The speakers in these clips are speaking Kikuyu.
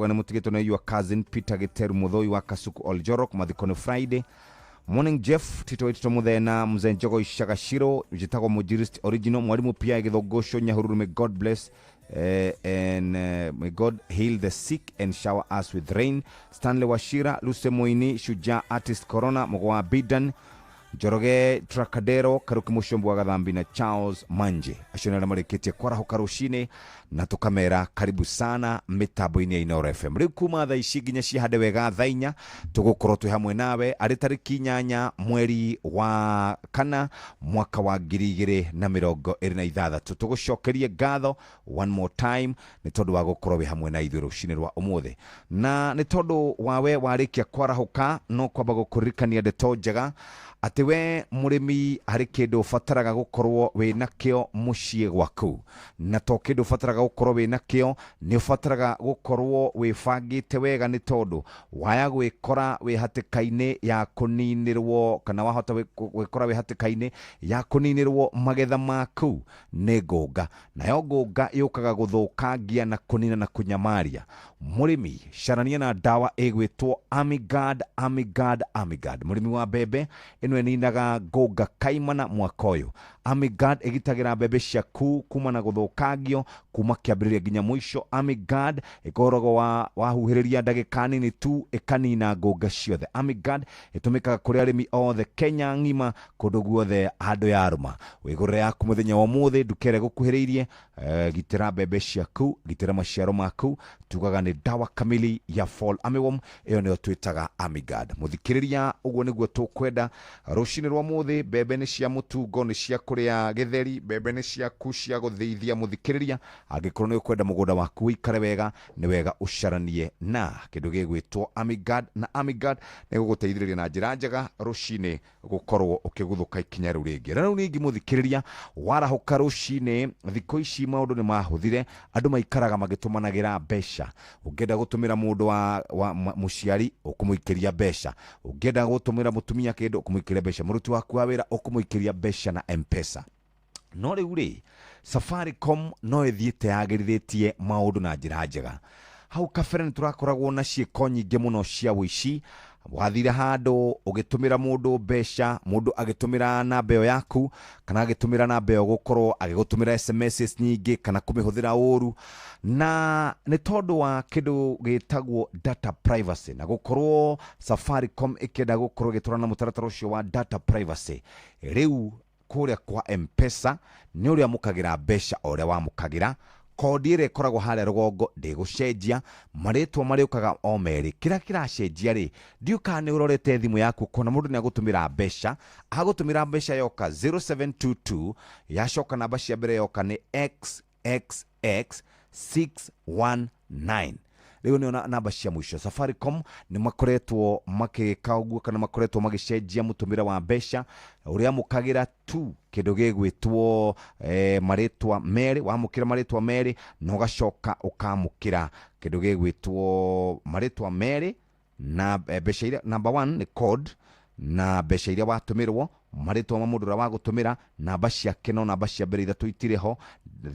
Arauga nĩ mũtigĩtwo nĩ your cousin Peter Gĩteru Mũthũi wa Kasuku Oljorok, mathiko nĩ Friday morning. Jeff Tito Itito Muthena, Mzee Njogo Ishagashiro, njĩtagwo Mũnjirist original Mwalimu Pia Gĩthũngũco Nyahururu. May God bless and may God heal the sick and shower us with rain. Stanley Wachira, Luce Moini, Shujaa Artist Corona, Mũgwa Bidan Njoroge Trakadero, Karuki Mũcombo wa Gathambi na Charles Manje, acio nĩ arĩa marĩkĩtie kwarahoka rũcinĩ na tũkamera karibu sana mĩtambo-inĩ ya Inooro FM. Rĩu kuma thaa ici nginya cihande wega thaa 4 tũgũkorwo twĩ hamwe nawe, arĩ tarĩki 8 mweri wa kana mwaka wa 2026. Tũgũcokerie ngatho one more time nĩ tondũ wa gũkorwo wĩ hamwe na ithuĩ rũcinĩ rwa ũmũthĩ, na nĩ tondũ wawe warĩkia kwarahũka no kwamba gũkũririkania ndeto njega atĩ we mũrĩmi harĩ kĩndũ ũbataraga gũkorwo wĩ nakĩo mũciĩ gwaku, na to kĩndũ ũbataraga gũkorwo wĩ nakĩo, nĩ ũbataraga gũkorwo wĩbangĩte wega, nĩ tondũ waya gwĩkora wĩ hatĩka-inĩ ya kũninĩrwo kana wahota gwĩkora wĩ hatĩka-inĩ ya kũninĩrwo magetha maku nĩ ngũnga. Nayo ngũnga yũkaga gũthũkangia na kũnina na kũnyamaria. Mũrĩmi, carania na ndawa ĩgwĩtwo Amigard, Amigard, Amigard. Mũrĩmi wa mbembe, ĩno ĩninaga ngũnga kaimana mwaka ũyũ. Amigard ĩgitagĩra mbembe ciaku kuma na gũthũkangio kuma kĩambĩrĩria nginya mũico. Amigard ĩkoragwo wa wahuhĩrĩria ndagĩka nini tu ĩkanina ngũnga ciothe. Amigard ĩtũmĩkaga kũrĩ arĩmi othe Kenya ng'ima, kũndũ guothe handũ yarũma. Wĩgũrĩre yaku mũthenya wa ũmũthĩ, ndukere gũkuhĩrĩirie. Gitĩra mbembe ciaku, gitĩra maciaro maku. Tugaga nĩ dawa kamili ya fall armyworm, ĩyo nĩyo twĩtaga Amigard. Mũthikĩrĩria, ũguo nĩguo tũkwenda rũcinĩ rwa mũthĩ. Mbembe nĩ cia mũtungo, nĩ cia kũrĩa gĩtheri, mbembe nĩ ciaku cia gũthĩithia. Mũthikĩrĩria, angĩkorwo nĩ ũkwenda mũgũnda waku ũikare wega, nĩ wega ũcaranie na kĩndũ gĩgwĩtwo Amigard, na Amigard nĩ gũgũteithĩrĩria na njĩra njega rũcinĩ gũkorwo ũkĩguthũka ikinya rĩu rĩngĩ. Na rĩu ningĩ mũthikĩrĩria, warahũka rũcinĩ, thikũ ici maũndũ nĩ mahũthire, andũ maikaraga magĩtũmanagĩra mbeca. Ũngĩenda gũtũmĩra mũndũ wa mũciari, ũkũmũikĩria mbeca. Ũngĩenda gũtũmĩra mũtumia kĩndũ, ũkũmũikĩria mbeca. Mũruti waku wa wĩra, ũkũmũikĩria mbeca na M-Pesa. No rĩu rĩ, Safaricom no ĩthiĩte yagĩrithĩtie maũndũ na njĩra njega. Hau kabere nĩ tũrakoragwo na ciĩko nyingĩ mũno cia ũici. Wathire handũ ũgĩtũmĩra mũndũ mbeca, mũndũ agĩtũmĩra namba ĩyo yaku kana agĩtũmĩra namba ĩyo gũkorwo agĩgũtũmĩra SMS nyingĩ kana kũmĩhũthĩra ũru, na nĩ tondũ wa kĩndũ gĩtagwo data privacy, na gũkorwo Safaricom ĩkĩenda gũkorwo ĩgĩtwarana na mũtaratara ũcio wa data privacy. Rĩu kũrĩa kwa M-Pesa nĩ ũrĩa amũkagĩra mbeca o ũrĩa wamũkagĩra, kondi ĩrĩa ĩkoragwo harĩa rũgongo ndĩgũcenjia, marĩtwa marĩũkaga o merĩ. Kĩrĩa kĩracenjia rĩ, ndiũĩ kana nĩ ũrorete thimũ yaku ũkona mũndũ nĩ agũtũmĩra mbeca, agũtũmĩra mbeca yoka 0722, yacoka namba cia mbere yoka nĩ XXX 619. Rĩu nĩo namba cia mũico. Safaricom nĩ makoretwo makĩka ũguo kana makoretwo magĩcenjia mũtũmĩre wa mbeca, ũrĩa amũkagĩra tu kĩndũ gĩgwĩtwo marĩtwa merĩ. Wamũkĩra marĩtwa merĩ na ũgacoka ũkamũkĩra kĩndũ gĩgwĩtwo marĩtwa merĩ na mbeca iria, number one nĩ code na mbeca iria watũmĩrwo, marĩtwa ma mũndũ ũrĩa wagũtũmĩra, namba ciake no namba cia mbere ithatũ itirĩ ho,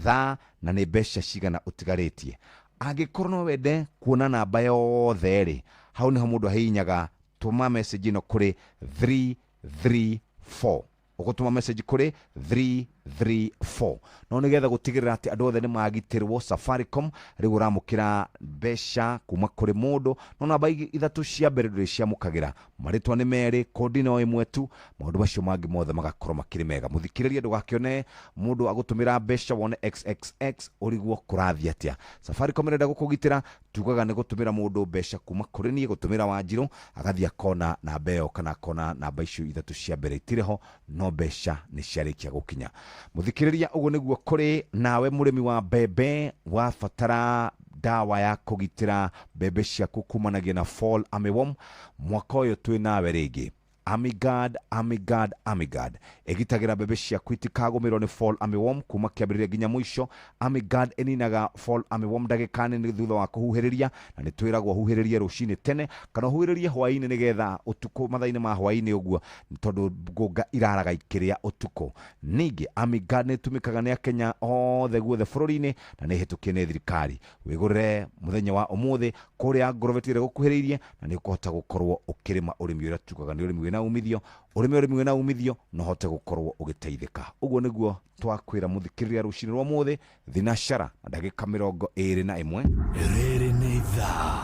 thaa na nĩ mbeca cigana ũtigarĩtie. Angĩkorwo no wende kuona namba yothe rĩ, hau nĩho mũndũ ahihinyaga tũma message ĩno kũrĩ 334, ũgũtũma message kũrĩ 334. No nĩgetha gũtigĩrĩra atĩ andũ othe nĩ magitĩrwo, Safaricom rĩu ũramũkĩra mbeca kuma kũrĩ mũndũ no namba ithatũ cia mbere ndũrĩ ciamũkagĩra, marĩtwa nĩ merĩ, kondi no ĩmwe tu, maũndũ macio mangĩ mothe magakorwo makĩrĩ mega. Mũthikĩrĩria, ndũgakĩone mũndũ agũtũmĩra mbeca wone XXX ũrigwo kũrathiĩ atĩa. Safaricom ĩrenda gũkũgitĩra. Tugaga nĩ gũtũmĩra mũndũ mbeca kuma kũrĩ niĩ gũtũmĩra Wanjirũ, agathiĩ akona namba ĩyo kana akona namba icio ithatũ cia mbere itirĩ ho, no mbeca nĩ ciarĩkia gũkinya. Mũthikĩrĩria, ũguo nĩguo kũrĩ. Nawe mũrĩmi wa mbembe, wabatara ndawa ya kũgitĩra mbembe ciaku kumanagia na fall armyworm, mwaka ũyũ twĩ nawe rĩngĩ. Amigard, Amigard, Amigard ĩgitagĩra mbembe ciaku itikagũmĩrwo nĩ fall armyworm kuma kĩambĩrĩria nginya mũico. Amigard ĩninaga fall armyworm ndagĩka nini thutha wa kũhuhĩrĩria, na nĩ twĩragwo huhĩrĩrie rũcinĩ tene kana ũhuhĩrĩrie hwaĩ-inĩ nĩgetha ũtukũ mathaa-inĩ ma hwaĩ-inĩ ũguo, tondũ ngũnga iraraga ikĩrĩa ũtukũ. Ningĩ Amigard nĩ ĩtũmĩkaga nĩ Akenya othe guothe bũrũri-inĩ na nĩ ĩhĩtũkie nĩ thirikari. Wĩgũrĩre mũthenya wa ũmũthĩ kũrĩa Agrovet ĩrĩa ĩgũkuhĩrĩirie, na nĩ ũkũhota gũkorwo ũkĩrĩma ũrĩmi ũrĩa tugaga nĩ ũrĩmi wĩna umithio, ũrĩme ũrĩmi wĩna umithio na ũhote gũkorwo ũgĩteithĩka. Ũguo nĩguo twakwĩra mũthikĩrĩria rũcinĩ rwa ũmũthĩ thinashara na ndagĩka 21. Rĩrĩ nĩ ithaa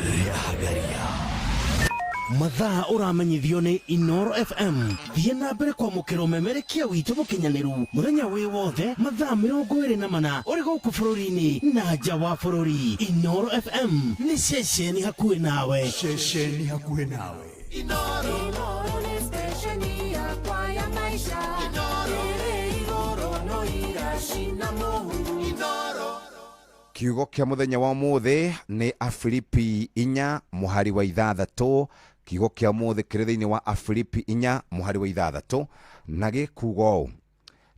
rĩa Hagaria. Mathaa ũramenyithio nĩ Inoro FM. Thiĩ na mbere kwamũkĩra ũmemerekia witũ mũkinyanĩru mũthenya wĩ wothe mathaa 24 ũrĩ gũkũ bũrũri-inĩ na nja wa bũrũri. Inoro FM nĩ ceceni hakuhĩ nawe. Ceceni hakuhĩ nawe. Inoro nĩ stesheni yakwa ya maisha. Ĩrĩ igũrũ no iracina mũhu. Kiugo kĩa mũthenya wa ũmũthĩ nĩ Afilipi 4 mũhari wa 6. Kiugo kĩa ũmũthĩ kĩrĩ thĩinĩ wa Afilipi 4 mũhari wa 6 na gĩkuga ũũ: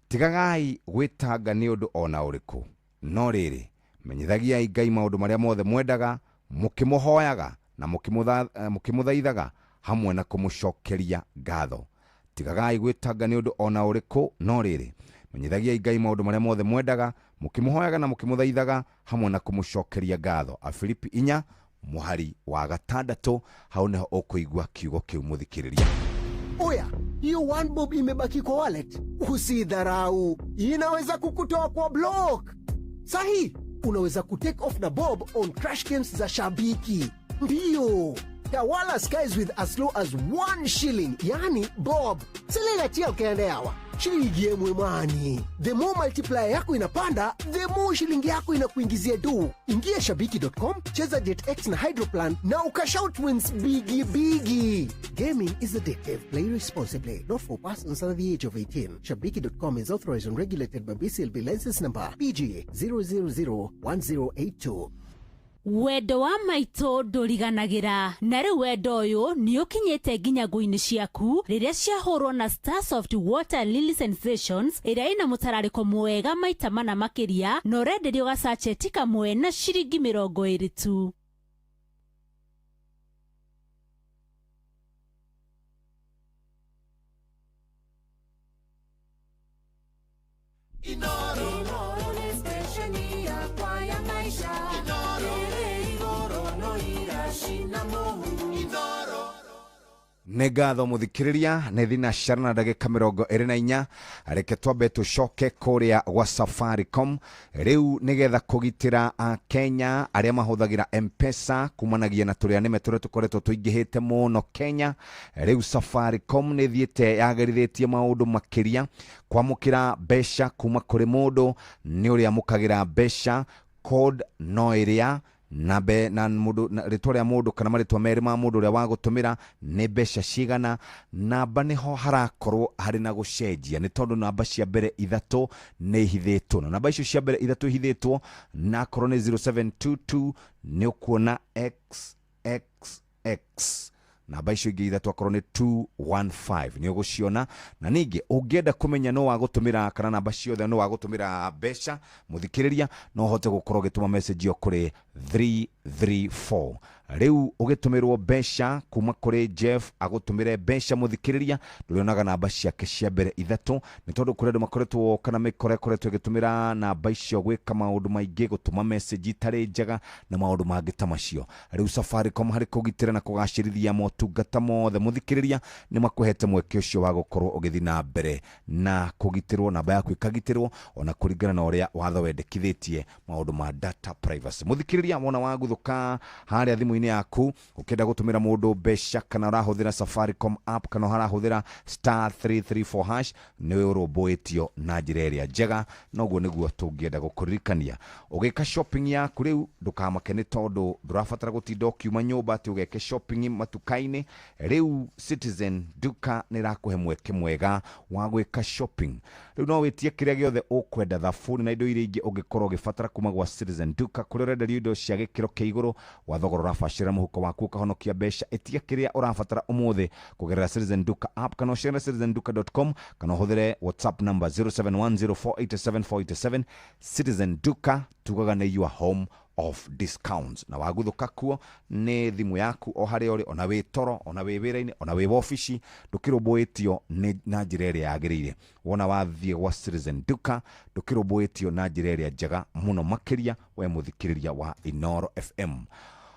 tigagai gwĩtanga nĩ ũndũ ona ũrĩkũ, no rĩrĩ menyithagiai Ngai maũndũ marĩa mothe mwendaga, mũkĩmũhoyaga na mũkĩmũthaithaga hamwe na kũmũcokeria ngatho. Tigagai gwĩtanga nĩ ũndũ ona ũrĩkũ, no rĩrĩ menyithagiai Ngai maũndũ marĩa mothe mwendaga, mũkĩmũhoyaga na mũkĩmũthaithaga hamwe na kũmũcokeria ngatho. Afilipi 4 mũhari wa 6, hau nĩho ũkũigua kiugo kĩu mũthikĩrĩria. Oya, hiyo one bob imebaki kwa wallet, usidharau, inaweza kukutoa kwa block. Sahi, unaweza kutake off na bob on crash games za Shabiki. Ndiyo, tawala skies with as low as 1 shilling, yani bob. Selela tia ukaende hawa shilingi yemwe mwani. The more multiplier yako inapanda, the more shilingi yako inakuingizia do. Ingia shabiki.com, cheza JetX na Hydroplan na ukashout wins bigi bigi. Gaming is addictive. Play responsibly. Not for persons under the age of 18. Shabiki.com is authorized and regulated by BCLB license number PG 0001082. Wendo wa maitũ ndũriganagĩra, na rĩu wendo ũyũ nĩ ũkinyĩte nginya ngũ-inĩ ciaku rĩrĩa ciahũrwo na Starsoft Water Lily Sensations ĩrĩa ĩna mũtararĩko mwega maita mana makĩria, na ũrenderio gacacheti kamwe na ciringi 20 tu. Inoro nĩ stesheni yakwa ya maisha. Ĩrĩ igũrũ no iracina mũhu. Nĩ ngatho mũthikĩrĩria, nĩ thinashara na ndagĩka 24. Reke twambe tũcoke kũrĩa gwa Safaricom rĩu nĩgetha kũgitĩra Akenya arĩa mahũthagĩra M-Pesa kumanagia na tũrĩa nĩme tũrĩa tũkoretwo tũingĩhĩte mũno Kenya. Rĩu Safaricom nĩ ĩthiĩte yagĩrithĩtie maũndũ makĩria kwamũkĩra mbeca kuma kũrĩ mũndũ nĩ ũrĩa amũkagĩra mbeca, code no ĩrĩa na be na mundu na ritwa ria mundu kana maritwa meri ma mundu uria wa gutumira ni mbeca cigana. Namba niho harakorwo hari na gucenjia ni tondu namba cia mbere 3 ni ihithitwo, na namba icio cia mbere 3 ihithitwo na akorwo ni 0722 ni ukuona XXX, namba icio ingĩ 3 akorwo ni 215 ni uguciona. Na ningĩ ũngĩenda kũmenya no wa gũtũmĩra kana namba ciothe no wa gũtũmĩra mbeca mũthikĩrĩria, no ũhote gũkorwo ũgĩtũma message ĩyo kũrĩ 334. Rĩu ũgĩtũmĩrwo mbeca kuma kũrĩ Jeff agũtũmĩre mbeca mũthikĩrĩria, ndũrĩonaga namba ciake cia mbere 3, nĩ tondũ kũrĩ andũ makoretwo kana mĩkora ĩkoretwo ĩgĩtũmĩra namba icio gwĩka maũndũ maingĩ, gũtũma message itarĩ njega na maũndũ mangĩ ta macio. Rĩu Safaricom harĩ kũgitĩra na kũgacĩrithia motungata mothe mũthikĩrĩria, nĩ makũhete mweke ũcio wa gũkorwo ũgĩthiĩ na mbere na kũgitĩrwo, namba yaku ĩkagitĩrwo ona kũringana na ũrĩa watho wendekithĩtie maũndũ ma data privacy. Mũthikĩrĩria, wona waguthũka harĩa thimũ-inĩ yaku ũkĩenda gũtũmĩra mũndũ mbeca kana ũrahũthĩra Safaricom app kana ũrahũthĩra star 334 hash, nĩ ũrũmbũĩtio na njĩra ĩrĩa njega, na ũguo nĩguo tũngĩenda gũkũririkania. Ũgĩka shopping yaku rĩu ndũkamake nĩ tondũ ndũrabatara gũtinda ũkiuma nyũmba atĩ ũgeke shopping matuka-inĩ. Rĩu Citizen Duka nĩ ĩrakũhe mweke mwega wa gwĩka shopping. Rĩu no wĩtie kĩrĩa gĩothe ũkwenda, thabuni na indo iria ingĩ ũngĩkorwo ũgĩbatara kuma gwa Citizen Duka, kũrĩa ũrenderio indo cia gĩkĩro kĩa igũrũ gwa thogora ũrabacĩrĩra mũhuko waku ũkahonokia mbeca. Ĩtia kĩrĩa ũrabatara ũmũthĩ kũgerera Citizen Duka app kana ũcerere citizenduka.com kana ũhũthĩre WhatsApp number 0710487487. Citizen Duka tugaga nĩ your home of discounts, na waguthuka kuo nĩ thimũ yaku o harĩa ũrĩ, ona wĩ toro, ona wĩ wĩra-inĩ, ona wĩ wobici, ndũkĩrũmbũĩtio nĩ na njĩra ĩrĩa yagĩrĩire. Wona wathiĩ gwa Citizen Duka ndũkĩrũmbũĩtio na njĩra ĩrĩa njega mũno makĩria. We mũthikĩrĩria wa Inoro FM,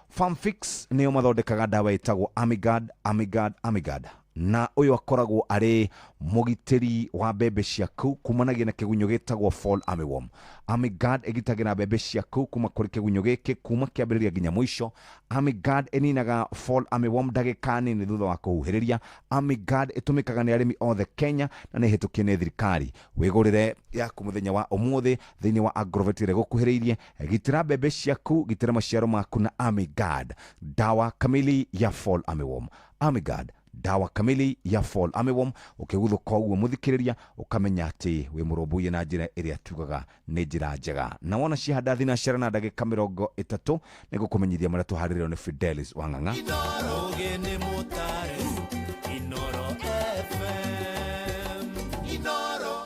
Farmfix nĩo mathondekaga ndawa ĩtagwo Amigard, Amigard, Amigard, na ũyũ akoragwo arĩ mũgitĩri wa mbembe ciaku kumanagia na kĩgunyũ gĩtagwo fall armyworm. Amigard ĩgitagĩra mbembe ciaku kuma kũrĩ kĩgunyũ gĩkĩ kuma kĩambĩrĩria nginya mũico. Amigard ĩninaga fall armyworm ndagĩka nini thutha wa kũhuhĩrĩria. Amigard ĩtũmĩkaga nĩ arĩmi othe Kenya na nĩ ĩhĩtũkie nĩ thirikari. Wĩgũrĩre yaku mũthenya wa ũmũthĩ thĩinĩ wa Agrovet ĩrĩa ĩgũkuhĩrĩirie. Gitĩra mbembe ciaku, gitĩra maciaro maku na Amigard, dawa kamili ya fall armyworm. Amigard, dawa kamili ya fall armyworm. Ũkĩguthũka ũguo mũthikĩrĩria, ũkamenya atĩ wĩ mũrũmbũiye na njĩra ĩrĩa tugaga nĩ njĩra njega. Na wona ciahanda thinacara na ndagĩka 30 nĩ gũkũmenyithia marĩa tũharĩrĩirwo nĩ Fidelis Wang'ang'a. Ũgĩ nĩ mũtare Inoro FM Inoro.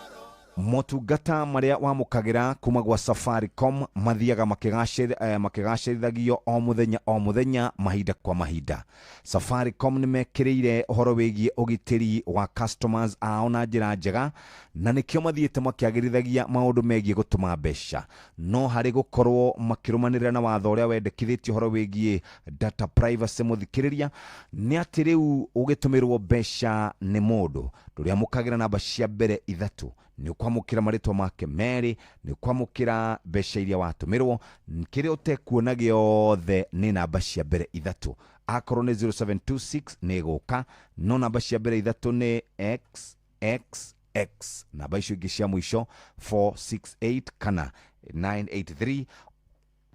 Motungata marĩa wamũkagĩra kuma gwa Safaricom mathiaga makĩgacĩrithagio o mũthenya o mũthenya, mahinda kwa mahinda. Safaricom nĩ mekĩrĩire ũhoro wĩgiĩ ũgitĩri wa customers ao na njĩra njega, na nĩkĩo mathiĩte makĩagĩrithagia maũndũ megiĩ gũtũma mbeca, no harĩ gũkorwo makĩrũmanĩrĩra na watho ũrĩa wendekithĩtie ũhoro wĩgiĩ data privacy. Mũthikĩrĩria, nĩ atĩ rĩu ũgĩtũmĩrwo mbeca nĩ mũndũ, ndũrĩamũkagĩra namba cia mbere ithatũ, nĩ ũkwamũkĩra marĩtwa make merĩ, nĩ ũkwamũkĩra mbeca iria watũmĩrwo. Kĩrĩa ũtekuona gĩothe nĩ namba cia mbere ithatũ. Akorwo nĩ 0726 nĩ ĩgũka, no namba cia mbere ithatũ nĩ XXX, namba icio ingĩ cia mũico 468 kana 983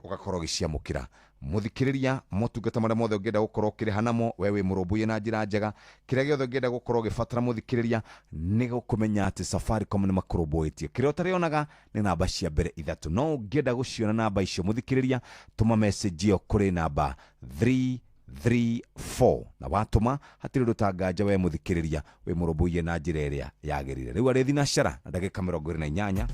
ũgakorwo ũgĩciamũkĩra. Mũthikĩrĩria, motungata marĩa mothe ũngĩenda gũkorwo ũkĩrĩha namo, we wĩ mũrũmbũiye na njĩra njega. Kĩrĩa gĩothe ũngĩenda gũkorwo ũgĩbatara, mũthikĩrĩria, nĩ gũkũmenya atĩ Safaricom nĩ makũrũmbũĩtie. Kĩrĩa ũtarĩonaga nĩ namba cia mbere ithatũ, no ũngĩenda gũciona namba icio, mũthikĩrĩria, tũma message ĩyo kũrĩ namba 334, na watũma hatirĩ ũndũ tanganja. We mũthikĩrĩria, wĩ mũrũmbũiye na njĩra ĩrĩa yagĩrĩire. Rĩu arĩ thinacara na ndagĩka 28.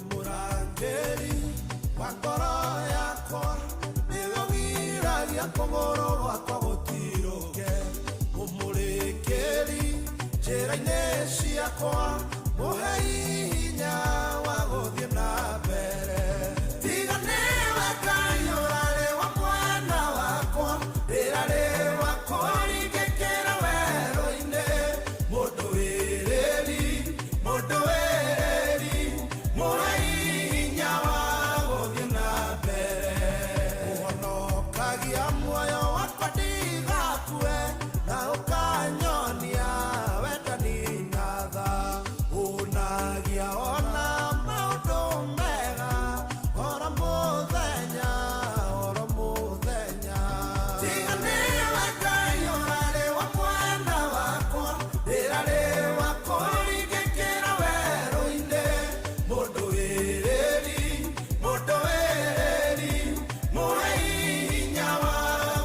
Mũrangĩri wa ngoro yakwa, nĩwe ũgiragia kũgũrũ gwakwa gũtirũke, ũmũrĩkĩri njĩra-inĩ ciakwa, mũhei hinya wa gũthiĩ na mbere. Tiga nĩwe Ngai ũrarĩ wa mwena wakwa, ndĩrarĩ wa kũringĩkĩra werũ-inĩ. Mũndũ wĩrĩri, mũndũ wĩrĩri, mũhei hinya wa gũthiĩ na mbere. Ũhonokagia muoyo wakwa ndigakue, na ũkanyonia wendani na tha. Ũnagia ona maũndũ mega oro mũthenya, oro mũthenya. Tiga nĩwe Ngai ũrarĩ wa mwena wakwa, ndĩrarĩ wa kũringĩkĩra werũ-inĩ. Mũndũ wĩrĩri, mũndũ wĩrĩri, mũhei hinya wa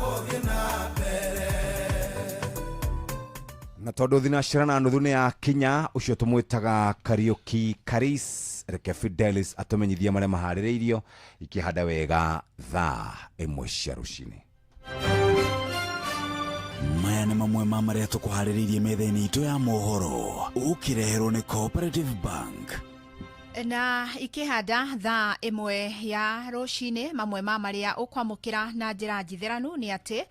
gũthiĩ na mbere. Na tondũ thinacara na nuthu nĩ yakinya, ũcio tũmwĩtaga Kariũki Karis, reke Fidelis atũmenyithie marĩa maharĩrĩirio ikĩhanda wega thaa 1 cia rũcinĩ. Maya nĩ mamwe ma marĩa tũkũharĩrĩirie metha-inĩ itũ ya mohoro, ũkĩreherwo nĩ Cooperative Bank. Na ikĩhanda thaa 1 ya rũcinĩ, mamwe ma marĩa ũkwamũkĩra na njĩra njitheranu nĩ atĩ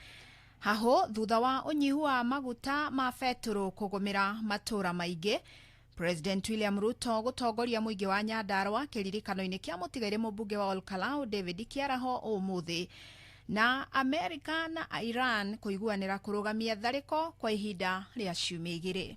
hahũ thutha wa ũnyihu wa maguta ma betũrũ kũgũmĩra matũra maingĩ, President William Ruto gũtongoria mũingĩ wa Nyandarua kĩririkano-inĩ kĩa mũtigairĩ mũmbunge wa Olkalau David Kiaraho ũmũthĩ, na Amerika na Iran kũiguanĩra kũrũgamia tharĩko kwa ihinda rĩa ciumia 2.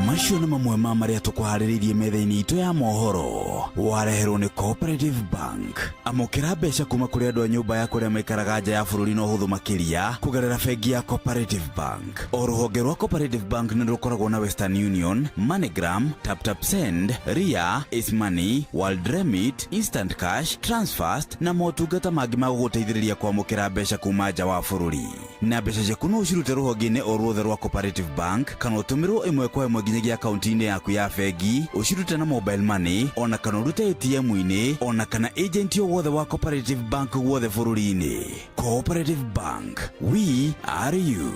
Macio nĩ mamwe ma marĩa tũkũharĩrĩirie metha-inĩ itũ ya mohoro. Wareherwo nĩ Cooperative Bank. Amũkĩra mbeca kuma kũrĩ andũ a nyũmba ya kũrĩa maikaraga nja ya bũrũri na ũhũthũ makĩria kũgerera bengi ya Cooperative Bank. O rũhonge rwa Cooperative Bank nĩ rũkoragwo na Western Union, MoneyGram, TapTap Send, Ria, Ace Money, World Remit, Instant Cash, Transfast na motungata mangĩ ma gũgũteithĩrĩria kwamũkĩra mbeca kuma nja wa bũrũri. Na mbeca ciaku no ũcirute rũhonge-inĩ o ruothe rwa Cooperative Bank kana ũtũmĩrwo ĩmwe kwa ĩmwe nginyagia akaunti-inĩ yaku ya bengi, ũcirute na mobile money ona kana ũrute ATM-inĩ ona kana agent o wothe wa Cooperative Bank guothe bũrũri-inĩ. Cooperative Bank, we are you.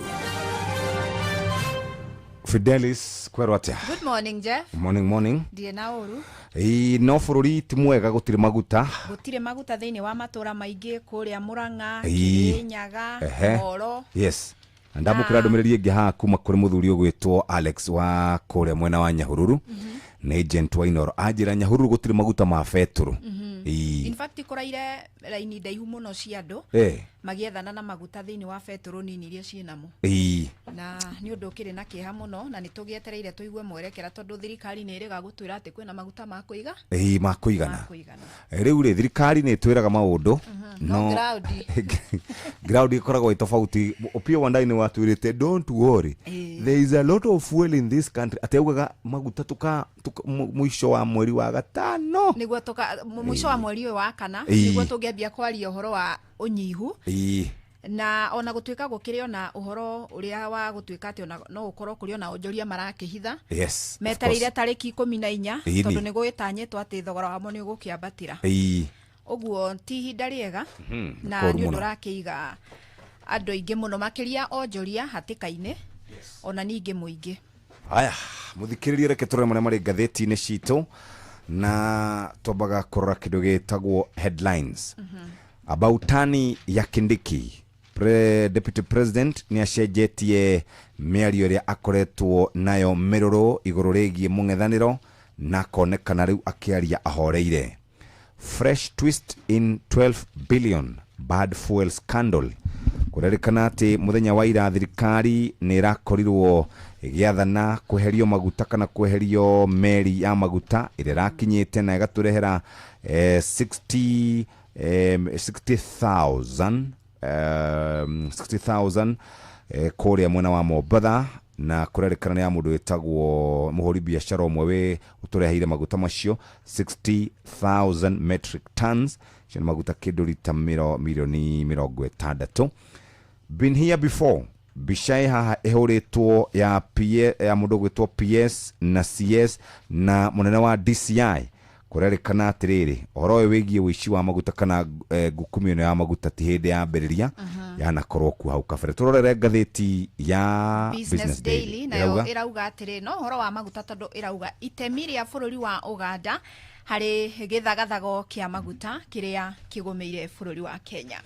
Fidelis, kwerwo atia? Good morning, Jeff. Morning, morning. Ndirĩ na ũru. Ĩĩ, no bũrũri ti mwega, gũtirĩ maguta. Gũtirĩ maguta thĩinĩ wa matũra maingĩ kũrĩa Mũrang'a, Ĩĩ. Kĩrĩnyaga, Ehe. Moro. Yes, na ndamũkĩra ndũmĩrĩri ĩngĩ haha kuma kũrĩ mũthuri ũgwĩtwo Alex wa kũrĩa mwena wa Nyahururu, nĩ agent wa Inoro, anjĩra Nyahururu gũtirĩ maguta ma betũrũ. Ĩĩ. In fact, kũraire raini ndaihu mũno cia andũ magĩethana na maguta thĩinĩ wa betũrũ nini iria ciĩnamo. Na nĩ ũndũ ũkĩrĩ na kĩeha mũno, na nĩ tũgĩetereire tũigue mwerekera, tondũ thirikari nĩ ĩrĩga gũtwĩra atĩ kwĩna maguta ma kũiga. Ĩĩ, ma kũigana. Ma kũigana. Rĩu rĩ, thirikari nĩ ĩtwĩraga maũndũ. No ground. Ground ĩkoragwo ĩ tofauti. Opiyo Wandayi nĩ watwĩrĩte, "Don't worry, there is a lot of fuel in this country," atĩ augaga maguta tuka mũico wa mweri wa gatano. Nĩguo tũka mũico wa mweri ũyũ wa kana nĩguo tũngĩambia kwaria ũhoro wa ũnyihu. Na ona gũtuĩka gũkĩrĩ ona ũhoro ũrĩa wa gũtuĩka atĩ ona no gũkorwo kũrĩ ona onjoria marakĩhitha Yes, of metereire course. tarĩki 14, tondũ nĩ gũgĩtanyĩtwo atĩ thogora wamo nĩ ũgũkĩambatĩra. Ũguo ti ihinda rĩega na Koru nĩ ũndũ mũno. ũrakĩiga andũ aingĩ mũno, makĩria onjoria, hatĩka-inĩ ona ningĩ mũingĩ. Haya, mũthikĩrĩrie, reke tũrore marĩa marĩ ngathĩti-inĩ citũ, na twambaga kũrora kĩndũ gĩtagwo headlines. Abautani ya Kindiki, Deputy President nĩ acenjetie mĩario ĩrĩa akoretwo nayo mĩrũrũ igũrũ rĩgiĩ mũng'ethanĩro, na akonekana rĩu akĩaria ahoreire. Fresh twist in 12 billion bad fuel scandal. Kũrerĩkana atĩ mũthenya wa ira thirikari nĩ ĩrakorirwo ĩgĩathana kweherio maguta kana kweherio meri ya maguta ĩrĩa ĩrakinyĩte na ĩgatũrehera 60 60,000 60,000 kũrĩa mwena wa Mombatha, na kũrerĩkana nĩ ya mũndũ wĩtagwo mũhũri biacara ũmwe wĩ ũtũreheire maguta macio, 60,000 metric tons. Icio nĩ maguta kĩndũ rita mirioni 60. Been here before. Mbica ĩ haha ĩhũrĩtwo ya PA, ya mũndũ ũgwĩtwo PS na CS na mũnene wa DCI. Kũrerĩkana atĩrĩrĩ, ũhoro ũyũ wĩgiĩ ũici wa maguta kana ngukumio ĩno ya maguta ti hĩndĩ yambĩrĩria, yanakorwo kuo hau kabere. Tũrorere ngathĩti ya Business Daily nayo. Ĩrauga? Ĩrauga atĩrĩ, no ũhoro wa maguta, tondũ ĩrauga itemi rĩa bũrũri wa Ũganda harĩ gĩthagathago kĩa maguta kĩrĩa kĩgũmĩire bũrũri wa Kenya.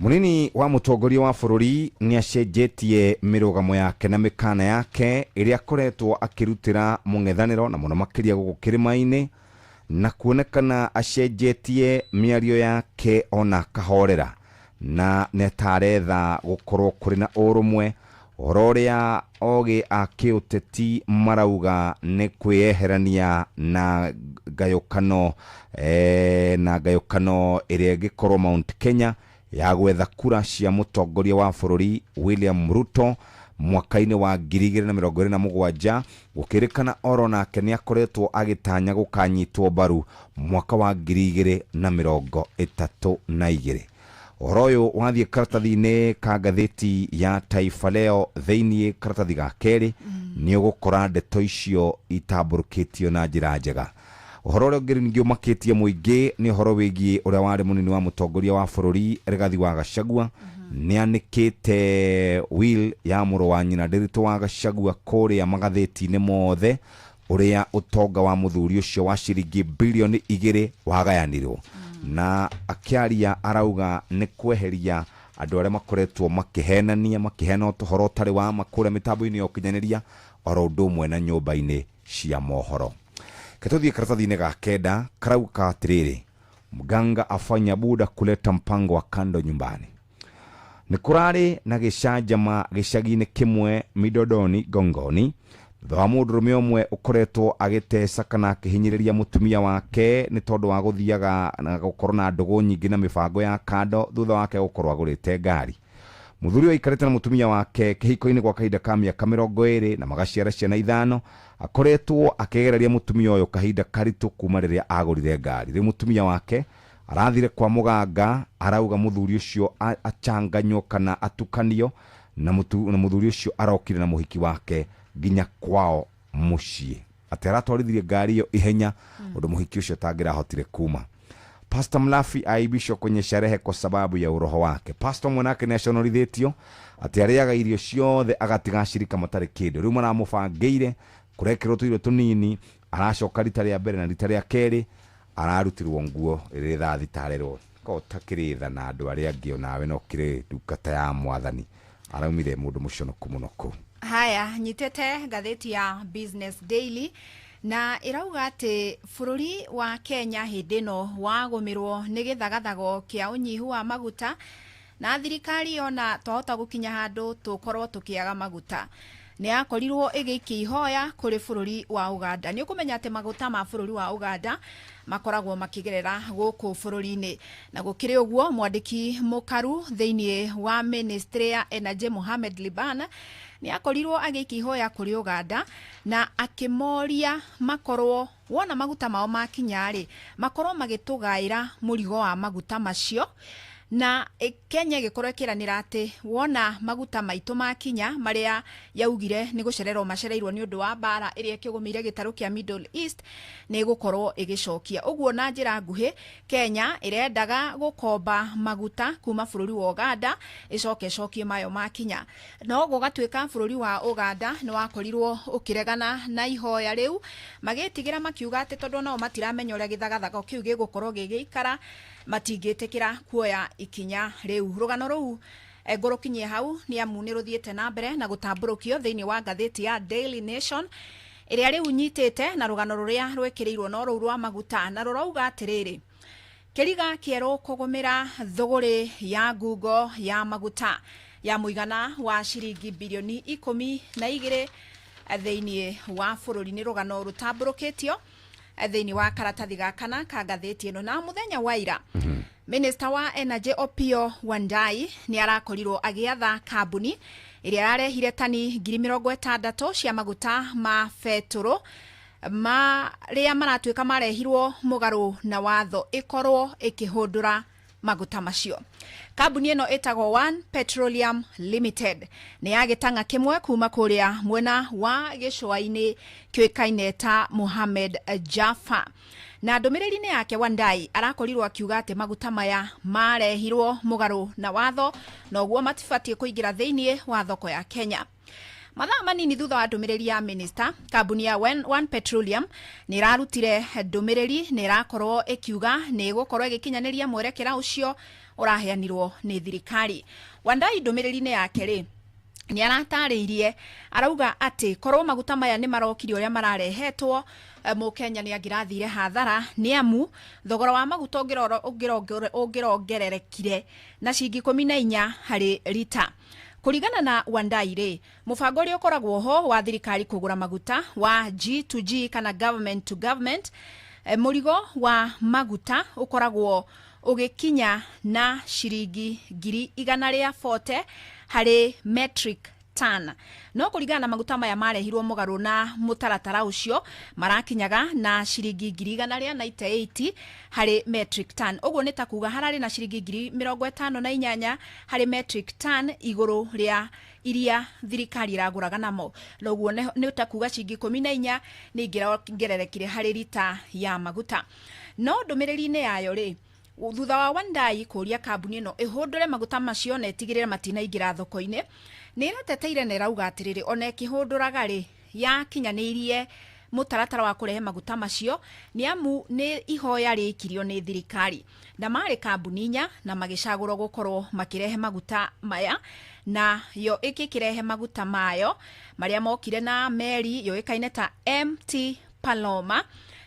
Mũnini wa mũtongoria wa bũrũri nĩ acenjetie mĩrũgamo yake na mĩkana yake ĩrĩa akoretwo akĩrutĩra mũng'ethanĩro, na mũno makĩria gũkũ kĩrĩma-inĩ, na kuonekana acenjetie mĩario yake ona akahorera, na nĩtaretha gũkorwo kũrĩ na ũrũmwe. Ũhoro ũrĩa ogĩ a kĩũteti marauga nĩ kwĩyeherania na ngayũkano na ngayũkano ĩrĩa ĩngĩkorwo Mount Kenya ya gwetha kura cia mũtongoria wa bũrũri William Ruto mwaka-inĩ wa 2027. Gũkĩrĩkana oro nake nĩ akoretwo agĩtanya gũkanyitwo mbaru mwaka wa 2032. Ũhoro ũyũ wathiĩ karatathi-inĩ ka ngathĩti ya Taifa Leo thĩiniĩ, karatathi ga kerĩ, nĩ ũgũkora ndeto icio itambũrũkĩtio na njĩra njega. Ũhoro ũrĩa ũngĩ ningĩ ũmakĩtie mũingĩ nĩ ũhoro wĩgiĩ ũrĩa warĩ mũnini wa mũtongoria wa bũrũri Rigathi wa Gachagua. Nĩ anĩkĩte will ya mũrũ wa nyina Ndiritu wa Gachagua kũrĩa magathĩti-inĩ mothe, ũrĩa ũtonga wa mũthuri ũcio wa ciringi bilioni 2 wagayanirwo, na akĩaria arauga nĩ kweheria andũ arĩa makoretwo makĩhenania, makĩheana ũhoro ũtarĩ wa ma kũrĩa mĩtambo-inĩ ya ũkinyanĩria oro ũndũ ũmwe na nyũmba-inĩ cia mohoro. Ketũthiĩ karatathi-inĩ ga kenda, karauga atĩrĩrĩ, mganga afanya buda kuleta mpango wa kando nyumbani. Nĩ kũrarĩ na gĩcanjama gĩcagi-inĩ kĩmwe Midodoni Gongoni. Thutha wa mũndũrũme ũmwe ũkoretwo agĩteca kana akĩhinyĩrĩria mũtumia wake nĩ tondũ wa gũthiaga na gũkorwo na ndũgũ nyingĩ na mĩbango ya kando thutha wake gũkorwo agũrĩte ngari. Mũthuri ũyũ aikarĩte na mũtumia wake kĩhiko-inĩ gwa kahinda ka mĩaka 20 na magaciara ciana 5. Akoretwo akĩgereria mũtumia ũyũ kahinda karitũ kuma rĩrĩa agũrire ngari. Rĩu mũtumia wake arathire kwa mũganga, arauga mũthuri ũcio achanganywo kana atukanio na mũthuri ũcio arokire na mũhiki wake nginya kwao mũciĩ, atĩ aratwarithirie ngari ĩyo ihenya ũndũ mũhiki ũcio atangĩrahotire kuma. Pastor Mlafi aibishwa kwenye sherehe kwa sababu ya uroho wake. Pastor mwanake nĩ aconorithĩtio atĩ arĩaga irio ciothe agatiga ashirika matarĩ kĩndũ. Rĩu maramũbangĩire kũrekĩrwo tũirio tũnini, aracoka rita rĩa mbere na rita rĩa kerĩ ararutirwo nguo ĩrĩ thaa thita arerwo ko ũtakĩrĩ tha na andũ arĩa angĩ onawe no kĩrĩ ndungata ya mwathani. Araumire mũndũ mũconoku mũno kũu. Haya, nyitĩte ngathĩti ya Business Daily na ĩrauga atĩ bũrũri wa Kenya hĩndĩ ĩno wagũmĩrwo nĩ gĩthagathago kĩa ũnyihu wa maguta, na thirikari ona twahota gũkinya handũ tũkorwo tũkĩaga maguta, nĩ yakorirwo ĩgĩikia ihoya kũrĩ bũrũri wa Uganda. Nĩ ũkũmenya atĩ maguta ma bũrũri wa Uganda makoragwo makĩgerera gũkũ bũrũri-inĩ, na gũkĩrĩ ũguo mwandĩki mũkaru thĩinĩ wa ministry ya Energy Mohamed Liban nĩ akorirwo agĩikia ihoya kũrĩ Uganda na akĩmoria makorwo wona maguta mao makinya rĩ, makorwo magĩtũgaĩra mũrigo wa maguta macio. Na Kenya ĩgĩkorwo ĩkĩranĩra atĩ wona maguta maitũ makinya marĩa yaugire nĩ gũcererwo macereirwo nĩ ũndũ wa mbara ĩrĩa ĩkĩgũmĩire gĩtarũ kĩa Middle East, nĩ ĩgũkorwo ĩgĩcokia. Ũguo na njĩra nguhĩ, Kenya ĩrendaga gũkomba maguta kuma bũrũri wa Uganda ĩcoke ĩcokie mayo makinya. No gũgatuĩka bũrũri wa Uganda nĩ wakorirwo ũkĩregana na ihoya rĩu, magĩtigĩra makiuga atĩ tondũ nao matiramenya ũrĩa gĩthagathago kĩu gĩgũkorwo gĩgĩikara, matingĩtĩkĩra kuoya ikinya rĩu. Rũgano rũu ngũrũkinyie hau nĩ amu nĩ rũthiĩte na mbere na gũtambũrũkio thĩinĩ wa ngathĩti ya Daily Nation ĩrĩa rĩu nyitĩte, na rũgano rũrĩa rwĩkĩrĩirwo no rũu rwa maguta, na rũrauga atĩrĩrĩ: kĩriga kĩerũ kũgũmĩra thũgũrĩ ya ngungo ya maguta ya mũigana wa ciringi bilioni 12 thĩinĩ wa bũrũri. Nĩ rũgano rũtambũrũkĩtio thĩinĩ wa karatathi ga kana ka ngathĩti ĩno. Na mũthenya wa ira, Minister wa Energy Opiyo Wandayi nĩ arakorirwo agĩatha kambuni ĩrĩa yarehire tani 60,000 cia maguta ma betũrũ marĩa maratuĩka marehirwo mũgarũ na watho ĩkorwo ĩkĩhũndũra maguta macio. Kambuni ĩno ĩtagwo One Petroleum Limited, nĩ ya gĩtang'a kĩmwe kuma kũrĩa mwena wa gĩcũa-inĩ kĩũĩkaine ta Mohamed Jaffa. Na ndũmĩrĩri-inĩ yake, Wandayi arakorirwo akiuga atĩ maguta maya marehirwo mũgarũ na watho na ũguo matibatiĩ kũingĩra thĩinĩ wa thoko ya Kenya. Mathaa manini thutha wa ndũmĩrĩri ya minister, kambuni ya One Petroleum nĩ ĩrarutire ndũmĩrĩri nĩ ĩrakorwo ĩkiuga nĩ ĩgũkorwo ĩgĩkinyanĩria mwerekera ũcio ũraheanirwo nĩ thirikari. Wandayi ndũmĩrĩri-inĩ yake rĩ, nĩ aratarĩirie arauga atĩ korwo maguta maya nĩ marokire ũrĩa mararehetwo, mũkenya nĩ angĩrathire hathara, nĩ amu thogora wa maguta ũngĩrongererekire na ciringi 14 harĩ rita. Kũringana na Wandayi rĩ, mũbango ũrĩa ũkoragwo ho wa thirikari kũgũra maguta wa G to G kana government to government, mũrigo wa maguta ũkoragwo ũgĩkinya na ciringi 140,000 harĩ metric ton. No kũringana na maguta maya marehirwo mũgarũ na mũtaratara ũcio, marakinyaga na ciringi 198,000 harĩ metric ton. Ũguo nĩ ta kuga hararĩ na ciringi 58,000 harĩ metric ton igũrũ rĩa iria thirikari ĩragũraga namo. Na ũguo nĩ ta kuga ciringi 14 nĩ ingĩrongererekire harĩ rita ya maguta. No ndũmĩrĩri-inĩ yayo rĩ, thutha wa Wandayi kũria kambuni ĩno ĩhũndũre maguta macio na ĩtigĩrĩre matinaingĩra thoko-inĩ, nĩ ĩrateteire na ĩrauga atĩrĩrĩ, ona ĩkĩhũndũraga rĩ, yakinyanĩirie mũtaratara wa kũrehe maguta macio, nĩ amu nĩ ihoya rĩikirio nĩ thirikari na marĩ kambuni inya na magĩcagũrwo gũkorwo makĩrehe maguta maya, na yo ĩkĩkĩrehe maguta mayo marĩa mokire na meri yũĩkaine ta MT Paloma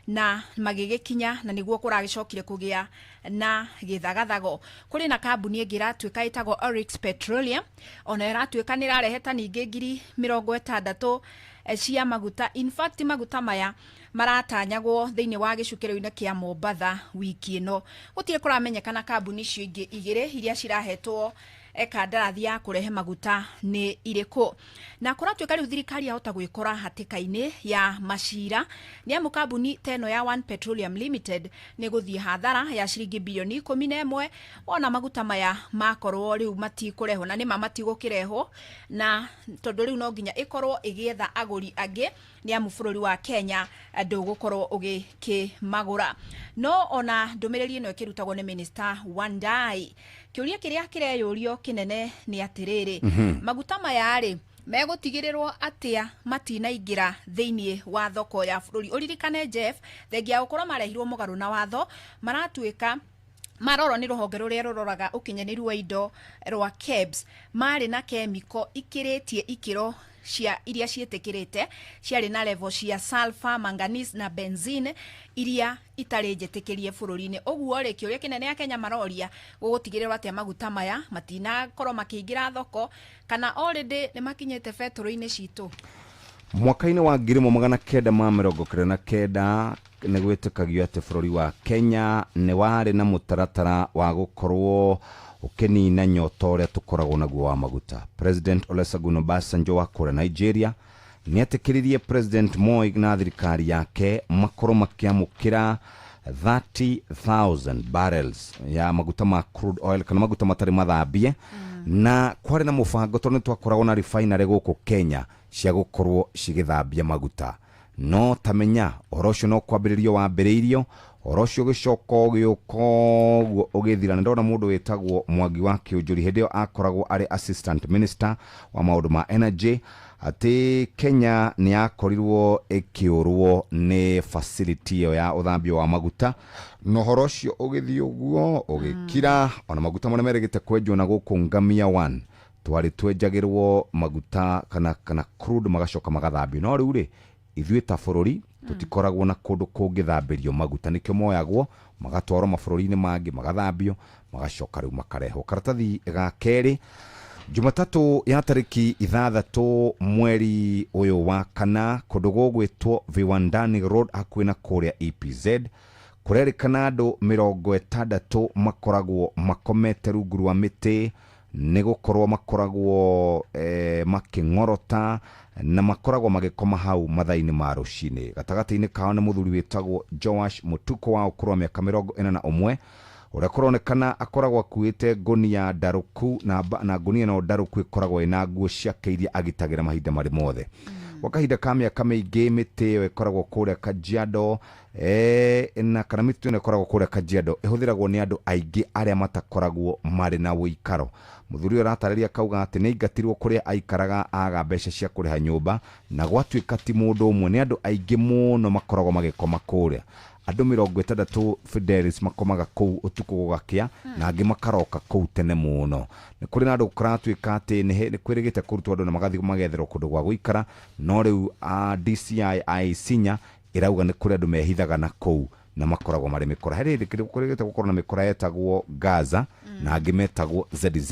na magĩgĩkinya, na nĩguo kũragĩcokire kũgĩa na gĩthagathago. Kũrĩ na kambuni ĩngĩ ĩratuĩka ĩtagwo Oryx Petroleum, ona ĩratuĩka nĩ ĩrarehe tani ingĩ 60,000 cia maguta. In fact, maguta maya maratanyagwo thĩinĩ wa gĩcukĩro-inĩ kĩa Mombatha wiki ĩno. Gũtirĩ kũramenyekana kambuni icio ingĩ igĩrĩ iria cirahetwo kandarathi ya kũrehe maguta nĩ irĩkũ. Na kũratuĩka rĩu thirikari yahota gwĩkora hatĩka-inĩ ya macira, nĩ amu kambuni ta ĩno ya One Petroleum Limited nĩ gũthiĩ hathara ya ciringi bilioni 11 wona maguta maya makorwo rĩu matikũrehwo, na nĩma matigũkĩrehwo, na tondũ rĩu no nginya ĩkorwo ĩgĩetha agũri angĩ, nĩ amu bũrũri wa Kenya ndũgũkorwo ũgĩkĩmagũra. No ona ndũmĩrĩri ĩno ĩkĩrutagwo nĩ Minister Wandai, kĩũria kĩrĩa kĩreyũrio kĩnene nĩ atĩrĩrĩ, maguta maya rĩ, megũtigĩrĩrwo atĩa matinaingĩra thĩinĩ wa thoko ya bũrũri? Ũririkane Jeff, thengia ya gũkorwo marehirwo mũgarũ na watho, maratuĩka marorwo nĩ rũhonge rũrĩa rũroraga ũkinyanĩru wa indo rwa KEBS, marĩ na kemiko ikĩrĩtie ikĩro cia iria ciĩtĩkĩrĩte, ciarĩ na level cia sulfur, manganese na benzene iria itarĩ njĩtĩkĩrie bũrũri-inĩ. Ũguo rĩ, kĩũria kĩnene ya Kenya maroria, gũgũtigĩrĩrwo atĩa maguta maya matinakorwo makĩingĩra thoko, kana already nĩ makinyĩte betũrũ-inĩ citũ? Mwaka-inĩ wa 1999 nĩ gwĩtĩkagio atĩ bũrũri wa Kenya nĩ warĩ na mũtaratara wa gũkorwo ũkĩnina nyota ũrĩa tũkoragwo naguo wa maguta. President Olusegun Obasanjo wa kũrĩa Nigeria nĩ etĩkĩririe President Moi na thirikari yake makorwo makĩamũkĩra 30,000 barrels ya maguta ma crude oil, kana maguta matarĩ mathambie, na kwarĩ na mũbango tondũ nĩ twakoragwo na refinery gũkũ Kenya cia gũkorwo cigĩthambia maguta. No tamenya ũhoro ũcio no kwambĩrĩrio wambĩrĩirio, ũhoro ũcio ũgĩcoka ũgĩũka ũguo ũgĩthira. Nĩ ndona mũndũ wĩtagwo Mwangi wa Kĩũnjũri, hĩndĩ ĩyo akoragwo arĩ assistant minister wa maũndũ ma energy, atĩ Kenya nĩ yakorirwo ĩkĩũrwo nĩ facility ĩyo ya ũthambio wa maguta, na ũhoro ũcio ũgĩthiĩ ũguo ũgĩkira. Ona maguta marĩa merĩgĩte kwenjwo na gũkũ Ngamia 1, twarĩ twenjagĩrwo maguta kana crude, magacoka magathambio, no rĩu rĩ, ithuĩ ta bũrũri tũtikoragwo na kũndũ kũngĩthambĩrio maguta, nĩkĩo moyagwo magatwarwo mabũrũri-inĩ mangĩ, magathambio, magacoka rĩu makarehwo. Karatathi ga kerĩ, Jumatatũ ya tarĩki 6 mweri ũyũ wa kana, kũndũ gũgwĩtwo Viwandani Road hakuhĩ na kũrĩa EPZ, kũrerĩkana andũ 60 makoragwo makomete rungu rwa mĩtĩ, nĩ gũkorwo makoragwo makĩng'orota na makoragwo magĩkoma hau mathaa-inĩ ma rũcinĩ. Gatagatĩ-inĩ kao nĩ mũthuri wĩtagwo Joash Mũtukũ wa ũkũrũ wa mĩaka 41, ũrĩa kũronekana akoragwo akuĩte ngũnia ndarũku, na ngũnia ĩno ndarũku ĩkoragwo ĩna nguo ciake iria agitagĩra mahinda marĩ mothe. Gwa kahinda ka mĩaka mĩingĩ, mĩtĩ ĩyo ĩkoragwo kũrĩa Kajiado, na kana mĩtĩ ĩno ĩkoragwo kũrĩa Kajiado ĩhũthĩragwo nĩ andũ aingĩ arĩa matakoragwo marĩ na ũikaro. Mũthuri ũyũ aratarĩria akauga atĩ nĩ aingatirwo kũrĩa aikaraga aga mbeca cia kũrĩha nyũmba, na gwatuĩka ti mũndũ ũmwe, nĩ andũ aingĩ mũno makoragwo magĩkoma kũrĩa. Andũ 60 Fidelis makomaga kũu ũtukũ gũgakĩa, na angĩ makaroka kũu tene mũno. Nĩ kũrĩ na andũ kũratuĩka atĩ nĩ kwĩrĩgĩte kũrutwo andũ na magathiĩ magetherwo kũndũ gwa gũikara, no rĩu DCI Isinya ĩrauga nĩ kũrĩ andũ mehithaga na kũu na makoragwo marĩ mĩkora. Harĩ hĩndĩ kũrĩgĩte gũkorwo na mĩkora yetagwo Gaza na angĩ metagwo ZZ.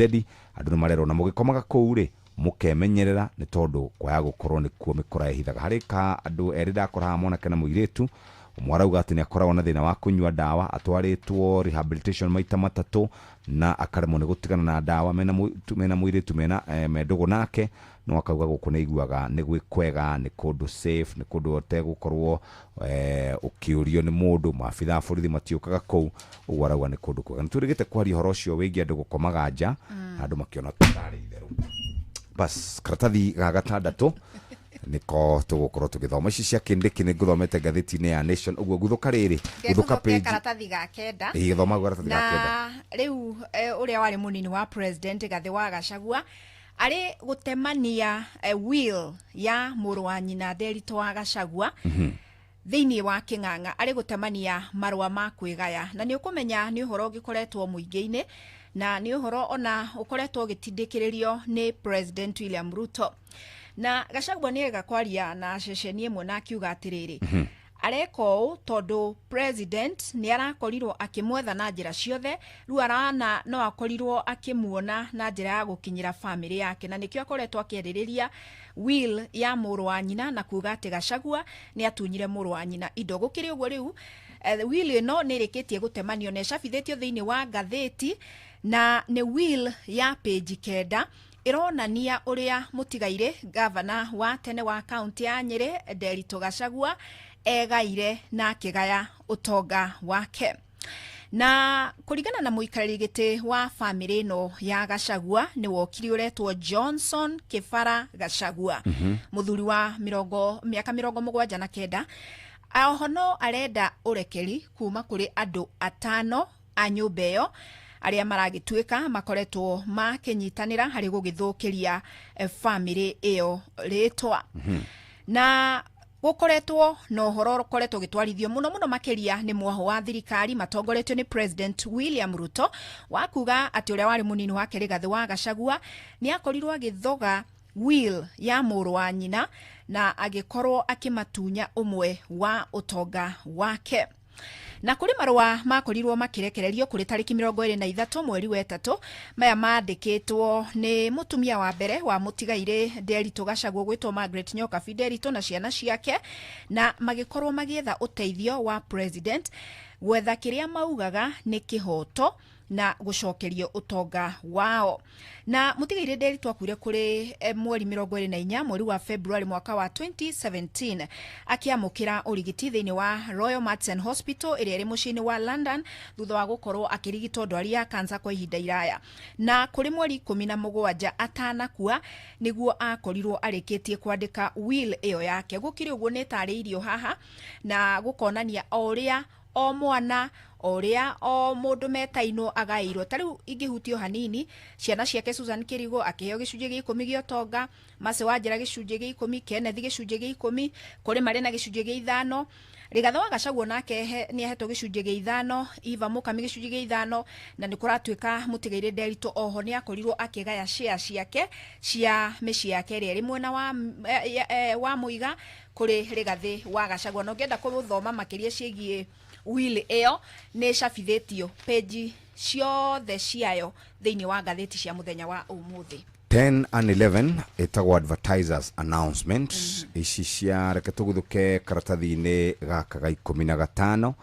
Andũ nĩ marerwo na mũgĩkomaga kũu rĩ, mũkemenyerera, nĩ tondũ kwaya gũkorwo nĩkuo mĩkora ĩhithaga. Harĩ ka andũ erĩ ndakora haha, mwanake na mũirĩtu. Ũmwe arauga atĩ nĩ akoragwo na thĩna wa kũnyua ndawa, atwarĩtwo rehabilitation maita matatũ na akaremwo nĩ gũtigana na ndawa. Mena mũirĩtu mena me ndũgũ nake, no akauga gũkũ nĩ aiguaga nĩ gwĩ kwega, nĩ kũndũ safe, nĩ kũndũ ũtegũkorwo ũkĩũrio nĩ mũndũ, maabitha a borithi matiũkaga kũu, ũguo arauga nĩ kũndũ kwega. Nĩ twĩrĩgĩte kwaria ũhoro ũcio wĩgiĩ andũ gũkomaga nja na andũ makĩona tarĩ itherũ. Bas, karatathi ga gatandatũ nĩko tũgũkorwo tũgĩthoma. Ici cia kĩndĩki nĩ ngũthomete ngathĩti-inĩ ya Nation, ũguo guthũka rĩrĩ, guthũka Ngegũthomia page karatathi ga kenda. Ĩĩ, thoma karatathi ga kenda. Na rĩu ũrĩa warĩ mũnini wa president Gathĩ wa Gachagua arĩ gũtemania will ya mũrũ wa nyina Nderitu wa Gachagua thĩinĩ wa Kĩng'ang'a, arĩ gũtemania marũa ma kwĩgaya, na nĩ ũkũmenya nĩ ũhoro ũgĩkoretwo mũingĩ-inĩ, na nĩ ũhoro ona ũkoretwo ũgĩtindĩkĩrĩrio nĩ President William Ruto. Na Gachagua nĩ ega kwaria na ceceni ĩmwe na akiuga atĩrĩrĩ, Areka ũũ tondũ president nĩ arakorirwo akĩmwetha na njĩra ciothe. Rĩu arana no akorirwo akĩmuona na njĩra ya gũkinyĩra famĩlĩ yake, na nĩkĩo akoretwo akĩarĩrĩria will ya mũrũ wa nyina na kuga atĩ Gachagua nĩ atunyire mũrũ wa nyina indo. Gũkĩrĩ ũguo, rĩu will ĩno nĩ ĩrĩkĩtie gũtemanio na ĩcabithĩtio thĩinĩ wa ngathĩti, na nĩ will ya page 9 ĩronania ũrĩa mũtigairĩ gavana wa tene wa kaunti ya Nyĩrĩ Nderitu Gachagua egaire na akĩgaya ũtonga wake. Na kũringana na mũikarĩri gĩtĩ wa famĩlĩ ĩno ya Gachagua, nĩ wokiri ũretwo Johnson Kĩbara Gachagua, mũthuri wa mĩaka 79, oho no arenda ũrekeri kuma kũrĩ andũ 5 a nyũmba ĩyo arĩa maragĩtuĩka makoretwo makĩnyitanĩra harĩ gũgĩthũkĩria famĩlĩ ĩyo rĩtwa. Na gũkoretwo na ũhoro ũkoretwo ũgĩtwarithio mũno mũno makĩria nĩ mwaho wa thirikari matongoretio nĩ President William Ruto, wa kuga atĩ ũrĩa warĩ mũnini wake Rigathĩ wa Gachagua nĩ akorirwo agĩthoga will ya mũrũ wa nyina na agĩkorwo akĩmatunya ũmwe wa ũtonga wake. Na kũrĩ marũa makorirwo makĩrekererio kũrĩ tarĩki 23 mweri wa 3, maya mandĩkĩtwo nĩ mũtumia wa mbere wa mũtigairĩ Nderitu Gachagua gwĩtwo Margaret Nyokabi Nderitu na ciana ciake, na magĩkorwo magĩetha ũteithio wa president gwetha kĩrĩa maugaga nĩ kĩhoto na gũcokerio ũtonga wao. Na mũtigairĩ Nderitu akuire kũrĩ mweri 24 mweri wa February mwaka wa 2017 akĩamũkĩra ũrigiti thĩinĩ wa Royal Marsden Hospital ĩrĩa ĩrĩ mũciĩ-inĩ wa London, thutha wa gũkorwo akĩrigitwo ndwari ya kansa kwa ihinda iraya. Na kũrĩ mweri 17 atanakua nĩguo akorirwo arĩkĩtie kwandĩka will ĩyo yake. Gũkĩrĩ ũguo, nĩ ĩtarĩirio haha na gũkonania o ũrĩa o mwana, o ũrĩa o mũndũ metainwo agaĩirwo. Ta rĩu ingĩhutio hanini, ciana ciake, Susan Kĩrigo akĩheo gĩcunjĩ gĩa 10 gĩa ũtonga, Mercy Wanjĩra gĩcunjĩ gĩa 10, Kenneth gĩcunjĩ gĩa 10, kũrĩ marĩ na gĩcunjĩ gĩa 5, Rigathĩ wa Gachagua nake nĩ ahetwo gĩcunjĩ gĩa 5, Eva Mũkami gĩcunjĩ gĩa 5, na nĩ kũratuĩka mũtigairĩ Nderitu oho nĩ akorirwo akĩgaya share ciake cia mĩciĩ yake ĩrĩa ĩrĩ mwena wa Mũiga kũrĩ Rigathĩ wa Gachagua. Na ũngĩenda kũthoma makĩria ciĩgiĩ will ĩyo, nĩ ĩcabithĩtio page ciothe ciayo thĩinĩ wa ngathĩti cia mũthenya wa ũmũthĩ. 10 and 11 ĩtagwo advertisers announcement. Ici cia reke tũguthũke karatathi-inĩ gaka ga 15,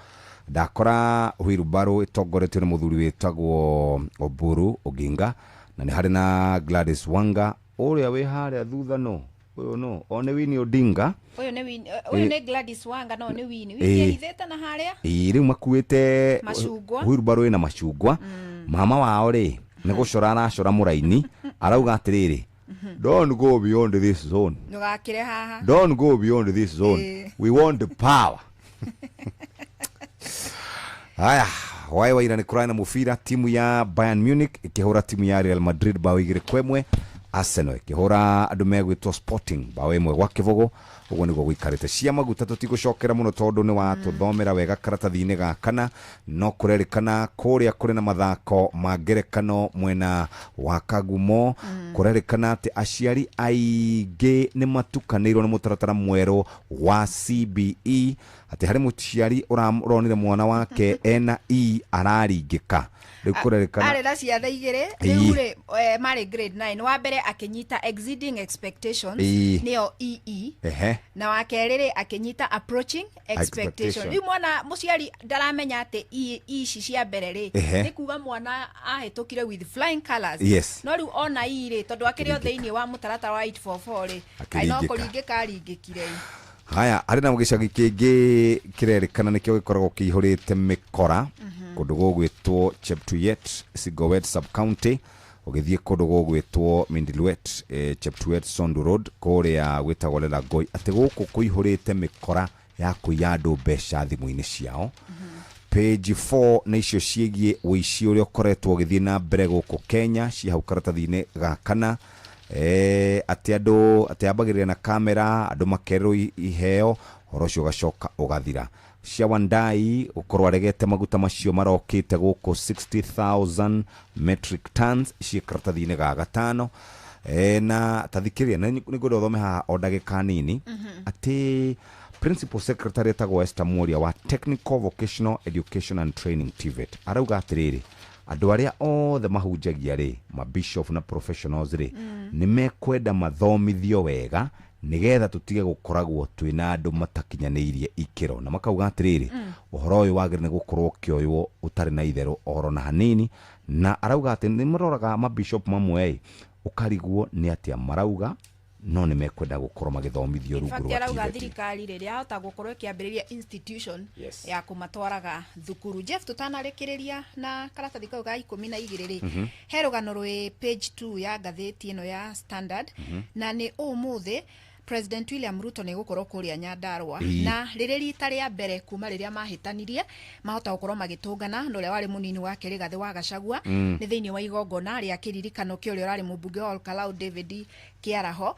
ndakora wheelbarrow ĩtongoretio nĩ mũthuri wĩtagwo Oburu Oginga, na nĩ harĩ na Gladys Wanga ũrĩa wĩ harĩa thutha. No ũyũ no o nĩ Winnie Odinga. Ũyũ nĩ Winnie, ũyũ nĩ Gladys Wanga, no nĩ Winnie. Winnie ehithĩte na harĩa. Ĩĩ, rĩu makuĩte macungwa. Wheelbarrow ĩna macungwa. Mama wao rĩ, nĩ gũcora aracora mũraini, arauga atĩrĩrĩ, "Don't go beyond this zone." Ndũgakĩre haha. "Don't go beyond this zone." "We want the power." Haya, waĩ waira nĩ kũrarĩ na mũbira, timu ya Bayern Munich ĩkĩhũra timu ya Real Madrid bao 2-1, Arsenal ĩkĩhũra andũ megwĩtwo Sporting bao 1-0. Ũguo nĩguo gũikarĩte. Cia maguta tũtigũcokera mũno tondũ nĩ watũthomera wega karatathi-inĩ ga kana. No kũrerĩkana kũrĩa kũrĩ na mathako ma ngerekano mwena wa Kagumo, kũrerĩkana atĩ aciari aingĩ nĩ matukanĩirwo nĩ mũtaratara mwerũ wa CBE, atĩ harĩ mũciari ũronire mwana wake ena E araringĩka. Rĩu kũrerĩkana Arĩ na ciana 2. Rĩu rĩ, marĩ grade 9. Wa mbere akĩnyita exceeding expectations, nĩyo EE, na wa kerĩ rĩ, akĩnyita approaching expectation. Expectation. Rĩu mwana mũciari ndaramenya atĩ E ici cia mbere rĩ, nĩ kuga mwana ahĩtũkire with flying colors. No rĩu ona E rĩ, tondũ akĩrĩ o thĩinĩ wa mũtaratara wa 844 rĩ, kaĩ no Akĩringĩka. kũringĩka aringĩkire. Haya, harĩ na gĩcagi kĩngĩ kĩrerĩkana nĩkĩo gĩkoragwo kĩihũrĩte mĩkora, kũndũ gũgwĩtwo Cheptuyet, Sigowet sub-county, ũgĩthiĩ kũndũ gũgwĩtwo Mindilwet, Cheptuyet Sondu Road, kũrĩa gwĩtagwo Lelagoi, atĩ gũkũ kũihũrĩte mĩkora ya kũiya andũ mbeca thimũ-inĩ ciao. Page 4 nĩ icio ciĩgiĩ ũici ũrĩa ũkoretwo ũgĩthiĩ na mbere gũkũ Kenya, ciĩ hau karatathi-inĩ ga kana, atĩ andũ atĩ ambagĩrĩria na kamera, andũ makerwo iheo, ũhoro ũcio ũgacoka ũgathira. Cia Wandai gũkorwo aregete maguta macio marokĩte gũkũ 60,000 metric tons, ciĩ karatathi-inĩ ga gatano. Na tathikĩrĩria, nĩ ngwenda ũthome haha o ndagĩka nini, atĩ Principal Secretary etagwo Esther Muoria wa Technical Vocational Education and Training, TVET, arauga atĩrĩrĩ, andũ arĩa othe mahunjagia rĩ, mabishop na professionals rĩ, nĩ mekwenda mathomithio wega nĩgetha tũtige gũkoragwo twĩna andũ matakinyanĩirie ikĩro, na makauga atĩrĩrĩ, ũhoro ũyũ wagĩrĩire nĩ gũkorwo ũkĩoywo ũtarĩ na itherũ oro na hanini. Na arauga atĩ nĩ maroraga mabishop mamwe ĩ, ũkarigwo nĩ atĩa marauga, no nĩ mekwenda gũkorwo magĩthomithio rungu fact rwa arauga TVET. Thirikari rĩrĩa yahota gũkorwo ĩkĩambĩrĩria institution Yes. ya kũmatwaraga thukuru. Jeff, tũtanarĩkĩrĩria na karatathi kau ga 12 rĩ, he rũgano rwĩ page 2 ya ngathĩti ĩno ya Standard, na nĩ ũmũthĩ President William Ruto nĩ gũkorwo kũrĩa Nyandarua, na rĩrĩ rita rĩa mbere kuma rĩrĩa mahĩtanirie mahota gũkorwo magĩtũngana na ũrĩa warĩ mũnini wake Rigathĩ wa Gachagua, nĩ thĩinĩ wa igongona rĩa kĩririkano kĩa ũrĩa ũrarĩ mũmbunge wa Olkalau David Kĩaraho.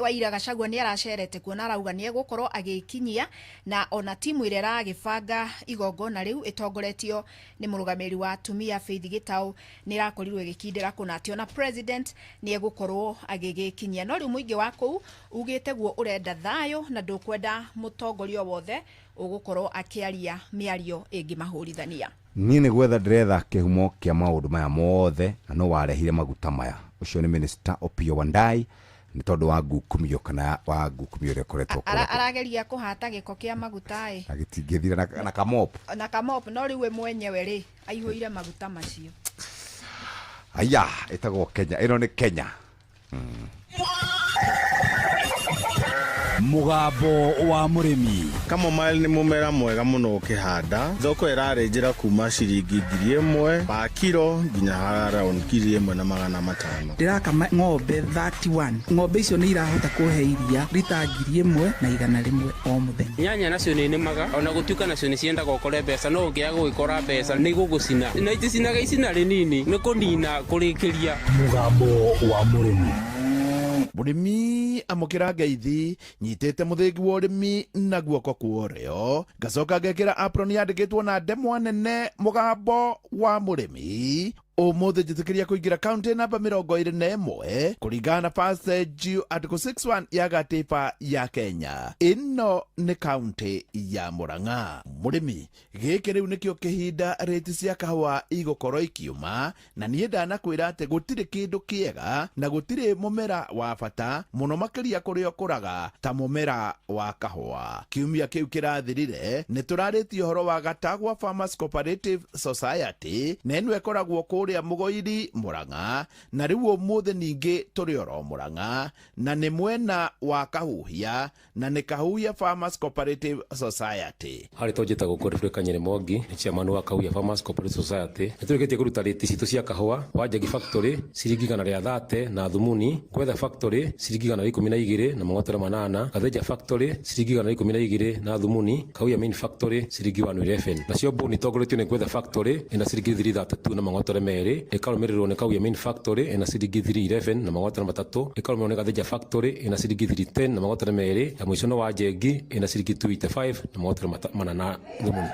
Waira Gachagua nĩ aracerete kuo na arauga nĩ egũkorwo agĩkinyia, na ona timu ĩrĩa ĩragĩbanga igongona rĩu ĩtongoretio nĩ mũrũgamĩrĩri wa atumia Faith Gĩtaũ nĩ ĩrakorirwo ĩgĩkindĩra kũna atĩ ona president nĩ egũkorwo agĩgĩkinyia. No rĩu mũingĩ wa kũu ugĩte guo ũrenda thayũ na ndũkwenda mũtongoria o wothe ũgũkorwo akĩaria mĩario ĩngĩmahũrithania. Niĩ nĩ gwetha ndĩretha kĩhumo kĩa maũndũ maya mothe, na no warehire maguta maya. Ũcio nĩ Minister Opiyo Wandayi, nĩ tondũ wa ngukumio kana wa ngukumio ĩrĩa ĩkoretwo kũrĩa. Arageria kũhata gĩko kĩa maguta ĩ. Na gĩtingĩthira na kamop. Na kamop, no rĩu we mwenyewe rĩ aihũire maguta macio. Aya ĩtagwo Kenya, ĩno nĩ Kenya. Mugambo wa mũrĩmi. Chamomile nĩ mũmera mwega mũno ũkĩhanda. Thoko ĩrarĩ njĩra kuma ciringi 1000 pa kiro nginya around 1500. Ndĩrakama ng'ombe 31. Ng'ombe icio nĩ irahota kũhe iria rita 1100 o mũthenya. Nyanya nacio nĩ nĩmaga ona gũtuĩka nacio nĩ ciendaga ũkore mbeca, no ũngĩaga gũgĩkora mbeca nĩ igũgũcina, na iticinaga icina rĩnini, nĩ kũnina kũrĩkĩria. Mugambo wa mũrĩmi. Mũrĩmi, amũkĩra ngeithi. Nyitĩte mũthĩgi wa ũrĩmi na guoko kwa ũrĩo, ngacoka ngekĩra apron yandĩkĩtwo na ndemwa nene "Mũgambo wa mũrĩmi". Ũmũthĩ njĩtĩkĩria kũingĩra kaunti namba 21 kũringana na passage article 61 ya gatiba ya Kenya. Ĩno nĩ kaunti ya Mũrang'a. Mũrĩmi, gĩkĩ rĩu nĩkĩo kĩhinda rĩti cia kahũa igũkorwo ikiuma, na niĩ ndanakwĩra atĩ gũtirĩ kĩndũ kĩega na gũtirĩ mũmera wa bata mũno makĩria kũrĩa ũkũraga ta mũmera wa kahũa. Kiumia kĩu kĩrathirire nĩ tũrarĩtie ũhoro wa Gatagwa Farmers Cooperative Society, na ĩno ĩkoragwo kũrĩa Mũgoiri, Mũrang'a. Na rĩu ũmũthĩ ningĩ tũrĩ oro Mũrang'a, na nĩ mwena wa Kahuhia, na nĩ Kahuhia Farmers Cooperative Society. Harĩ to njĩtagwo Godfrey Kanyere Mwangi, nĩ chairman wa Kahuhia Farmers Cooperative Society. Nĩ tũrĩkĩtie kũruta rĩti citũ cia kahũa. Wanjagi Factory ciringi 130 na thumuni, Gwetha Factory ciringi 112.80, Gatheja Factory ciringi 112 na thumuni, Kahuhia Main Factory ciringi 111. Nacio mbũni itongoretio nĩ Gwetha Factory ĩna ciringi 332 na mang'otore 2, ĩkarũmĩrĩrwo nĩ Kahuhia Main Factory ĩna ciringi 311 na mang'otore 3, ĩkarũmĩrĩrwo nĩ Gatheja Factory ĩna ciringi 310 na mang'otore 2, ya mũico nĩ Wanjengi ĩna ciringi 285 na mang'otore 4 na thumuni.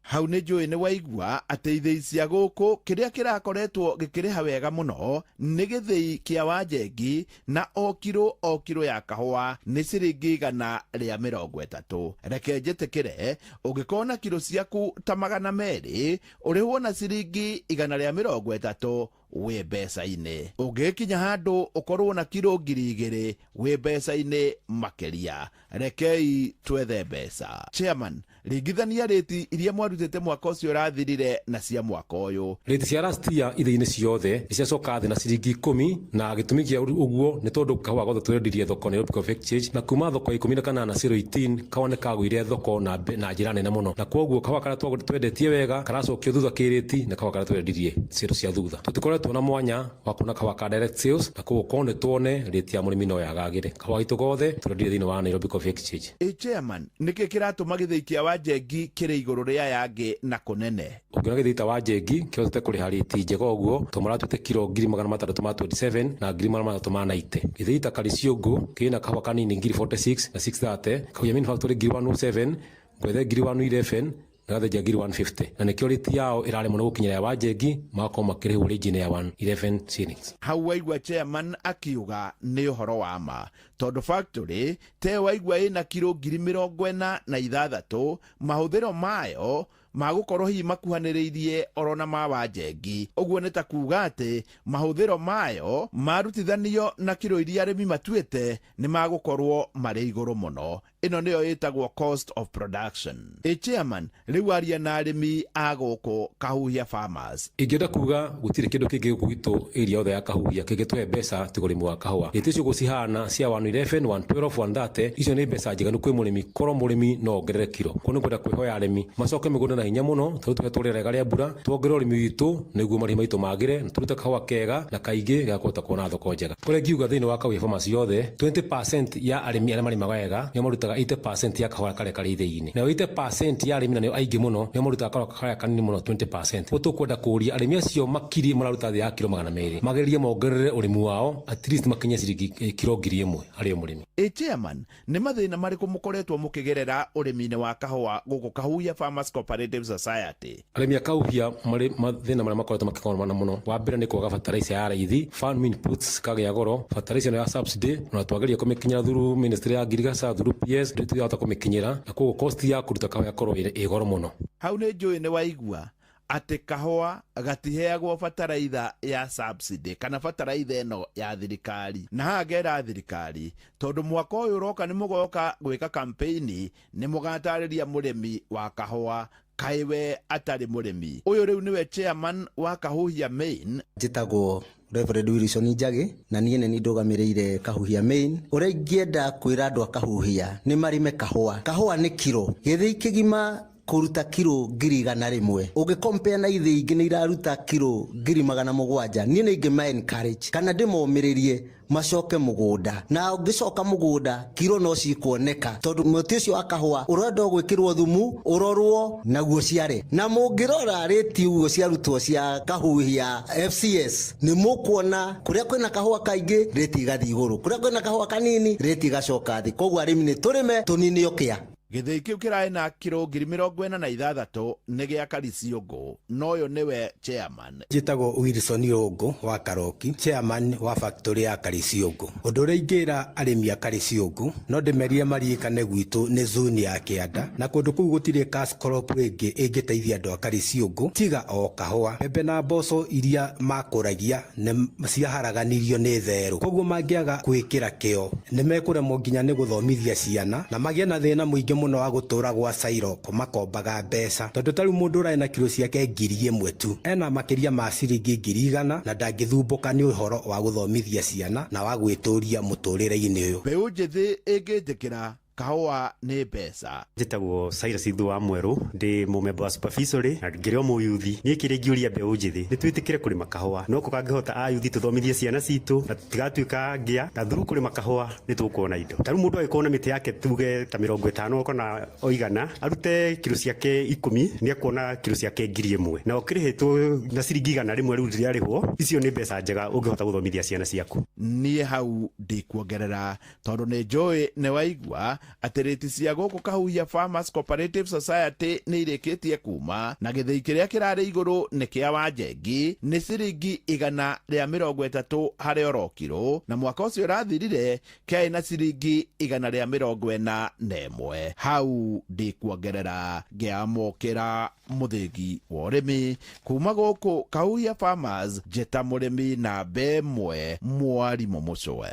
Hau nĩ njũĩ nĩ waigua atĩ ithĩi cia gũkũ, kĩrĩa kĩrakoretwo gĩkĩrĩha wega mũno nĩ gĩthĩi kĩa Wanjengi, na o kiro o kiro ya kahũa nĩ ciringi 130. Reke njĩtĩkĩre, ũngĩkorwo na kiro ciaku ta 200, ũrĩhwo na ciringi 130, wĩ mbeca-inĩ. Ũngĩkinya handũ ũkorwo na kiro 2000, wĩ mbeca-inĩ makĩria. Rekei twethe mbeca. Chairman, ringithania rĩti iria mwarutĩte mwaka ũcio ũrathirire na cia mwaka ũyũ. Rĩti cia last year ithĩi-inĩ ciothe nĩ ciacoka thĩ na ciringi 10, na gĩtũmi kĩa ũguo nĩ tondũ kahũa gothe twendirie thoko Nairobi Coffee Exchange, na kuma thoko ya 18 018 kahũa nĩ kagũire thoko na njĩra nene mũno, na koguo kahũa karĩa twendetie wega karacokio thutha kĩrĩti na kahũa karĩa twendirie cero cia thutha. Tũtikoretwo na mwanya wa kuona kahũa ka direct sales, na koguo korwo nĩ tuone rĩti ya mũrĩmi no yagagĩre. Kahũa gaitũ gothe tũrendirie thĩinĩ wa Nairobi Coffee Exchange. Ĩ chairman, nĩkĩ kĩratũma gĩthĩi kĩa Wanjengi kĩrĩ igũrũ rĩa yangĩ na kũnene? Ũngĩona gĩthĩi ta Wanjengi kĩhotete kũrĩha rĩti njega ũguo to maratuĩte kiro 627,000 na 390,000. Gĩthĩi ta Kariciũngũ kĩna kahũa kanini 46,630, Kahuhia Main Factory 107, Ngwethe 111. Na gathĩnja ngiri 150, na nĩkĩo rĩti yao ĩraremwo nĩ gũkinyĩra ya Wanjengi, magakorwo makĩrĩhwo rĩnjinĩ ya 111 shillings. Hau waigua chairman akiuga nĩ ũhoro wa ma, tondũ factory te waigua ĩna kiro 46,000, mahũthĩro mayo magũkorwo hihi makuhanĩrĩirie orona ma Wanjengi. Ũguo nĩ ta kuga atĩ mahũthĩro mayo marutithanio na kiro iria arĩmi matuĩte nĩ magũkorwo marĩ igũrũ mũno. Ĩno nĩyo ĩtagwo cost of production. Ĩ chairman, rĩu aria na arĩmi a gũkũ Kahuhia Farmers. Ingĩenda kuga gũtirĩ kĩndũ kĩngĩ gũkũ gwitũ area yothe ya Kahuhia kĩngĩtũhe mbeca tiga ũrĩmi wa kahũa. Rĩti icio gũcihana cia 111, 112, 130, icio nĩ mbeca njiganu kwĩ mũrĩmi, korwo mũrĩmi no ongerere kiro. Koguo nĩ ngwenda kwĩhoya arĩmi macoke mĩgũnda na hinya mũno, tondũ tũhetwo rĩera rĩega rĩa mbura, tuongerere ũrĩmi witũ nĩguo marĩhi maitũ magĩre, na tũrute kahũa kega na kaingĩ ga kũhota kuona thoko njega. Kũrĩa ngiuga thĩinĩ wa Kahuhia Farmers yothe, 20% ya arĩmi arĩa marĩmaga wega nĩo marutaga 80% ya kahũa karĩa karĩ ithĩi-inĩ, nayo 80% ya arĩmi na nĩo aingĩ mũno nĩo marutaga kahũa karĩa kanini mũno, 20%. Koguo tũkwenda kũria arĩmi acio makiri mararuta thĩ ya kiro 200 magerie mongerere ũrĩmi wao at least makinye ciringi kiro 1000 harĩ o mũrĩmi. Ĩ chairman, nĩ mathĩna marĩkũ mũkoretwo mũkĩgerera ũrĩmi-inĩ wa kahũa gũkũ Kahuhia Farmers Cooperative Society? Arĩmi a Kahuhia marĩ mathĩna marĩa makoretwo makĩgomana mũno, wa mbere nĩ kwaga bataraitha ya raithi, farm inputs cikagĩa goro, bataraitha ĩno ya subsidy ona twageria kũmĩkinyĩra through ministry ya ngirigaca, through PS, ndĩtũrahota kũmĩkinyĩra, na koguo cost ya kũruta kahũa ĩkorwo ĩ goro mũno. Hau nĩ njũĩ nĩ waigua atĩ kahũa gatiheagwo bataraitha ya subsidy kana bataraitha ĩno ya thirikari. Na haha ngera thirikari, tondũ mwaka ũyũ ũroka nĩ mũgoka gwĩka campaign, nĩ mũgatarĩria mũrĩmi wa kahũa kaĩ we atarĩ mũrĩmi. Ũyũ rĩu nĩwe chairman wa Kahuhia Main. Njĩtagwo Reverend Wilson Njagi, na niĩ nĩ niĩ ndũgamĩrĩire Kahuhia Main. Ũrĩa ingĩenda kwĩra andũ a Kahuhia nĩ marĩme kahũa. Kahũa nĩ kiro gĩthĩi kĩgima kũruta kiro 100,000. Ũngĩkompea na ithĩi ingĩ nĩ iraruta kiro 700,000. Niĩ nĩ ingĩma encourage kana ndĩmomĩrĩrie macoke mũgũnda, na ũngĩcoka mũgũnda kiro no cikuoneka, tondũ mũtĩ ũcio wa kahũa ũrenda gwĩkĩrwo thumu ũrorwo naguo ciare. Na mũngĩrora rĩti ũguo ciarutwo cia Kahuhia FCS, nĩ mũkuona kũrĩa kwĩna kahũa kaingĩ rĩti igathiĩ igũrũ, kũrĩa kwĩna kahũa kanini rĩti igacoka thĩ. Koguo arĩmi nĩ tũrĩme tũnine ũkĩa. Gĩthĩi kĩu kĩrarĩ na kiro 46,000 nĩ gĩa Kariciũngũ, na ũyũ nĩwe chairman. Njĩtagwo Wilson Rũngũ wa Karoki, chairman wa factory ya Kariciũngũ. Ũndũ ũrĩa ingĩra arĩmi a Kariciũngũ, no ndĩmerire maririkane gwitũ nĩ zone ya kĩanda, na kũndũ kũu gũtirĩ cash crop ĩngĩ ĩngĩteithia andũ a Kariciũngũ tiga o kahũa. Mbembe na mboco iria makũragia nĩ ciaharaganirio nĩ therũ, koguo mangĩaga gwĩkĩra kĩo nĩ mekũremwo nginya nĩ gũthomithia ciana, na magĩe na thĩna mũingĩ mũno wa gũtũra gwa Cairoko makombaga mbeca, tondũ ta rĩu mũndũ ũrarĩ na kiro ciake 1000 tu ena makĩria ma ciringi 100,000, na ndangĩthumbũka nĩ ũhoro wa gũthomithia ciana na wa gwĩtũria mũtũrĩre-inĩ ũyũ. Mbeũ njĩthĩ ĩngĩtĩkĩra kahũa nĩ mbeca. Njĩtagwo Cyrus Ithu wa Mwerũ, ndĩ mũmemba wa supervisory na ngĩrĩ o mũyuthi. Niĩ kĩrĩa ingĩũria mbeũ njĩthĩ nĩ twĩtĩkĩre kũrĩma kahũa, no kũngĩhota ayuthi tũthomithie ciana citũ na tũtigatuĩka ngĩa, na through kũrĩma kahũa nĩ tũkuona indo. Ta rĩu mũndũ angĩkorwo na mĩtĩ yake tuge ta 50 kana o 100, arute kiro ciake 10, nĩ ekuona kiro ciake 1000, na ũkĩrĩhĩtwo na ciringi 100 rĩu rĩrarĩhwo, icio nĩ mbeca njega ũngĩhota gũthomithia ciana ciaku. Niĩ hau ndikuongerera, tondũ nĩ njũĩ nĩ waigua atĩ rĩti cia gũkũ Kahuhia Farmers Cooperative Society nĩ irĩkĩtie kuma, na gĩthĩi kĩrĩa kĩrarĩ igũrũ nĩ kĩa Wanjengi nĩ ciringi 130 harĩ oro kiro, na mwaka ũcio ũrathirire kĩarĩ na ciringi 141. Hau ndikuongerera, ngĩamũkĩra mũthĩgi wa ũrĩmi kuma gũkũ Kahuhia Farmers, njĩta mũrĩmi namba 1 mwarimũ Mũcũwe.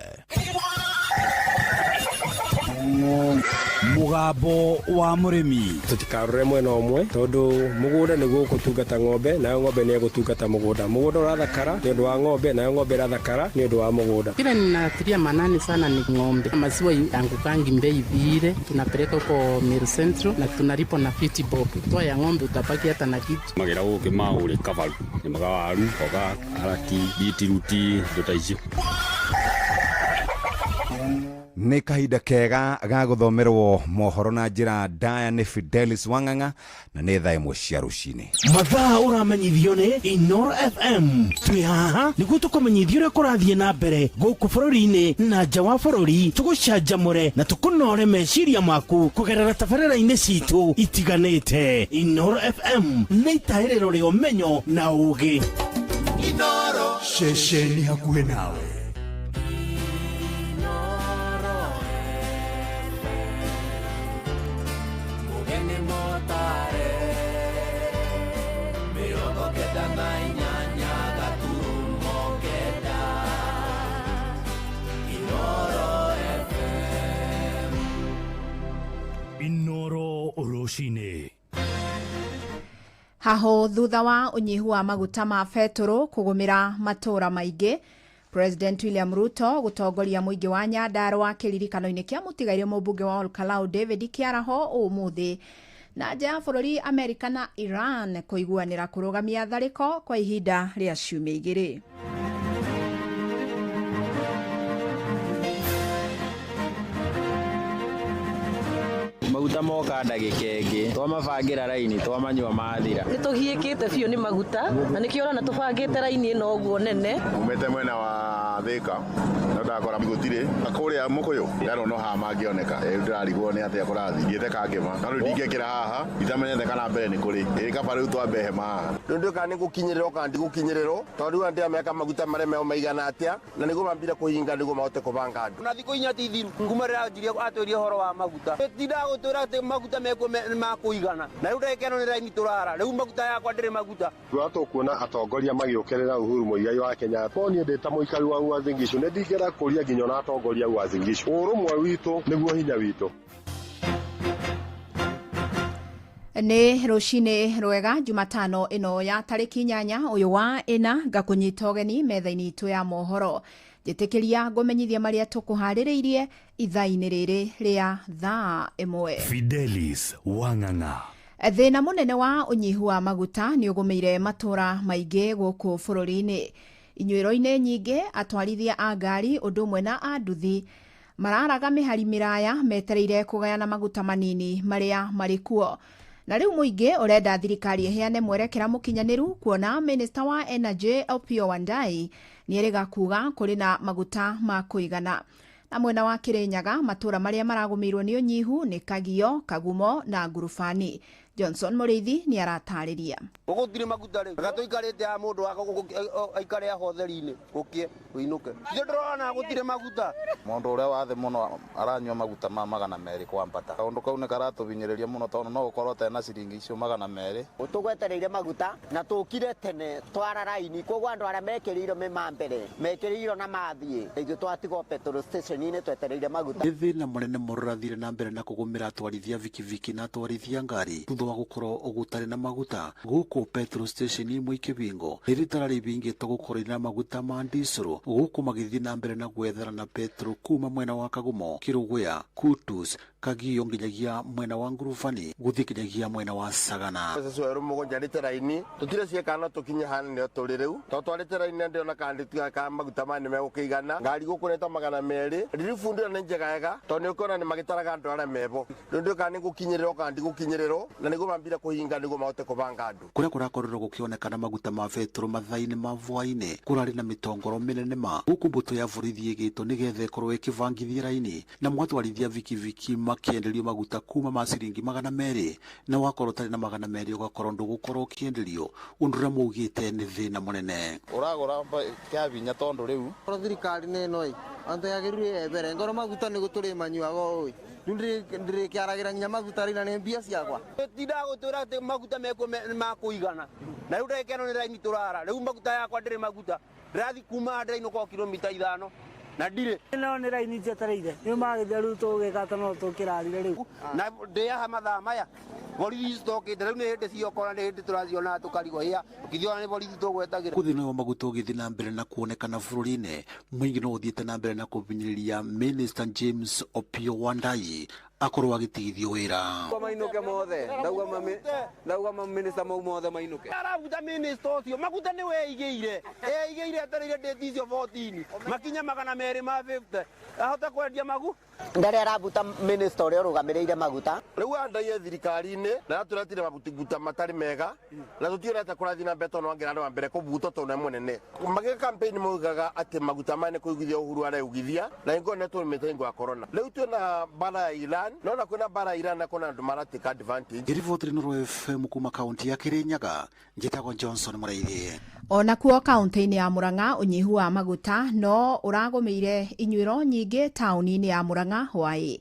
Mũgambo wa mũrĩmi. Tũtikarore mwena ũmwe, tondũ mũgũnda nĩguo ũgũtungata ng'ombe, nayo ng'ombe nĩ ĩgũtungata mũgũnda. Mũgũnda ũrathakara nĩ ũndũ wa ng'ombe, nayo ng'ombe ĩrathakara nĩ ũndũ wa mũgũnda. Kile ninatilia manani sana ni ng'ombe. Maziwa yangukangi mbei vile, tunapeleka huko Meru Central na tunalipo na 50 bob. Toa ya ng'ombe utabaki hata na kitu. Magera gũkĩ maũrĩ kabaru, nĩmaga waru, mboga, karati, bitiruti, indo ta icio. Nĩ kahinda kega ga gũthomerwo mohoro na njĩra ndaya nĩ Fidelis Wang'ang'a na nĩ thaa 1 cia rũcinĩ. Mathaa ũramenyithio nĩ Inoro FM. Twĩ haha nĩguo tũkũmenyithie ũrĩa kũrathiĩ na mbere gũkũ bũrũri-inĩ na nja wa bũrũri, tũgũcanjamũre na tũkũnore meciria maku kũgerera tabarĩra-inĩ citũ itiganĩte. Inoro FM nĩ itaĩrĩro rĩa ũmenyo na ũgĩ. Inoro ceceni hakuhĩ nawe. Mugeni motare 98 gaturumo 9 Inoro FM. Inoro rũcinĩ. Haho thutha wa unyihu wa maguta ma betũrũ kũgũmĩra matũra maingĩ, President William Ruto gũtongoria mũingĩ wa Nyandarũa kĩririkano-inĩ kĩa mũtigairĩ mũmbunge wa Olkalau David Kĩaraho ũmũthĩ. Na nja ya bũrũri, Amerika na Iran kũiguanĩra kũrũgamia tharĩko kwa ihinda rĩa ciumia 2. Maguta moka ndagĩka ĩngĩ twamabangĩra raini twamanyua mathira. Nĩ tũgiĩkĩte biũ nĩ maguta na nĩkĩo ũrona tũbangĩte raini ĩno ũguo nene. Umĩte mwena wa Thĩka no ndakora gũtirĩ kũrĩa Mũkũyũ ndarona no haha mangĩoneka. Rĩu ndĩrarigwo nĩ atĩa kũrathiĩ thiĩte Kangĩma no rĩu ndingĩkĩra haha itamenyete kana mbere nĩ kũrĩ ĩĩ kaba rĩu twambe hema haha. Rĩu ndiũĩ kana nĩ gũkinyĩrĩrwo kana ndigũkinyĩrĩrwo tondũ rĩu andũ aya meka maguta marĩa meo maigana atĩa na nĩguo mambire kũhinga nĩguo mahote kũbanga andũ. Na thikũ 4 ti thiru kuma rĩrĩa anjirie atwĩrie ũhoro wa maguta tindaga gũtwĩra atĩ maguta mekuo nĩ makũigana na rĩu ndagĩka ĩno nĩ raini tũrara rĩu maguta yakwa ndĩrĩ maguta. Thutha tũkuona atongoria magĩũkĩrĩra Uhuru Muigai wa Kenyatta no niĩ ndĩ ta mũikari wa Uasin Gishu nĩ ndingĩenda kũria nginya ona atongoria a Uasin Gishu. Ũrũmwe witũ nĩguo hinya witũ. Nĩ rũcinĩ rwega Jumatano ĩno ya tarĩki 8 ũyũ wa 4 ngakũnyita ũgeni metha-inĩ itũ ya mohoro. Njĩtĩkĩria ngũmenyithia marĩa tũkũharĩrĩirie ithaa-inĩ rĩrĩ rĩa thaa 1. Fidelis Wang'ang'a. Thĩna mũnene wa ũnyihu wa maguta nĩ ũgũmĩire matũra maingĩ gũkũ bũrũri-inĩ. Inyuĩro-inĩ nyingĩ atwarithia a ngari ũndũ ũmwe na a nduthi mararaga mĩhari mĩraya metereire kũgayana maguta manini marĩa marĩ kuo. Na rĩu mũingĩ ũrenda thirikari ĩheane mwerekera mũkinyanĩru kuona Minister wa Energy Opiyo Wandayi nĩerĩga kuga kũrĩ na maguta ma kũigana. Na mwena wa Kĩrĩnyaga matũra marĩa maragũmĩirwo nĩ ũnyihu nĩ Kagio, Kagumo na Ngurubani. Johnson Mũrĩithi nĩ aratarĩria. Gũtirĩ maguta rĩu reka tũikarĩte haha mũndũ aikare haha ũtheri-inĩ gũkĩe ũinũke. Ithuĩ ndĩrona gũtirĩ maguta. Mũndũ ũrĩa wa thĩ mũno aranyua maguta ma 200 kwambata. Kaũndũ kau nĩ karatũbinyĩrĩria mũno tondũ no ũkorwo ũtarĩ na ciringi icio 200. Tũgwetereire maguta na tũkire tene twara raini koguo andũ arĩa mekĩrĩirwo me ma mbere mekĩrĩirwo na mathiĩ ithuĩ twatigwo petrol station-inĩ twetereire maguta. Nĩ thĩna mũnene mũno ũrathire na mbere na kũgũmĩra atwarithia bikibiki na atwarithia ngari thutha wa gũkorwo gũtarĩ na maguta gũkũ petrol station imwe ikĩbingwo rĩrĩ itararĩbingĩtwo gũkorwo na maguta ma diesel gũkũ magĩthiĩ na mbere na gwethera na petrol kuma mwena wa Kagumo, Kĩrũgũya, Kutus, Kagio nginyagia mwena wa Ngurubani gũthiĩ nginyagia mwena wa Sagana. Mbeca cia werũ mũgũnja njarĩte raini tũtirĩ ciĩka no tũkinye haha nĩho tũrĩ rĩu tondũ twarĩte raini na ndĩrona kana ndĩtiga kana maguta maya nĩmegũkĩigana. Ngari gũkũ nĩ ta 200 riribu ndĩyo nĩ njegega tondũ nĩ ũkuona nĩ magĩtaraga andũ arĩa mebo rĩu ndiũĩ kana nĩ gũkinyĩrĩrwo kana ndigũkinyĩrĩrwo na nĩguo mambire kũhinga nĩguo mahote kũbanga andũ. Kũrĩa kũrakorirwo gũkĩonekana maguta ma betũrũ mathaa-inĩ ma hwaĩ-inĩ kũrarĩ na mĩtongoro mĩnene ma gũkũ mbũtũ ya borithi ĩgĩtwo nĩgetha ĩkorwo ĩkĩbangithia raini na mwatwarithia bikibiki makĩenderio maguta kuma ma ciringi 200 na wakorwo ũtarĩ na 200 ũgakorwo ndũgũkorwo ũkĩenderio ũndũ ũrĩa maugĩte nĩ thĩna mũnene. Ũragũra kĩa hinya tondũ rĩu thirikari nĩ ĩno ĩ antũ yagĩrĩirwo yethere ngorwo maguta nĩ gũtũrĩ manyuaga ũũ rĩu ndĩrĩkĩaragĩra nginya maguta rĩ na nĩ mbia ciakwa. Tindaga gũtwĩra atĩ maguta mekuo nĩ makũigana na rĩu ndagĩka ĩno nĩ raini tũrara rĩu maguta yakwa ndĩrĩ maguta ndĩrathiĩ kuma ndĩrainũka o kilomita 5 na ndirĩ. Ĩno nĩ raini njetereire nĩ magĩthia rĩu tũgĩka atĩ no tũkĩrarire rĩu. Na ndĩ haha mathaa maya borithi citokĩte rĩu nĩ hĩndĩ ciokora nĩ hĩndĩ tũraciona tũkarigwo hĩa ũkĩthiona nĩ borithi tũgwetagĩra. Gũthĩna wa maguta ũgĩthiĩ na mbere na kuonekana bũrũri-inĩ mũingĩ no ũthiĩte na mbere na kũbinyĩrĩria Minister James Opiyo Wandayi Akorwo agĩtigithio wĩra. Mainũke mothe ndauga maminista mau mothe mainũke. Arabuta minista ũcio maguta nĩ weigĩire eigĩire etereire date icio 14 makinya 250 ahote kwendia magu ndarĩ arabuta minista ũrĩa ũrũgamĩrĩire maguta. Rĩu andaiye thirikari-inĩ na tũretire maguta matarĩ mega na tũtiũrete kũrathiĩ na mbere tondũ wangĩra andũ a mbere kũbutwo tondũ nĩ mũnene. Magĩka campaign maugaga atĩ maguta maya nĩ kũigithia Uhuru areugithia na ingĩkorwo nĩ tũrĩmĩte hingo ya corona. Rĩu twĩna mbara ya Iran nona kwĩna mbara ya Iran na kwĩna andũ maratake advantage. Ngĩribotĩra Inooro FM kuma kaunti ya Kirinyaga, njĩtagwo Johnson Mũraithi. Ona kuo kaunti-inĩ ya Murang'a ũnyihu wa maguta no ũragũmĩire inyuĩro nyingĩ taũni-inĩ ya Murang'a hwaĩ.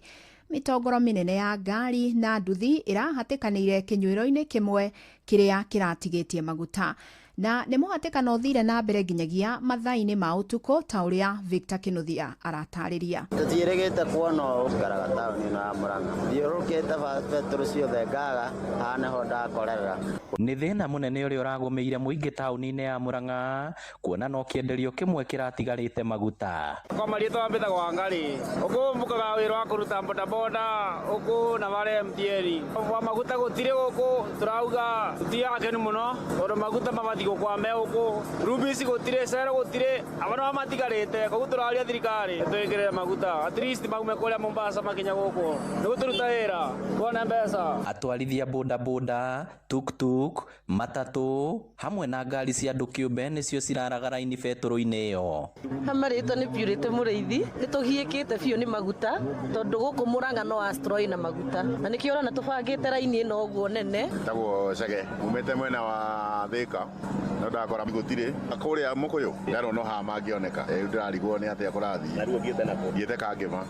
Mĩtongoro mĩnene ya ngari na nduthi ĩrahatĩkanĩire kĩnyuĩro-inĩ kĩmwe kĩrĩa kĩratigĩtie maguta, na nĩ mũhatĩkano ũthire na mbere nginyagia mathaa-inĩ ma ũtukũ ta ũrĩa Victor Kinuthia aratarĩria. Tũtiĩrĩgĩte kuona ũũ ngaraga taũni ĩno ya Murang'a, thiũrũrũkĩte betũrũ ciothe ngaga, haha nĩho ndakorerera. Nĩ thĩna mũnene ũrĩa ũragũmĩire mũingĩ taũni-inĩ ya Murang'a kuona no kĩenderio kĩmwe kĩratigarĩte maguta. Kwa marĩtwa mbĩtagwo Wangari, ũkũ mbukaga wĩra wa kũruta bodaboda ũkũ na wale MTN. Wa maguta gũtirĩ gũkũ tũrauga tũtiaga akenu mũno tondũ maguta mabatiĩ gũkwame ũkũ, rubisi gũtirĩ, cero gũtirĩ, aba no matigarĩte, koguo tũraria thirikari ĩtwĩkĩrĩre maguta at least maume kũrĩa Mombasa makinya gũkũ nĩguo tũruta wĩra tuone mbeca. Atwarithia bodaboda, tuktuk, matatũ hamwe na ngari cia andũ kĩũmbe nĩcio ciraraga raini betũrũ-inĩ ĩyo. Hamarĩtwo nĩ Purity Mũrĩithi, nĩ tũgiĩkĩte biũ nĩ maguta tondũ gũkũ Murang'a no Astro ĩna maguta na nĩkĩo ũrona tũbangĩte raini ĩno ũguo nene. Njĩtagwo Chege, umĩte mwena wa Thĩka no ndakora gũtirĩ kũrĩa Mũkũyũ ndarona no haha mangĩoneka. Rĩu ndĩrarigwo nĩ atĩa kũrathiĩ. Na rĩu ũthiĩte nakũ? Thiĩte Kangĩma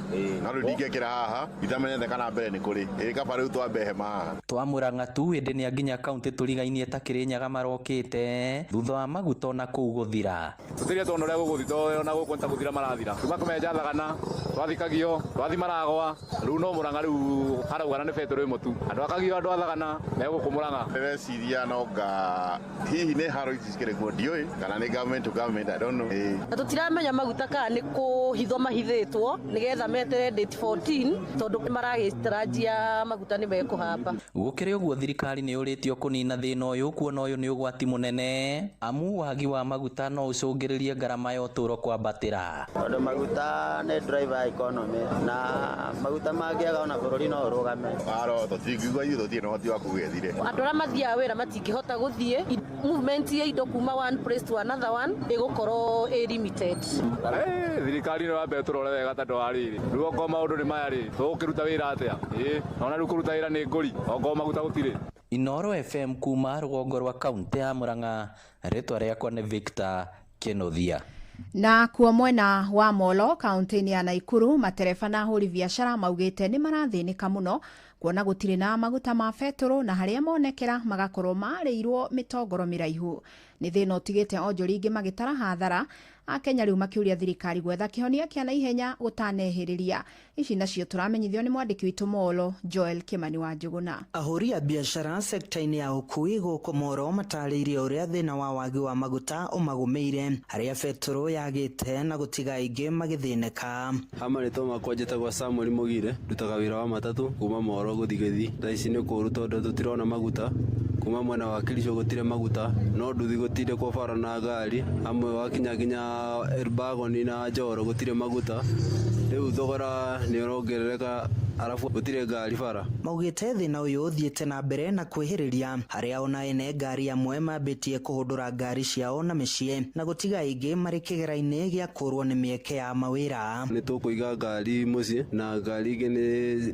no rĩu ndingĩkĩra haha itamenyete kana mbere nĩ kũrĩ ĩ kaba rĩu twambe hema haha. Twa Murang'a tu ĩndĩ nĩ nginya kaunti tũrigainie ta Kĩrĩnyaga marokĩte thutha wa maguta ona kũu gũthira. Tũtirĩ tuona ũrĩa gũgũthiĩ tondũ ona gũkũ nĩ ta gũthira marathira. Tuma kũmenja thagana, twathikagio, twathi maragwa, rĩu no Murang'a rĩu haraugana nĩ betũrũ ĩmwe tu. Andũ akagio andũ a thagana me gũkũ Murang'a. Ndĩreciria no nga hihi nĩ haro ici cikĩrĩ kuo ndiũĩ kana nĩ government to government, I don't know. Na tũtiramenya maguta kana nĩ kũhithwo mahithĩtwo nĩgetha metere date 14 tondũ maragĩtarajia maguta nĩ mekũhamba. Gũkĩrĩ ũguo thirikari nĩ yũrĩtio kũnina thĩna ũyũ kuona ũyũ nĩ ũgwati mũnene amu wagi wa maguta no ũcũngĩrĩrie ngarama ya ũtũũro kwambatĩra. Tondũ maguta nĩ driver economy na maguta mangĩaga ona bũrũri no ũrũgame. Aro tũtingiuga ithuĩ tũtirĩ na ũhoti wa kũgethire. Andũ arĩa mathiaga wĩra matingĩhota gũthiĩ, movement ya indo kuma one place to another one ĩgũkorwo ĩ limited. Thirikari ĩno yambe tũrore wega tondũ wa rĩrĩ rĩu okorwo maũndũ nĩ maya rĩ tũgũkĩruta wĩra atĩa? Ĩĩ ona rĩu kũruta wĩra nĩ ngũri okorwo maguta gũtirĩ. Inooro FM kuma rũgongo rwa kaunti ya Murang'a, rĩtwa rĩakwa nĩ Victor Kinuthia. Na kuo mwena wa Molo kaunti-inĩ ya Naikuru, matereba na ahũri biacara maugĩte nĩ marathĩnĩka mũno kuona gũtirĩ na maguta ma betũrũ na harĩa monekera magakorwo marĩirwo mĩtongoro mĩraihu. Nĩ thĩna ũtigĩte onjoria aingĩ magĩtara hathara, Akenya rĩu makĩũria thirikari gwetha kĩhonia kĩa naihenya gũtanehĩrĩria. Ici nacio tũramenyithio nĩ mwandĩki witũ Molo Joel Kimani wa Njũgũna. Ahũri a biacara sekta-inĩ ya ũkui gũkũ Moro matarĩirie ũrĩa thĩna wa wagi wa maguta ũmagũmĩire harĩa betũrũ yagĩte na gũtiga aingĩ magĩthĩnĩka. Ha marĩtwa makwa njĩtagwo Samuel Mũgire, ndutaga wĩra wa matatũ kuma Moro gũthiĩ Gĩthii. Thaa ici nĩ kũũru tondũ tũtirona maguta kuma mwena wa Kericho gũtirĩ maguta no nduthi gũtindĩkwo bara na ngari hamwe wakinya nginya Elbagon na Njoro gũtirĩ maguta rĩu thogora nĩ ũrongerereka arabu gũtirĩ ngari bara. Maugĩte thĩna ũyũ ũthiĩte na mbere na kwĩhĩrĩria harĩa ona ene ngari amwe mambĩtie kũhũndũra ngari ciao na mĩciĩ na gũtiga aingĩ marĩ kĩgera-inĩ gĩa kũrwo nĩ mĩeke ya mawĩra. Nĩ tũkũiga ngari mũciĩ na ngari ingĩ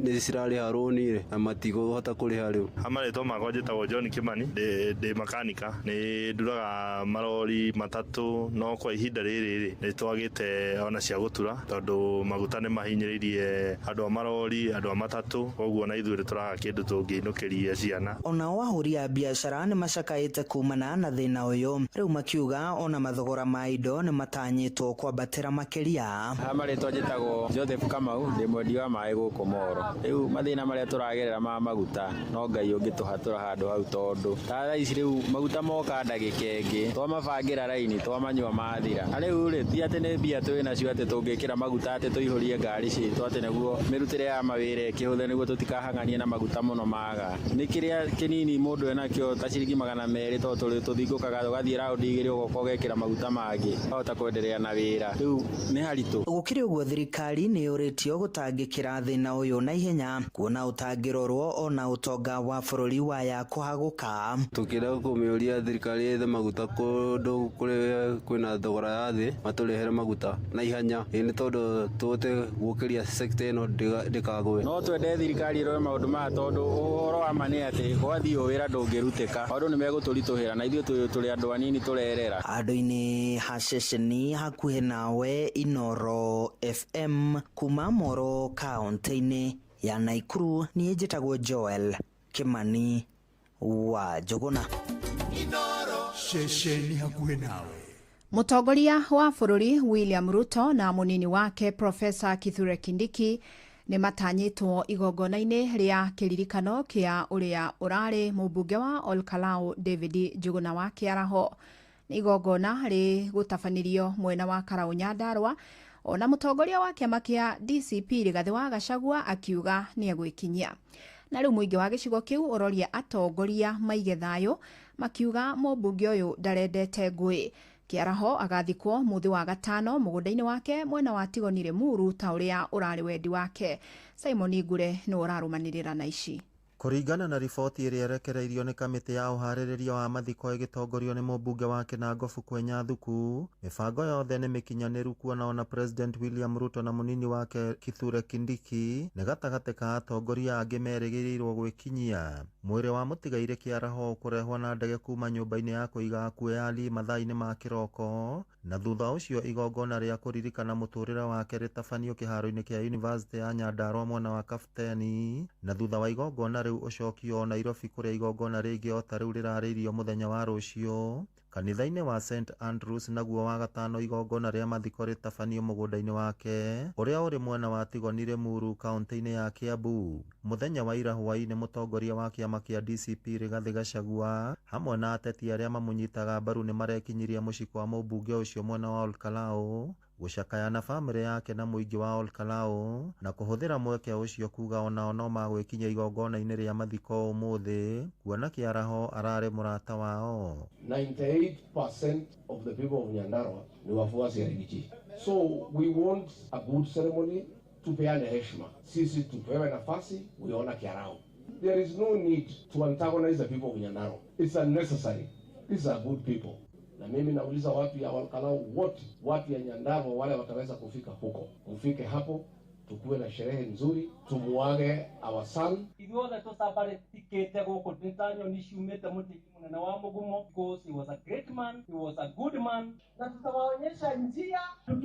nĩ cirarĩha rũni na matikũhota kũrĩha rĩu. Ha marĩtwa makwa njĩtagwo John Kimani, ndĩ makanika, nĩ nduraga marori matatũ no kwa ihinda rĩrĩ rĩ nĩ twagĩte ona cia gũtura tondũ maguta nĩ mahinyĩrĩirie andũ a marori, andũ a matatũ, koguo na ithuĩ tũraga kĩndũ tũngĩinũkĩria ciana. Onao ahũri a biacara nĩ macakaĩte kumana na thĩna ũyũ rĩu makiuga ona mathogora ma indo nĩ matanyĩtwo kwambatĩra makĩria. Ha marĩtwa njĩtagwo Joseph Kamau, ndĩ mwendia wa maĩ gũkũ Moro. Rĩu mathĩna marĩa tũragerera ma maguta no Ngai ũngĩtũhatũra handũ hau tondũ ta thaa ici rĩu maguta moka ndagĩka ĩngĩ twamabangĩra raini twamanyua mathira. Na rĩu rĩ ti atĩ nĩ mbia twĩ nacio atĩ tũngĩkĩra maguta atĩ tũihũrie ngari citũ atĩ nĩguo mĩrutĩre ya mawĩra mawĩra ĩkĩhũthe nĩguo tũtikahang'anie na maguta mũno maga. Nĩ kĩrĩa kĩnini mũndũ enakĩo ta ciringi 200 tondũ tũthingũkaga tũgathiĩ raundi igĩrĩ ũgoka ũgekĩra maguta mangĩ wahota kwenderea na wĩra rĩu nĩ haritũ. Gũkĩrĩ ũguo thirikari nĩ yũrĩtio gũtangĩkĩra thĩna ũyũ na ihenya kuona ũtangĩrorwo ona ũtonga wa bũrũri waya kũhagũka. Tũkĩenda kũmĩũria thirikari yethe maguta kũndũ kũrĩa kwĩna thogora ya thĩ matũrehere maguta na ihenya, ĩ nĩ tondũ tũhote gũkĩria sector ĩno ndĩkagwe. No twende thirikari ĩrore maũndũ maya tondũ ũhoro wa ma nĩ atĩ gwathiĩ ũũ wĩra ndũngĩrutĩka, andũ nĩ megũtũritũhĩra na ithuĩ tũrĩ andũ anini tũrerera. Andũ-inĩ ha ceceni hakuhĩ nawe Inoro FM kuma Moro kaunti-inĩ ya Naikuru, niĩ njĩtagwo Joel Kimani wa Njũgũna. Ceceni hakuhĩ nawe. Mũtongoria wa bũrũri William Ruto na mũnini wake Profesa Kithure Kindiki nĩ matanyĩtwo igongona-inĩ rĩa kĩririkano kĩa ũrĩa ũrarĩ mũmbunge wa Olkalau David Njũgũna wa Kĩaraho. Nĩ igongona rĩgũtabanĩrio mwena wa Karau Nyandarua, ona mũtongoria wa kĩama kĩa DCP Rigathĩ wa Gachagua akiuga nĩ egwĩkinyia. Na rĩu mũingĩ wa gĩcigo kĩu ũroria atongoria maige thayũ, makiuga mũmbunge ũyũ ndarendete ngũĩ. Kĩaraho agathikwo mũthĩ wa gatano mũgũnda-inĩ wake mwena wa Tigoni Limuru ta ũrĩa ũrarĩ wendi wake. Simon Ngure nĩ ũrarũmanĩrĩra na ici. Kũringana na riboti ĩrĩa ĩrekereirio nĩ kamĩtĩ ya ũharĩrĩria wa mathiko ĩgĩtongorio nĩ mũmbunge wa Kinango Kwenya Thuku, mĩbango yothe nĩ mĩkinyanĩru kuona ona President William Ruto na mũnini wake Kithure Kindiki nĩ gatagatĩ ka atongoria angĩ merĩgĩrĩirwo gwĩkinyia. Mwĩrĩ wa mũtigairĩ Kĩaraho ũkũrehwo na ndege kuma nyũmba-inĩ ya kũiga akuũ ya Lee mathaa-inĩ ma kĩroko, na thutha ũcio igongona rĩa kũririkana mũtũrĩre wake rĩtabanio kĩharo-inĩ kĩa University ya Nyandarua mwena wa Kapteni, na thutha wa igongona rĩu ũcokio Nairobi kũrĩa igongona rĩngĩ o ta rĩu rĩrarĩirio mũthenya wa rũciũ kanitha-inĩ wa St Andrews, naguo wa gatano igongona rĩa mathiko rĩtabanio mũgũnda-inĩ wake ũrĩa ũrĩ mwena wa Tigoni Limuru kaunti-inĩ ya Kiambu. Mũthenya wa ira hwaĩ-inĩ mũtongoria wa kĩama kĩa DCP Rigathĩ Gachagua hamwe na ateti arĩa mamũnyitaga mbaru nĩ marekinyirie mũciĩ kwa mũmbunge ũcio mwena wa Olkalau gũcakaya na bamĩrĩ yake na mũingĩ wa Olkalau na kũhũthĩra mweke ũcio kuga onao no magwĩkinyia igongona-inĩ rĩa mathiko ũmũthĩ kuona Kĩaraho ararĩ mũrata wao. 98% of the people of Nyandarua ni wafuasi ya Rigiji. So we want a good ceremony, tupeane heshima. Sisi tupewe nafasi, we honor Kĩaraho. There is no need to antagonize the people of Nyandarua. It's unnecessary. These are good people. Na mimi nauliza watu ya Olkalau wote, watu ya Nyandarua wale wataweza kufika huko, mfike hapo, tukuwe na sherehe nzuri, tumuage our son. Ithuothe tũcambarĩtikĩte gũkũ nĩ ta nyoni ciumĩte mũtĩ-inĩ mũnene wa mũgumo, because he was a great man, he was a good man. Na tutawaonyesha njia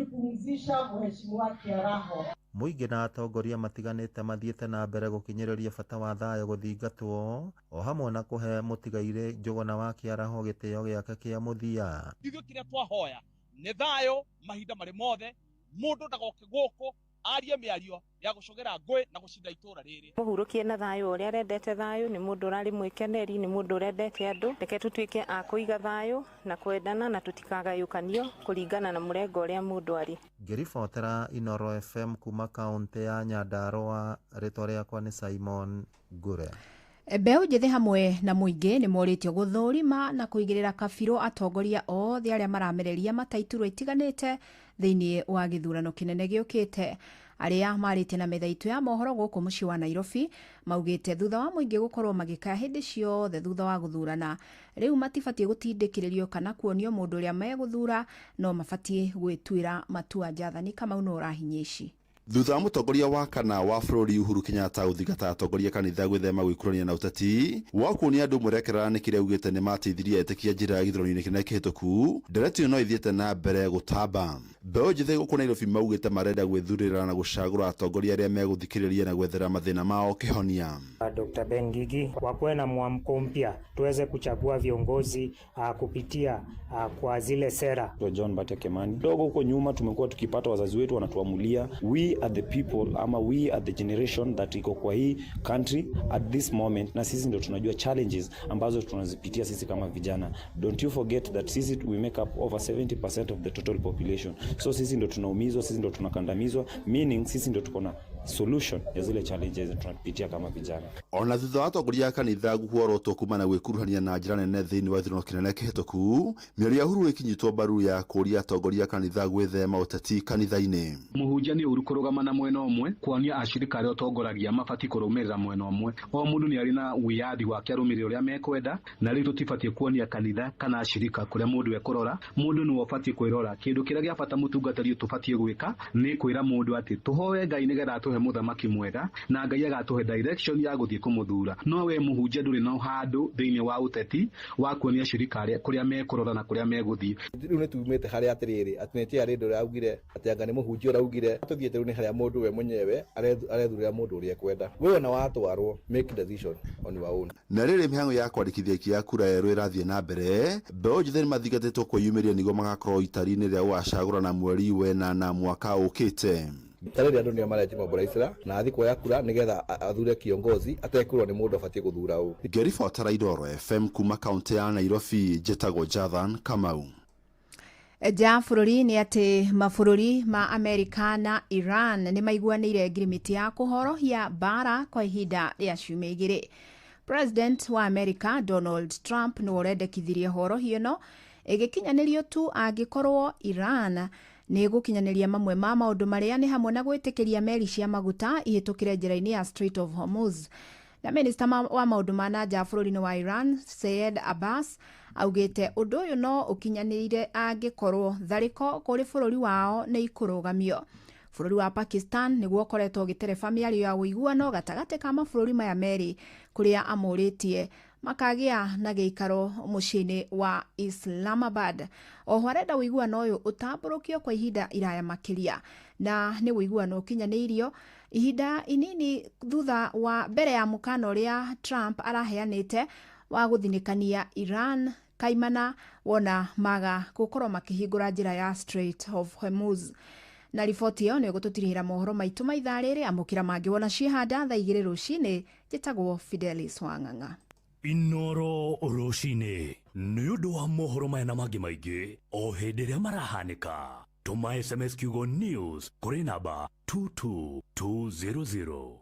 tukipumzisha mheshimiwa Kĩaraho. Mũingĩ na atongoria matiganĩte mathiĩte na mbere gũkinyĩrĩria bata wa thayũ gũthingatwo o hamwe na kũhe mũtigairĩ Njũgũna wa Kĩaraho gĩtĩo gĩake kĩa mũthia. Ithuĩ kĩrĩa twahoya nĩ thayũ mahinda marĩ mothe, mũndũ ndagoke gũkũ arie mĩario ya gũcogera ngũĩ na gũcinda itũra rĩrĩ. Mũhurũkie na thayũ ũrĩa arendete thayũ, nĩ mũndũ ũrarĩ mwĩkeneri, nĩ mũndũ ũrendete andũ. Reke tũtuĩke a kũiga thayũ na kwendana na tũtikagayũkanio kũringana na mũrengo ũrĩa mũndũ arĩ. Ngĩribotera Inoro FM kuma kaunti ya Nyandarua, rĩtwa rĩakwa nĩ Simon Ngure. Mbeũ njĩthĩ hamwe na mũingĩ nĩ morĩtio gũthũrima na kũigĩrĩra kabirũ atongoria othe arĩa maramereria mataiturwa itiganĩte thĩinĩ wa gĩthurano kĩnene gĩũkĩte. Arĩa marĩtie na metha itũ ya mohoro gũkũ mũciĩ wa Nairobi maugĩte thutha wa mũingĩ gũkorwo magĩkaya hĩndĩ ciothe thutha wa gũthurana, rĩu matibatiĩ gũtindĩkĩrĩrio kana kuonio mũndũ ũrĩa megũthura, no mabatiĩ gwĩtuĩra matua. Jathani Kamau nĩ ũrahinyia ici. Thutha wa mũtongoria wa kana wa bũrũri Uhuru Kenyatta gũthingata atongoria kanitha gwĩthema gwĩkũrania na ũteti wa kuonia andũ mwerekera nĩ kĩrĩa augĩte nĩ mateithirie etĩkia njĩra ya gĩthurano-inĩ kĩnene kĩhĩtũku, ndereti ĩyo no ĩthiĩte na mbere gũtamba. Mbeũ njĩthĩ gũkũ Nairobi maugĩte marenda gwĩthurĩra na gũcagũra atongoria arĩa megũthikĩrĩria na gwethera mathĩna mao kĩhonia. Dr. Ben Ngigi wakuwe na mwamko mpya tuweze kuchagua viongozi kupitia kwa zile sera. John Bate Kimani dogo huko nyuma tumekuwa tukipata wazazi wetu wanatuamulia we are the people ama we are the generation that iko kwa hii country at this moment, na sisi ndio tunajua challenges ambazo tunazipitia sisi kama vijana. Don't you forget that sisi we make up over 70% of the total population. So sisi ndio tunaumizwa, sisi ndio tunakandamizwa, meaning sisi ndio tuko na solution ya zile challenges tunapitia kama vijana. Ona thutha wa atongoria a kanitha guhworotwo kumana gwĩkuruhania na njĩra nene thĩinĩ wa gĩthurano kĩnene kĩhĩtũku, mĩario ya Uhuru ĩkinyitwo mbaru ya kũũria atongoria a kanitha gwĩthema ũteti kanitha-inĩ. Mũhunjia nĩ ũru kũrũgama na mwena ũmwe, kuonia ashirika arĩa ũtongoragia mabatiĩ kũrũmĩrĩra mwena ũmwe. O mũndũ nĩ arĩ na wĩyathi wake arũmĩrĩre ũrĩa mekwenda, na rĩu tũtibatiĩ kuonia kanitha kana ashirika kũrĩa mũndũ ekũrora. Mũndũ nĩwe ũbatiĩ kwĩrora. Kĩndũ kĩrĩa gĩa bata mũtungatĩri tũbatiĩ gwĩka nĩ kwĩra mũndũ atĩ tũhoe Ngai nĩgetha atũhe mũthamaki mwega, na Ngai agatũhe direction ya gũthiĩ kũmũthura. No we mũhunjia ndũrĩ na handũ thĩinĩ wa ũteti wa kuonia ashirika arĩa kũrĩa mekũrora na kũrĩa megũthiĩ. Rĩu nĩ tumĩte harĩa atĩrĩrĩ atĩ nĩ TRA ndũraugire atĩ anga nĩ mũhunjia ũraugire, tũthiĩte rĩu nĩ harĩa mũndũ we mwenyewe arethurĩra mũndũ ũrĩa ekwenda. We ona watwarwo, make decision on your own. Na rĩrĩ mĩhang'o ya kwandĩkithia aikia a kura erũ ĩrathiĩ na mbere, mbeũ njĩthĩ nĩmathingatĩtwo kwĩyumĩria nĩguo magakorwo itari-inĩ rĩa gũgacagũrana mweri wenana mwaka ũkĩte. Tarĩrĩ andũ nĩo mareji-mobilize na athiĩ kuoya kura nĩgetha athure kiongozi atekwĩrwo nĩ mũndũ abatiĩ gũthura ũ. Ngĩribotera Inooro FM kuma kaũntĩ ya Nairobi, njĩtagwo Jathan Kamau. Nja bũrũri nĩ atĩ mabũrũri ma Amerika na Iran nĩ maiguanĩire ngirimiti ya kũhorohia mbara kwa ihinda rĩa ciumia igĩrĩ. President wa Amerika Donald Trump nĩwe ũrendekithirie horohio ĩno ĩgĩkinyanĩrio tu angĩkorwo Iran nĩ ĩgũkinyanĩria mamwe ma maũndũ marĩa nĩ hamwe na gwĩtĩkĩria meri cia maguta ihĩtũkĩre njĩra-inĩ ya Strait of Hormuz. Na minista wa maũndũ ma na nja bũrũri-inĩ wa Iran Syed Abbas augĩte ũndũ ũyũ no ũkinyanĩire angĩkorwo tharĩko kũrĩ bũrũri wao nĩ ikũrũgamio. Bũrũri wa Pakistan nĩguo ũkoretwo ũgĩtereba mĩario ya ũiguano gatagatĩ ka mabũrũri maya merĩ kũrĩa amũrĩtie makagĩa na gĩikaro mũciĩ-inĩ wa Islamabad. Oho arenda ũiguano ũyũ ũtambũrũkio kwa ihinda iraya makĩria, na nĩ ũiguano ũkinyanĩirio ihinda inini thutha wa mbere ya mũkana ũrĩa Trump araheanĩte wa gũthinĩkania Iran kaimana wona maga gũkorwo makĩhingũra njĩra ya Strait of Hormuz. Na riboti ĩyo nĩ ĩgũtũtirihĩra mohoro maitũ ma ithaa rĩrĩ, amũkĩra mangĩ wona ciĩhanda thaa 2 rũcinĩ. Njĩtagwo Fidelis Wang'ang'a. Inooro rũcinĩ nĩ ũndũ wa mohoro maya na mangĩ maingĩ o hĩndĩ ĩrĩa marahanĩka. Tũma SMS kiugo news kũrĩ namba 22200.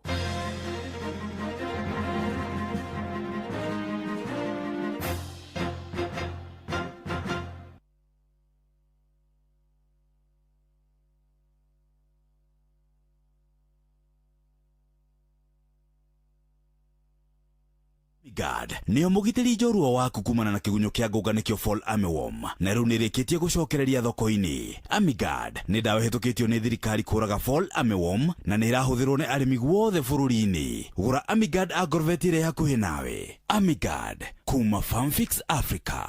Guard nĩo mũgitĩri njorua waku kumana na kĩgunyũ kĩa ngũnga nĩkĩo Fall Armyworm, na rĩu nĩrĩkĩtie gũcokereria thoko-inĩ. Amigard nĩ ndawa ĩhĩtũkĩtio nĩ thirikari kũraga Fall Armyworm na nĩ ĩrahũthĩrwo nĩ arĩmi guothe bũrũri-inĩ. Gũra Amigard Agrovet ĩrĩa hakuhĩ nawe. Amigard kuma Farmfix Africa.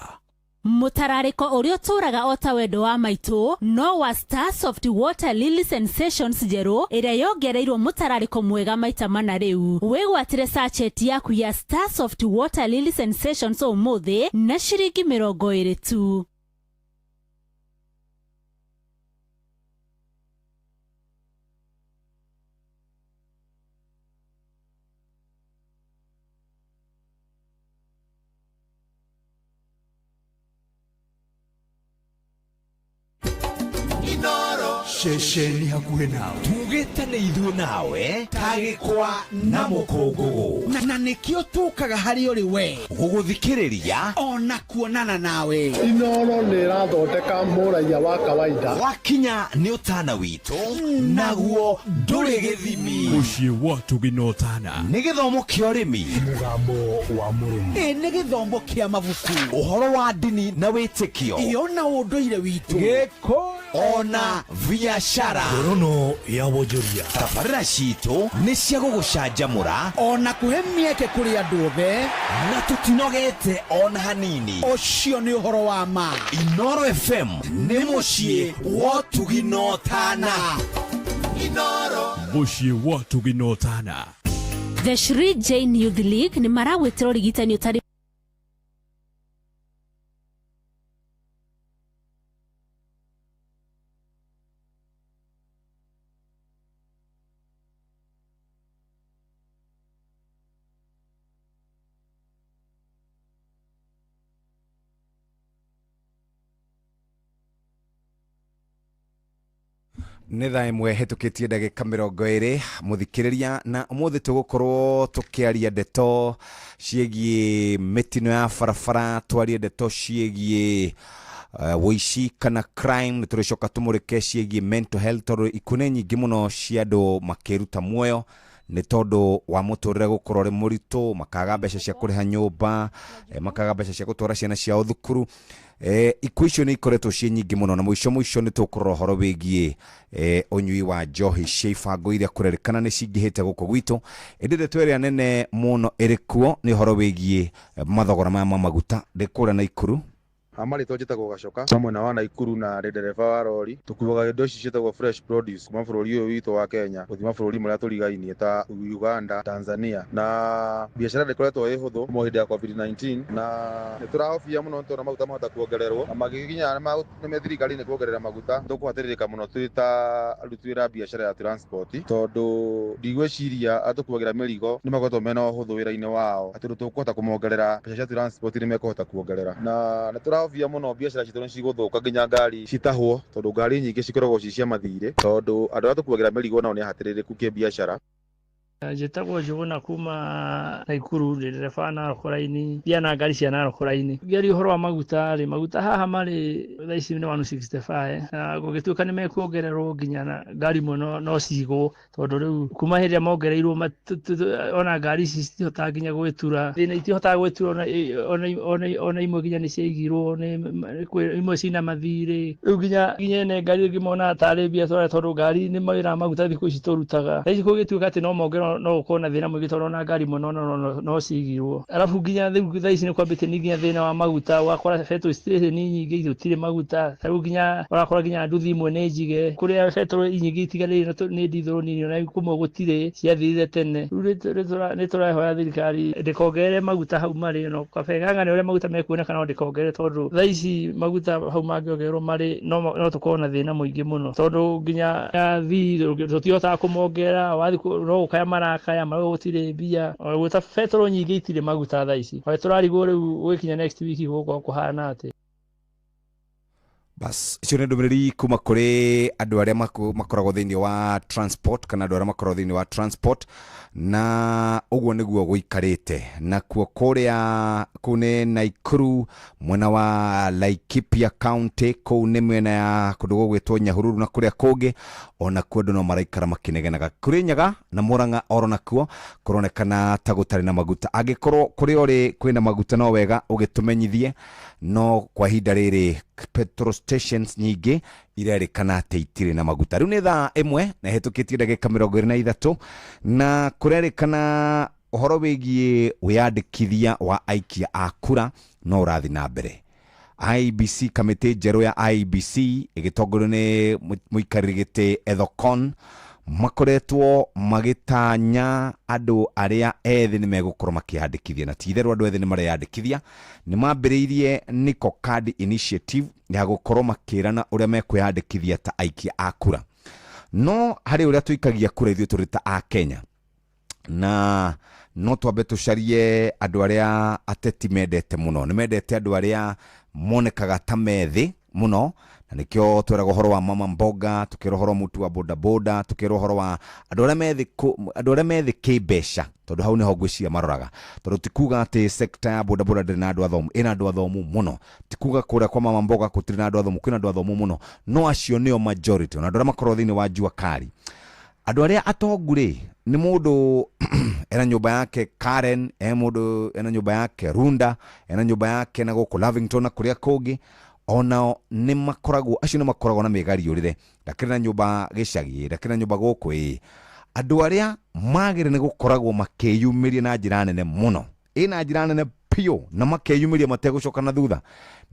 Mũtararĩko ũrĩa ũtũũraga o ta wendo wa maitũ no wa Star Soft Water Lily Sensations njerũ ĩrĩa yongereirwo mũtararĩko mwega maita mana rĩu. Wĩgwatĩre sachet yaku ya Star Soft Water Lily Sensations ũmũthĩ na ciringi 20 tu. Ceceni hakuhĩ nawe tugĩte nĩ ithuĩ nawe tagĩkwa na mũkũngũgũ na nĩkĩo tũkaga harĩ ũrĩ we gũgũthikĩrĩria ona kuonana nawe. Inooro nĩ ĩrathondeka mũraiya wa kawaida. Wakinya nĩ ũtana witũ naguo ndũrĩ gĩthimi. Mũciĩ wa Tũgĩ na Ũtana nĩ gĩthomo kĩa ũrĩmi, mũgambo wa mũrĩmi, nĩ gĩthomo kĩa mabuku, ũhoro wa ndini na wĩtĩkio, ĩyo na ũndũire witũ, gĩkũyũ ona biashara, ngorono ya wonjoria. Tabarĩra citũ nĩ cia gũgũcanjamũra ona kũhe mĩeke kũrĩ andũ othe, na tũtinogete ona hanini. Ũcio nĩ ũhoro wa ma. Inooro FM nĩ mũciĩ wa Ũtugi na Ũtana. Inooro mũciĩ wa Ũtugi na Ũtana. The Shri Jain Youth League nĩ maragwĩtĩra ũrigitani ũtarĩ Nĩ thaa 1 hĩtũkĩtie ndagĩka 20 mũthikĩrĩria, na ũmũthĩ tũgũkorwo tũkĩaria ndeto ciĩgiĩ mĩtino ya barabara, twarie ndeto ciĩgiĩ wũici kana crime, nĩ tũrĩcoka tũmũrĩke ciĩgiĩ mental health, tondũ ikuũ nĩ nyingĩ mũno cia andũ makĩruta muoyo nĩ tondũ wa mũtũrĩre gũkorwo ũrĩ mũritũ, makaga mbeca cia kũrĩha nyũmba, makaga mbeca cia gũtwara ciana ciao thukuru. Ikuũ icio nĩ ikoretwo ciĩ nyingĩ mũno, na mũico mũico nĩ tũkũrora ũhoro wĩgiĩ ũnyui wa njohi cia ibango iria kũrerĩkana nĩ cingĩhĩte gũkũ gwitũ. Ĩndĩ ndeto ĩrĩa nene mũno ĩrĩ kuo nĩ ũhoro wĩgiĩ mathogora maya ma maguta. Ndĩ kũrĩa Naikuru. Marĩtwa njĩtagwo Gacoka wa mwena wa Naikuru na ndĩ ndereba wa rori. Tũkuaga indo ici ciĩtagwo fresh produce kuma bũrũri ũyũ witũ wa Kenya gũthiĩ mabũrũri marĩa tũrigainie ta Uganda, Tanzania, na biacara ndĩkoretwo ĩ hũthũ kuma hĩndĩ ya COVID-19, na nĩ tũrahobia mũno nĩ tondũ maguta mahota kuongererwo na magĩkinya nĩ thirikari nĩ kuongerera maguta tũkũhatĩrĩrĩka mũno twĩ ta aruti wĩra a biacara ya transport, tondũ ndigwĩciria atũkuagĩra mĩrigo nĩ makoretwo mena ũhũthũ wĩra-inĩ wao atĩ ũndũ tũkũhota kũmongerera mbeca cia transport nĩ mekũhota kuongerera, na nĩ tũrahobia mũno biacara citũ nĩ cigũthũka nginya ngari citahwo, tondũ ngari nyingĩ cikoragwo ci cia mathirĩ, tondũ andũ arĩa tũkuagĩra mĩrigo nao nĩ ahatĩrĩrĩku kĩbiacara. Njĩtagwo Njũgũna kuma Naikuru, ndĩ ndereba wa Narok Line, thiaga na ngari cia Narok Line. Ngĩaria ũhoro wa maguta rĩ, maguta haha marĩ thaa ici nĩ 165, na gũgĩtuĩka nĩ mekuongererwo nginya na ngari imwe no cigwo, tondũ rĩu kuma hĩndĩ ĩrĩa mongereirwo ona ngari ici citihotaga nginya gwĩtura, thĩna itihotaga gwĩtura, ona imwe nginya nĩ ciaigirwo, imwe cina mathirĩ, rĩu nginya ene ngari rĩngĩ monaga tarĩ mbia tũrarĩa, tondũ ngari nĩ mawĩra maguta thikũ ici tũrutaga. Thaa ici gũgĩtuĩka atĩ no mongererwo no gũkorwo na thĩna mũingĩ, tondũ ona ngari imwe no cigirwo. Arabu nginya rĩu thaa ici nĩ kwambĩtie nĩ nginya thĩna wa maguta, ũgakora petrol station nyingĩ gũtirĩ maguta, ta rĩu nginya ũrakora nginya nduthi imwe nĩ njige, kũrĩa petrol nyingĩ itigarĩire nĩ ndithũrũ nini, ona kũmwe gũtirĩ, ciathirire tene. Rĩu nĩ tũrahoya thirikari ndĩkongerere maguta hau marĩ, no kabe ganga nĩ ũrĩa maguta mekuoneka no ndĩkongerere, tondũ thaa ici maguta hau mangĩongererwo marĩ no tũkorwo na thĩna mũingĩ mũno, tondũ nginya athii tũtihotaga kũmongerera, wathiĩ no gũkaya marakaya marauga gũtirĩ mbia, gwĩta betũrũ nyingĩ itirĩ maguta thaa ici. Tũrarigwo rĩu gũgĩkinya next week gũgũkorwo kũhana atĩa. Bas, icio nĩ ndũmĩrĩri kuma kũrĩ andũ arĩa makoragwo thĩinĩ wa transport, kana andũ arĩa makoragwo thĩinĩ wa transport, na ũguo nĩguo gũikarĩte. Nakuo kũrĩa kũu nĩ Naikuru mwena wa Laikipia County, kũu nĩ mĩena ya kũndũ gũgwĩtwo Nyahururu na kũrĩa kũngĩ, ona kuo andũ no maraikara makĩnegenaga. Kũrĩ Nyaga na Murang'a oro nakuo kũronekana ta gũtarĩ na maguta. Angĩkorwo kũrĩa ũrĩ kwĩna maguta no wega ũgĩtũmenyithie, no kwa ihinda rĩrĩ petrol stations nyingĩ irerĩkana atĩ itirĩ na maguta. Rĩu nĩ thaa 1 na ĩhĩtũkĩtie ndagĩka 23, na kũrerĩkana ũhoro wĩgiĩ wĩyandĩkithia wa aikia a kura no ũrathiĩ na mbere. IEBC, kamĩtĩ njerũ ya IEBC ĩgĩtongorio nĩ mũikarĩri gĩtĩ Ethekon, makoretwo magĩtanya andũ arĩa ethĩ nĩ megũkorwo makĩyandĩkithia, na ti itherũ andũ ethĩ nĩ mareyandĩkithia. Nĩ mambĩrĩirie Niko Card Initiative ya gũkorwo makĩrana ũrĩa mekwĩyandĩkithia ta aikia a kura. No harĩ ũrĩa tũikagia kura ithuĩ tũrĩ ta a Kenya, na no twambe tũcarie andũ arĩa ateti mendete mũno. Nĩ mendete andũ arĩa monekaga ta methĩ mũno, na nĩkĩo twĩragwo ũhoro wa mama mboga, tũkĩrwo ũhoro mũtu wa bodaboda, tũkĩrwo ũhoro wa andũ arĩa methĩ kĩmbeca, tondũ hau nĩho ngwĩciria maroraga. Tondũ ti kuga atĩ sector ya bodaboda ndĩrĩ na andũ athomu, ĩna andũ athomu mũno. Ti kuga kũrĩa kwa mama mboga gũtirĩ na andũ athomu, kwĩna andũ athomu mũno, no acio nĩo majority, ona andũ arĩa makoragwo thĩinĩ wa jua kali. Andũ arĩa atongu rĩ, nĩ mũndũ ena nyũmba yake Karen, mũndũ ena nyũmba yake Runda, ena nyũmba yake na gũkũ Lavington na kũrĩa kũngĩ, onao nĩ makoragwo, acio nĩ makoragwo na mĩgariũrĩre, ndakĩrĩ na nyũmba gĩcagi, ndakĩrĩ na nyũmba gũkũ ĩ. Andũ arĩa magĩrĩire nĩ gũkoragwo makĩyumĩria na njĩra nene mũno, ĩ na njĩra nene biũ, na makeyumĩria mategũcoka na thutha,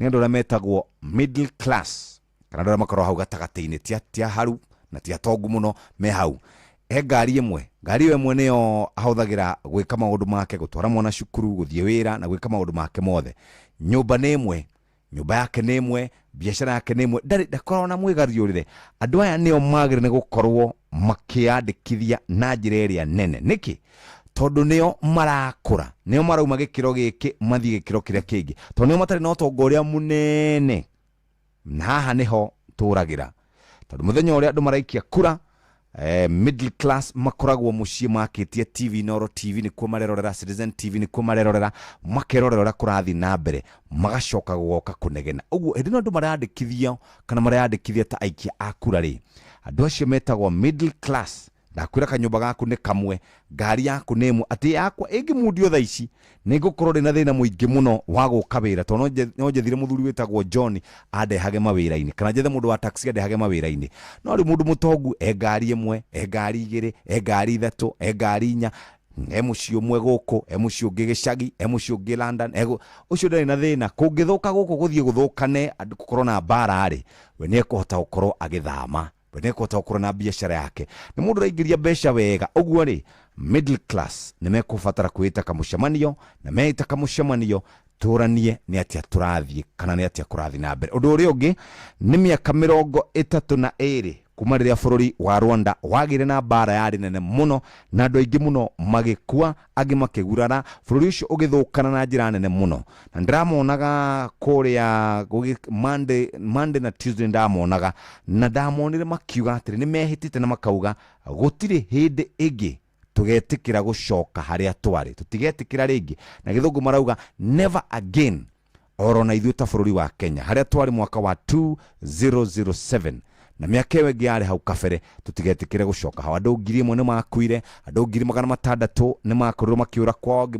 nĩ andũ arĩa metagwo middle class, kana andũ arĩa makoragwo hau gatagatĩ-inĩ, ti haru na ti atongu mũno, me hau. He ngari ĩmwe, ngari ĩyo ĩmwe nĩyo ahũthagĩra gwĩka maũndũ make, gũtwara mwana cukuru, gũthiĩ wĩra na gwĩka maũndũ make mothe. Nyũmba nĩ ĩmwe, nyũmba yake nĩ ĩmwe, biacara yake nĩ ĩmwe, ndarĩ ndakoragwo na mwĩgariũrĩre. Andũ aya nĩo magĩrĩire nĩ gũkorwo makĩyandĩkithia na njĩra ĩrĩa nene. Nĩkĩ? Tondũ nĩo marakũra, nĩo marauma gĩkĩro gĩkĩ mathiĩ gĩkĩro kĩrĩa kĩngĩ, tondũ nĩo matarĩ na ũtonga ũrĩa mũnene. Na haha nĩho tũragĩra, Tondũ mũthenya ũrĩa andũ maraikia kura, middle class makoragwo mũciĩ makĩtie TV, Noro TV nĩkuo marerorera, Citizen TV nĩkuo marerorera, makerorera ũrĩa kũrathiĩ na mbere, magacoka gũgoka kũnegena. Ũguo hĩndĩ ĩno andũ mareyandĩkithia kana mareyandĩkithia ta aikia a kura rĩ, andũ acio metagwo middle class. Ndakwĩra kanyũmba gaku nĩ kamwe, ngari yaku nĩ ĩmwe, atĩ yakwa ĩngĩmundio thaa ici nĩ ngũkorwo ndĩ na thĩna mũingĩ mũno wa gũka wĩra, tondũ no njethire mũthuri wĩtagwo John andehage mawĩra-inĩ, kana njethe mũndũ wa taxi andehage mawĩra-inĩ. No rĩu mũndũ mũtongu e ngari ĩmwe, e ngari igĩrĩ, e ngari ithatũ, e ngari inya, e mũciĩ ũmwe gũkũ, e mũciĩ ũngĩ gĩcagi, e mũciĩ ũngĩ London, ũcio ndarĩ na thĩna. Kũngĩthũka gũkũ gũthiĩ gũthũkane, andũ gũkorwo na mbara rĩ, we nĩ ekũhota gũkorwo agĩthama, we nĩ ekũhota gũkorwo na biacara yake. Nĩ mũndũ ũraingĩria mbeca wega. Ũguo rĩ, middle class nĩ mekũbatara kwĩta kamũcemanio, na meita kamũcemanio tũranie nĩ atĩa tũrathiĩ kana nĩ atĩa kũrathiĩ na mbere. Ũndũ ũrĩa ũngĩ nĩ mĩaka 32 kuma rĩrĩa bũrũri wa Rwanda wagĩire na mbara yarĩ nene mũno, na andũ aingĩ mũno magĩkua, angĩ makĩgurara, bũrũri ũcio ũgĩthũkana na njĩra nene mũno. Na ndĩramonaga kũrĩa Monday na Tuesday ndamonaga, na ndamonire makiuga atĩrĩ nĩ mehĩtĩte na makauga gũtirĩ hĩndĩ ĩngĩ tũgetĩkĩra gũcoka harĩa twarĩ, tũtigetĩkĩra rĩngĩ. Na gĩthũngũ marauga never again, oro na ithuĩ ta bũrũri wa Kenya harĩa twarĩ mwaka wa 2007 na mĩaka ĩyo ĩngĩ yarĩ hau kabere, tũtigetĩkĩre gũcoka hau. Andũ 1000 nĩ makuire, andũ 600,000 nĩ makorirwo makĩũra kwao, angĩ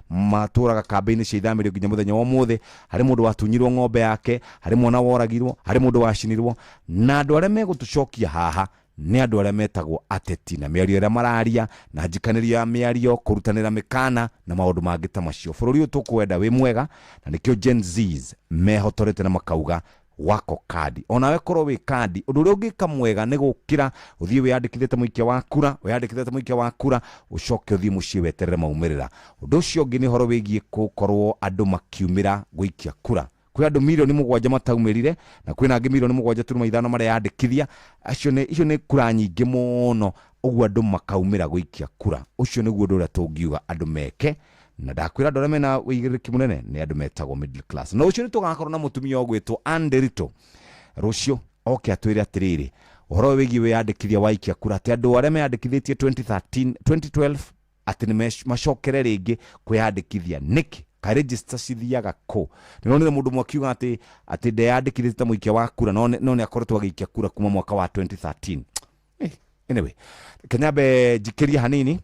matũraga kambĩ-inĩ cia ithamĩrio nginya mũthenya wa ũmũthĩ. Harĩ mũndũ watunyirwo ng'ombe yake, harĩ mwana woragirwo, harĩ mũndũ wacinirwo. Na andũ arĩa megũtũcokia haha nĩ andũ arĩa metagwo ateti, na mĩario ĩrĩa mararia, na njikanĩrio ya mĩario, kũrutanĩra mĩkana na maũndũ mangĩ ta macio. Bũrũri ũyũ tũkwenda wĩ mwega, na nĩkĩo Gen Zs mehotorete na makauga wako kandi. Onawe korwo wĩ kandi, ũndũ ũrĩa ũngĩka mwega nĩ gũkĩra ũthiĩ wĩyandĩkithĩte mũikia wa kura, wĩyandĩkithĩte mũikia wa kura, ũcoke ũthiĩ mũciĩ weterere maumĩrĩra. Ũndũ ũcio ũngĩ nĩ ũhoro wĩgiĩ gũkorwo andũ makiumĩra gũikia kura. Kwĩ andũ 7 milioni mataumĩrire, na kwĩna angĩ 7.5 milioni mareyandĩkithia. Acio nĩ icio nĩ kura nyingĩ mũno, ũguo andũ makaumĩra gũikia kura. Ũcio nĩguo ũndũ ũrĩa tũngiuga andũ meke. Na ndakwĩra andũ arĩa mena ũigĩrĩrĩki mũnene nĩ andũ metagwo middle class. Na ũcio nĩ tũgakorwo na mũtumia ũgwĩtwo Anne Nderitu rũciũ, oke atwĩre atĩrĩrĩ ũhoro wĩgiĩ wĩyandĩkithia wa ikia kura, atĩ andũ arĩa meyandĩkithĩtie 2013 2012 atĩ nĩ macokere rĩngĩ kwĩyandĩkithia nĩkĩ, ka register cithiaga kũ. Nĩronire mũndũ ũmwe akiuga atĩ ndeyandĩkithĩtie ta mũikia wa kura, no nĩ akoretwo agĩikia kura kuma mwaka wa 2013. Anyway, kenyambe njikĩrie hanini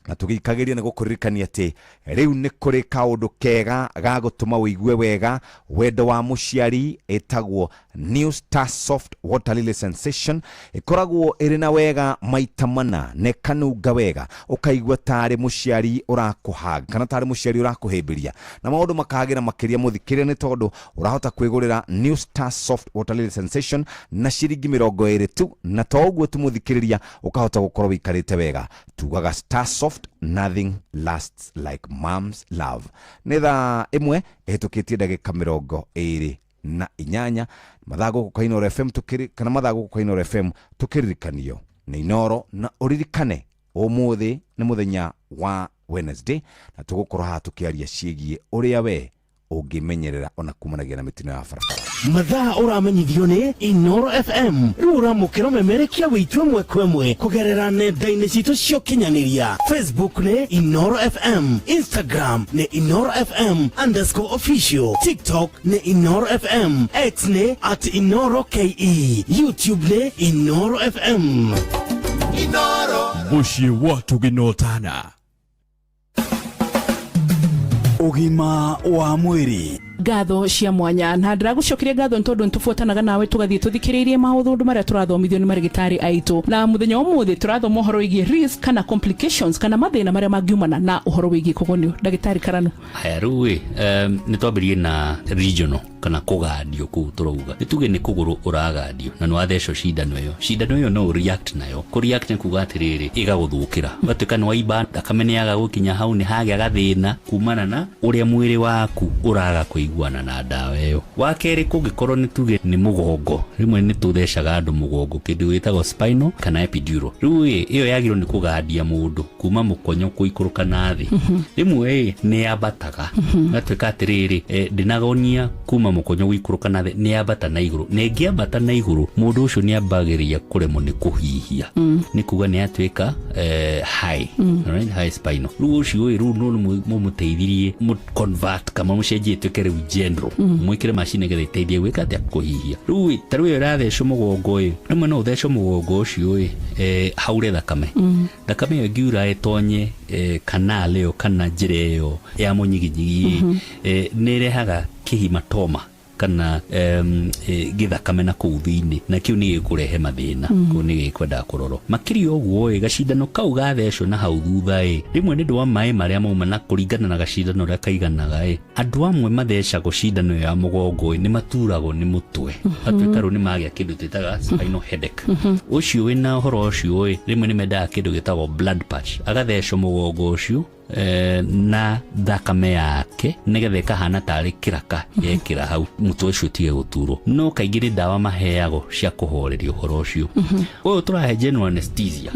na tũgĩikagĩria nĩ gũkũririkania atĩ rĩu nĩ kũrĩ kaũndũ kega ga gũtũma ũigue wega wendo wa mũciari, ĩtagwo New Star Soft Water Lily Sensation. Ĩkoragwo ĩrĩ na wega maita mana na ĩkanunga wega, ũkaigua tarĩ mũciari ũrakũhanga kana tarĩ mũciari ũrakũhĩmbĩria, na maũndũ makagĩra makĩria mũthikĩrĩria, nĩ tondũ ũrahota kwĩgũrĩra New Star Soft Water Lily Sensation na ciringi 20 tu. Na to ũguo tu mũthikĩrĩria, ũkahota gũkorwo wĩikarĩte wega. Tugaga Star Soft, nothing lasts like mom's love. Nĩ thaa 1 ĩhĩtũkĩtie ndagĩka 28, mathaa gũkũ kwa Inooro FM tũkĩri, kana mathaa gũkũ kwa Inooro FM tũkĩririkanio nĩ Inooro. Na ũririkane ũmũthĩ nĩ mũthenya wa Wednesday, na tũgũkorwo haha tũkĩaria ciĩgiĩ ũrĩa we ũngĩmenyerera ona kumanagia na mĩtino ya barabara. Mathaa ũramenyithio nĩ Inoro FM. Rĩu ũramũkĩra ũmemerekia witũ ĩmwe kwa ĩmwe kũgerera nenda-inĩ citũ cia ũkinyanĩria. Facebook nĩ Inoro FM, Instagram nĩ Inoro FM_official, TikTok nĩ Inoro FM, X nĩ @InoroKE, YouTube nĩ Inoro FM. Inoro. Mũciĩ wa tũgĩnotana. Ũgima wa mwĩrĩ. Ngatho cia mwanya na ndĩragũcokeria ngatho nĩ tondũ nĩtũbuatanaga nawe tũgathiĩ tũthikĩrĩirie maũndũ marĩa tũrathomithio nĩ marĩgĩtarĩ aitũ. Na mũthenya wa ũmũthĩ tũrathoma ũhoro wĩgiĩ risk kana complications kana mathĩna marĩa mangiumana na ũhoro wĩgiĩ kũgonio. Ndagĩtarĩ Karano. Haya, rĩu ĩ, nĩ twambĩrĩrie na regional kana kũgandio kũu. Tũrauga nĩ tuge nĩ kũgũrũ ũragandio na nĩ wathecwo cindano ĩyo. Cindano ĩyo no react nayo. Kũ react nĩ kuga atĩrĩrĩ, ĩgagũthũkĩra, ũgatuĩka nĩ waimba thakame, nĩ yaga gũkinya hau, nĩ hagĩa gathĩna kumana na ũrĩa mwĩrĩ waku ũraga kũiguana na ndawa ĩyo. Wa kerĩ, kũngĩkorwo nĩ tuge nĩ mũgongo, rĩmwe nĩ tũthecaga andũ mũgongo, kĩndũ gĩtagwo spinal kana epidural. Rĩu ĩ, ĩyo yagĩrĩirwo nĩ kũgandia mũndũ kuma mũkonyo kũikũrũka na thĩ. Rĩmwe ĩ, nĩ yambataga, gatuĩka atĩrĩrĩ, ndĩnagonia kuma mũkonyo gũikũrũka na thĩ nĩ yambata na igũrũ, na ĩngĩambata na igũrũ mũndũ ũcio nĩ ambagĩrĩria kũremwo nĩ kũhihia. Nĩ kuga nĩ atuĩka high. Right? High spinal. Rĩu ũcio ĩ, rĩu no mũmũteithirie mũ convert kama mũcenjie ĩtuĩke rĩu general. Mwĩkĩre macini nĩgetha ĩteithie gwĩka atĩa, kũhihia. Rĩu ĩ, ta rĩu ĩyo ĩrathecwo mũgongo ĩ, rĩmwe no ũthecwo mũgongo ũcio ĩ, haure thakame. Thakame ĩyo ĩngiura ĩtonye canal ĩyo kana njĩra ĩyo ya mũnyiginyigi ĩ, nĩ ĩrehaga kĩhimatoma kana gĩthakame na kũu thĩinĩ, na kĩu nĩ gĩkũrehe mathĩna. Kũu nĩ gĩkwendaga kũrorwo makĩria. Ũguo ĩ, gacindano kau gathecwo na hau thutha ĩ, rĩmwe nĩ ũndũ wa maĩ marĩa mauma na kũringana na gacindano ũrĩa kaiganaga ĩ, andũ amwe mathecagwo cindano ĩyo ya mũgongo ĩ, nĩ maturagwo nĩ mũtwe, gatuĩka rĩu nĩ magĩa kĩndũ twĩtaga spinal headache. Ũcio wĩna ũhoro ũcio ĩ, rĩmwe nĩ mendaga kĩndũ gĩtagwo blood patch, agathecwo mũgongo ũcio na thakame yake nĩgetha ĩkahana tarĩ kĩraka yekĩra hau, mũtwe ũcio ũtige gũturwo. No kaingĩ nĩ ndawa maheagwo cia kũhoreria ũhoro ũcio. Ũyũ tũrahe general anesthesia,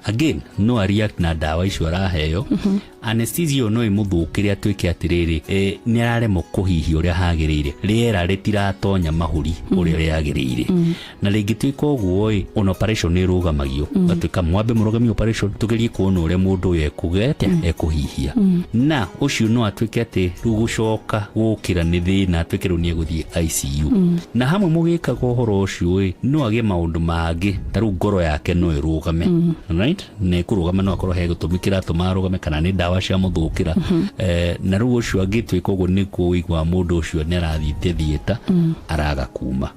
again no a react na ndawa icio araheo. Anesthesia ĩyo no ĩmũthũkĩre, atuĩke atĩrĩrĩ, nĩ araremwo kũhihia ũrĩa hagĩrĩire, rĩera rĩtiratonya mahũri ũrĩa rĩagĩrĩire. Na rĩngĩtuĩka ũguo ĩ, ona operation nĩ ĩrũgamagio. Gatuĩka mwambe mũrũgamie operation, tũgerie kuona ũrĩa mũndũ ũyũ ekũgete ekũhihia. Na ũcio no atuĩke atĩ rĩu gũcoka gũkĩra nĩ thĩna, atuĩke rĩu nĩ egũthiĩ ICU. Na hamwe mũgĩkaga ũhoro ũcio ĩ, no agĩe maũndũ mangĩ, ta rĩu ngoro yake no ĩrũgame. Right, na ĩkũrũgama no akorwo he gĩtũmi kĩratũma arũgame kana nĩ ndawa cia mũthũkĩra. Na rĩu ũcio angĩtuĩka ũguo, nĩ kũigua mũndũ ũcio nĩ arathiĩte thiĩta, araga kuma.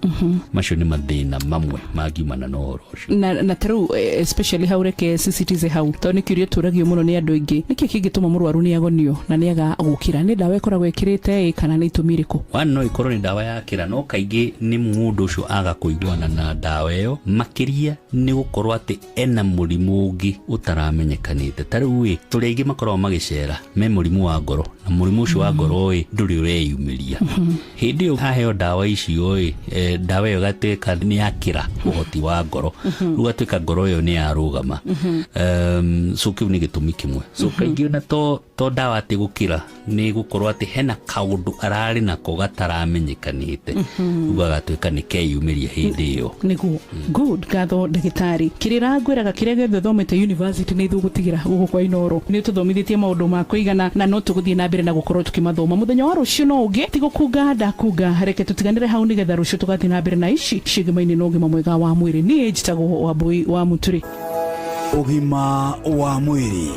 Macio nĩ mathĩna mamwe mangiumana na ũhoro ũcio. Na ta rĩu especially hau, reke sisitize hau, tondũ nĩ kĩũria tũragio mũno nĩ andũ aingĩ, nĩkĩ kĩngĩtũma mũrwaru nĩ agonio na nĩ aga gũkĩra? Nĩ ndawa ĩkoragwo ĩkĩrĩte ĩ, kana nĩ itũmi irĩkũ? One, no ĩkorwo nĩ ndawa yakĩra, no kaingĩ nĩ mũndũ ũcio aga kũiguana na ndawa ĩyo, makĩria nĩ gũkorwo atĩ ena mũrimũ ũngĩ ũtaramenyekanĩte. Ta rĩu ĩ, tũrĩ aingĩ makoragwo magĩcera me mũrimũ wa ngoro, na mũrimũ ũcio wa ngoro ĩ, ndũrĩ ũreyumĩria. Hĩndĩ ĩyo aheo ndawa icio ĩ, ndawa ĩyo ĩgatuĩka nĩ yakĩra ũhoti wa ngoro, rĩu gatuĩka ngoro ĩyo nĩ yarũgama. So kĩu nĩ gĩtũmi kĩmwe. So kaingĩ ona to ndawa atĩ gũkĩra, nĩ gũkorwo atĩ hena kaũndũ ararĩ nako gataramenyekanĩte, rĩu gagatuĩka nĩ keyumĩria hĩndĩ ĩyo. Nĩguo. Good, ngatho ndagĩtarĩ. Kĩrĩra ngwĩraga, kĩrĩa gĩothe ũthomete university nĩ ithuĩ gũtigĩra gũkũ kwa Inoro. Nĩ ũtũthomithĩtie maũndũ ma kũigana, na no tũgũthiĩ na mbere na gũkorwo tũkĩmathoma mũthenya wa rũciũ. No ũngĩ ti gũkunga ndakunga, reke tũtiganĩre hau nĩgetha rũciũ tũgathiĩ na mbere na ici ciĩgĩmainĩ na ũgima mwega wa mwĩrĩ. Niĩ njĩtagwo Wambui wa Mũturi. Ũgima wa mwĩrĩ.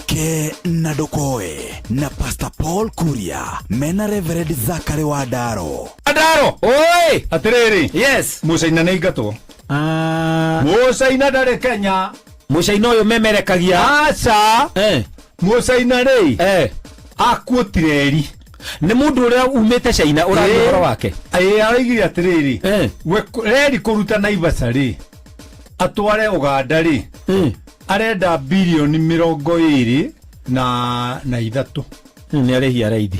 Ke na ndũkoe na Pastor Paul Kuria mena Reverend Zakari wa Ndaro. Andaro. Oi. Atiriri. Yes. Mucaina nĩ ingatwo. Mucaina ndarĩ Kenya. Mucaina ũyũ memerekagia? Aca. Mucaina rĩ, akuo tireri. Nĩ mũndũ ũrĩa umĩte China ũraria ũhoro wake? Ĩĩ, aroigire atĩrĩrĩ, we reri kũruta Naivasha rĩ, atware Uganda rĩ, arenda birioni 23. Nĩ arĩhia raithi.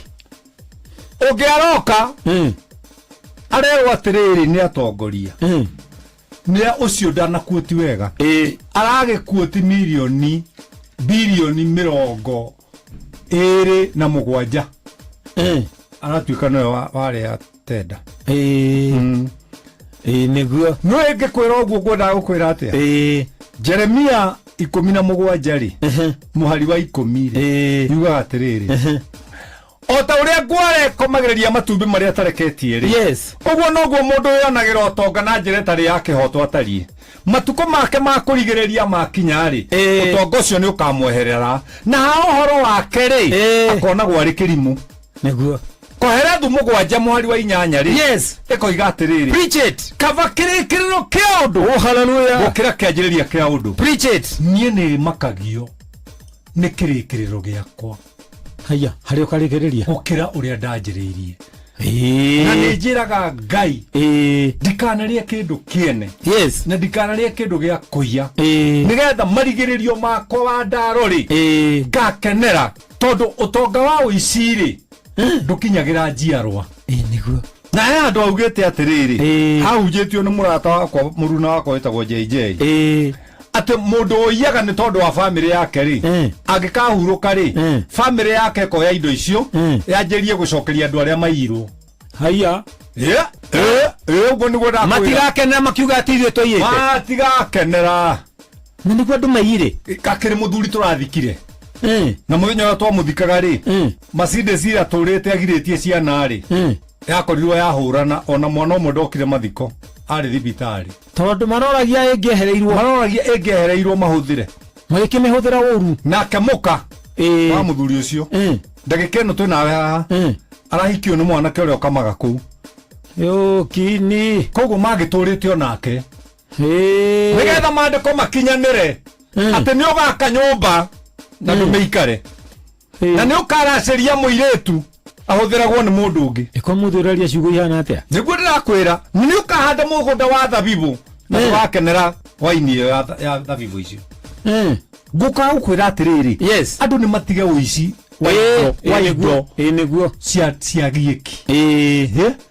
Ũngĩ aroka arerwo atĩrĩrĩ, nĩ atongoria nĩ ũcio ndanakuoti wega, aragĩkuoti mirioni birioni 27, aratuĩka nowe warĩa tenda. Ĩĩ, nĩguo. No ĩngĩkwĩra ũguo, ngwendaga gũkwĩra atĩa? Jeremia 17 rĩ, mũhari wa 10 rĩ, yugaga atĩrĩrĩ, o ta ũrĩa ngware ĩkomagĩrĩria matumbĩ marĩa atareketie rĩ, ũguo noguo mũndũ wĩonagĩra ũtonga na njĩra ĩtarĩ ya kĩhoto atariĩ. Matukũ make ma kũrigĩrĩria makinya rĩ, ũtonga ũcio nĩ ũkamweherera, na ha ũhoro wake rĩ, akonagwo arĩ kĩrimũ. Nĩguo. Koherethu 7 mũhari wa 8 rĩ, ĩkoiga atĩrĩrĩ, Preach it. Kaba kĩrĩkĩrĩro kĩa ũndũ Oh, hallelujah. gũkĩra kĩanjĩrĩria kĩa ũndũ. Preach it. Niĩ nĩ makagio nĩ kĩrĩkĩrĩro gĩakwa. Haya, harĩa ũkarĩkĩrĩria. Gũkĩra ũrĩa ndanjĩrĩirie. Na nĩ njĩraga Ngai ndikanarĩe kĩndũ kĩene, na ndikanarĩe kĩndũ gĩa kũiya, nĩgetha marigĩrĩrio makwa wa ndaro rĩ, ngakenera, tondũ ũtonga wa ũici rĩ, ndũkinyagĩra njiarwa. Nĩguo. Na he andũ augĩte atĩrĩrĩ, hahunjĩtio nĩ mũrata wakwa, mũruna wakwa wĩtagwo JJ, atĩ mũndũ ũiyaga nĩ tondũ wa bamĩrĩ yake rĩ, angĩkahurũka rĩ, bamĩrĩ yake ĩkoya indo icio yanjĩrie gũcokeria andũ arĩa maiyirwo. Haiya. Ũguo nĩguo ndakwĩra. Matigakenera makiuga atĩ ithuĩ twaiyĩte. Matigakenera. Na nĩguo andũ maiyire. Gakĩrĩ mũthuri tũrathikire na mũthenya ũrĩa twamũthikaga rĩ, Mercedes ĩrĩa tũrĩte agirĩtie ciana rĩ, yakorirwo yahũrana, ona mwana ũmwe ndokire mathiko, arĩ thibitarĩ. Tondũ maroragia ĩngĩehereirwo. Maroragia ĩngĩehereirwo mahũthĩre. Magĩkĩmĩhũthĩra ũru. Nake mũka wa mũthuri ũcio, ndagĩka ĩno twĩ nawe haha, arahikio nĩ mwanake ũrĩa ũkamaga kũu. Yũkini. Koguo magĩtũrĩte onake nĩgetha maandĩko makinyanĩre atĩ nĩ ũgaka nyũmba na ndũmĩikare, na nĩ ũkaracĩria mũirĩtu ahũthĩragwo nĩ mũndũ ũngĩ. Ĩko mũthĩ ũraria ciugo ihana atĩa? Nĩguo ndĩrakwĩra, nĩ ũkahanda mũgũnda wa thabibũ na ndũgakenera waini ĩyo ya thabibũ icio. Ngũkaga gũkwĩra atĩrĩrĩ, andũ nĩ matige ũici wa indo nĩguo cia giĩki.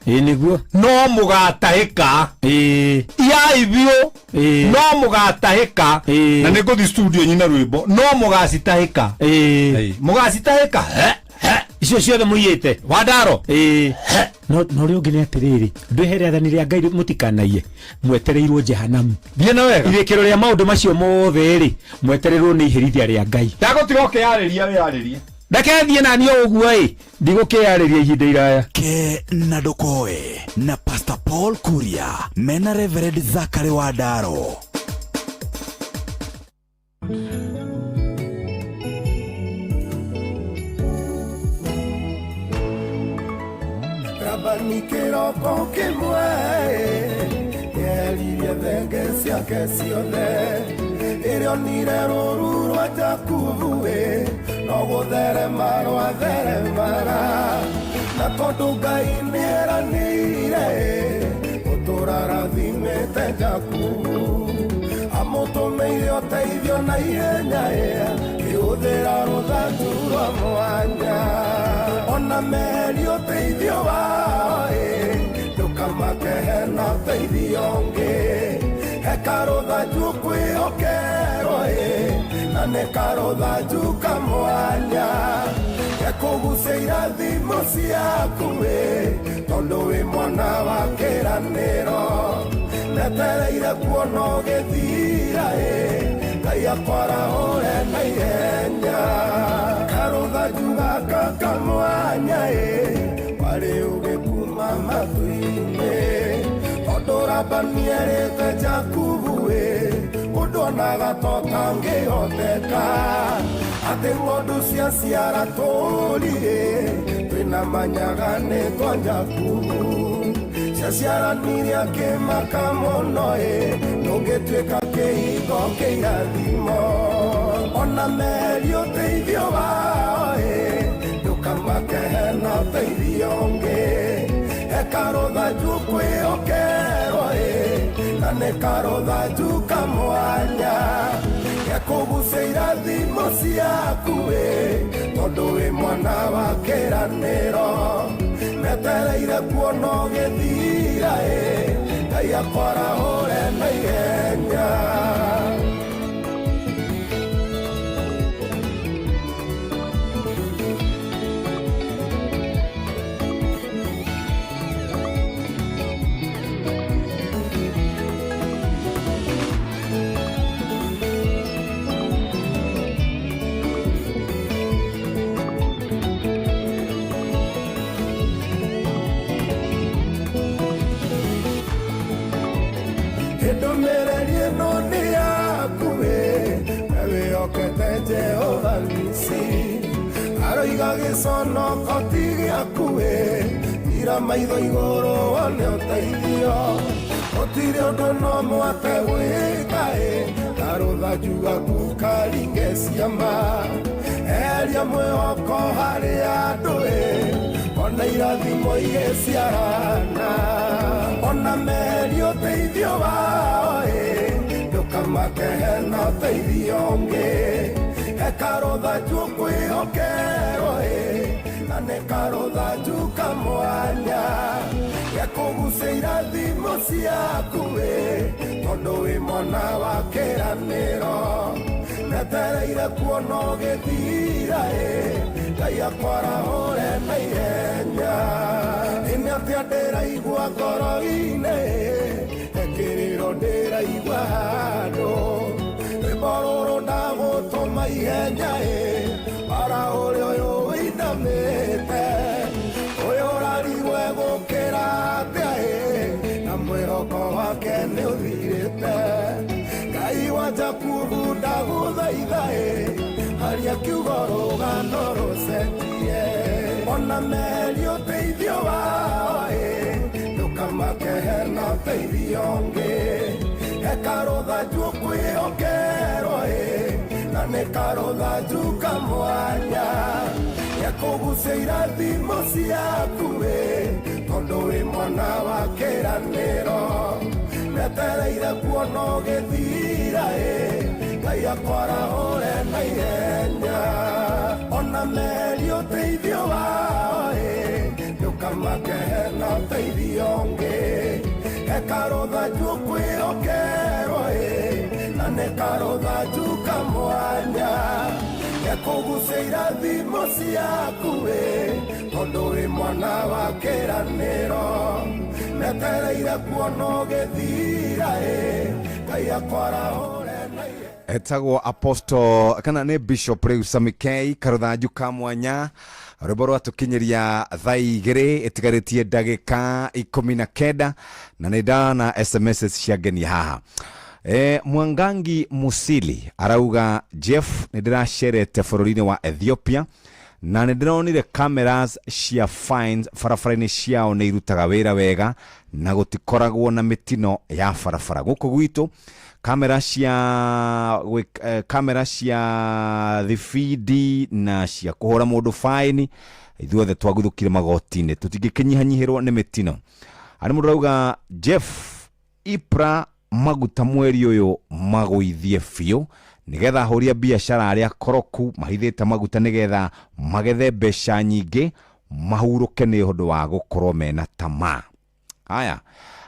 Ĩ nĩguo. No mũgatahĩka iai biũ, no mũgatahĩka, na nĩ ngũthiĩ studio nyina rwĩmbo, no mũgacitahĩka, mũgacitahĩka icio ciothe mũiyĩte wandaro. No ũrĩa ũngĩ nĩ atĩrĩrĩ, ndwĩhe rĩathani rĩa Ngai mũtikanaiye, mwetereirwo jehanamu. Thiĩ na wega. Irĩkĩro rĩa maũndũ macio mothe rĩ, mwetereirwo nĩ iherithia rĩa Ngai. Ndagũtiga ũkĩyarĩria wĩyarĩrie. Reke thiĩ na niĩ ũguo ĩ, ndigũkĩyarĩria ihinda iraya. Ke na ndũkoe na Pastor Paul Kuria mena Reverend Zachary Wandaro. Rabani kĩroko kĩmwe nĩeririe thenge ciake ciothe, ĩrĩa onire rũru rwa Jakubu ĩ, no gũtherema rwatheremaga, na tondũ Ngai nĩeranĩire gũtũũra rathimĩte Jakubu, amũtũmĩire ũteithio na ihenya ĩhũthĩra rũthanju rwa mwanya. Ona meri ũteithio wao ndũkamake hena ũteithio ũngĩ, he karũthanju kwĩhokerwo na nĩ karũthanju kamwanya, gekũgucia irathimo ciaku tondũ wĩ mwana wa kĩranĩro, netereire kuona ũgĩthira Ngai akwarahũre na ihenya. Karũthanju gaka kamwanya warĩ ũgĩkuma matu-inĩ, tondũ Labani erĩte Jakubu ũndũ onaga ta ũtangĩhoteka, atĩ ng'ondu ciaciara tũũri twĩna manyaga nĩ twa Jakubu, ciaciaranirie akĩmaka mũno ndũngĩtuĩka kĩhingo kĩirathimo. Ona meri ũteithio wao ndũkamake hena ũteithio ũngĩ, he karũthanju kwĩhokerwo na nĩ karũthanju kamwanya, gekũgucia irathimo ciaku tondũ wĩ mwana wa kĩranĩro, metereire kuona ũgĩthira Ngai akwarahũre na ihenya. Ndũmĩrĩri ĩno nĩ yaku wĩhokete Jehova Nisi, aroiga gĩconoko ti gĩaku ira maitho igũrũ wone ũteithio, gũtirĩ ũndũ no mwate gwĩka karũthanju gaku karinge ciama, eheria mwĩhoko harĩ andũ ona irathimo igĩciarana, ona meri ũteithio wao ndũkamake hena ũteithio ũngĩ, he karũthanju kwĩhokerwo na Na nĩ karũthanju kamwanya gekũgucia irathimo ciaku ĩ, tondũ wĩ mwana wa kĩranĩro. Metereire kuona ũgĩthira ĩ, Ngai akwarahũre na ihenya. Ĩ nĩ atĩa ndĩraigua ngoro-inĩ, he kĩrĩro ndĩraigua handũ. Rwĩmbo rũrũ ndagũtũma ihenya ĩ, warahũre ũyũ wĩinamĩte. Ũyũ ũrarigwo egũkĩra atĩa ĩ, na mwĩhoko wake nĩ ũthirĩte. Ngai wa Jakubu ndagũthaitha ĩ, aria kiugo rũgano rũcenjie. Ona meri ũteithio wao ĩ, ndũkamakehe na ũteithio ũngĩ. He karũthanju ũkwĩhokerwo ĩ, na nĩ karũthanju kamwanya gekũgucia irathimo ciaku ĩ, tondũ wĩ mwana wa kĩranĩro. Metereire kuona ũgĩthira ĩ, Ngai akwarahũre na ihenya. Ona meri ũteithio wao ĩ, ndũkamakehe na ũteithio ũngĩ. He karũthanju ũkwĩhokerwo ĩ, na nĩ karũthanju kamwanya gekũgucia irathimo ciaku ĩ, tondũ wĩ mwana wa kĩranĩro. Metereire kuona ũgĩthira ĩ, Ngai akwarahũre na ihenya. Etagwo apostle kana nĩ bishop rĩu Sammy K, karũthanju ka mwanya. Rwĩmbo rwatũkinyĩria thaa 2 ĩtigarĩtie ndagĩka 19, na nĩ ndana SMS cia ngeni haha. Mwangangi Musili arauga, Jeff, nĩ ndĩracerete bũrũri-inĩ wa Ethiopia na nĩ ndĩronire cameras cia fines barabara-inĩ ciao nĩ irutaga wĩra wega na gũtikoragwo na mĩtino ya barabara. Gũkũ gwitũ kamera cia thibindi na cia kũhũra mũndũ faini, ithuothe twaguthũkire magoti-inĩ, tũtingĩkĩnyihanyihĩrwo nĩ mĩtino. Harĩ mũndũ arauga, Jeff, Ipra maguta mweri ũyũ magũithie biũ nĩgetha ahũri a biacara arĩa koroku mahithĩte maguta nĩgetha magethe mbeca nyingĩ mahurũke nĩ ũndũ wa gũkorwo mena tamaa. Haya,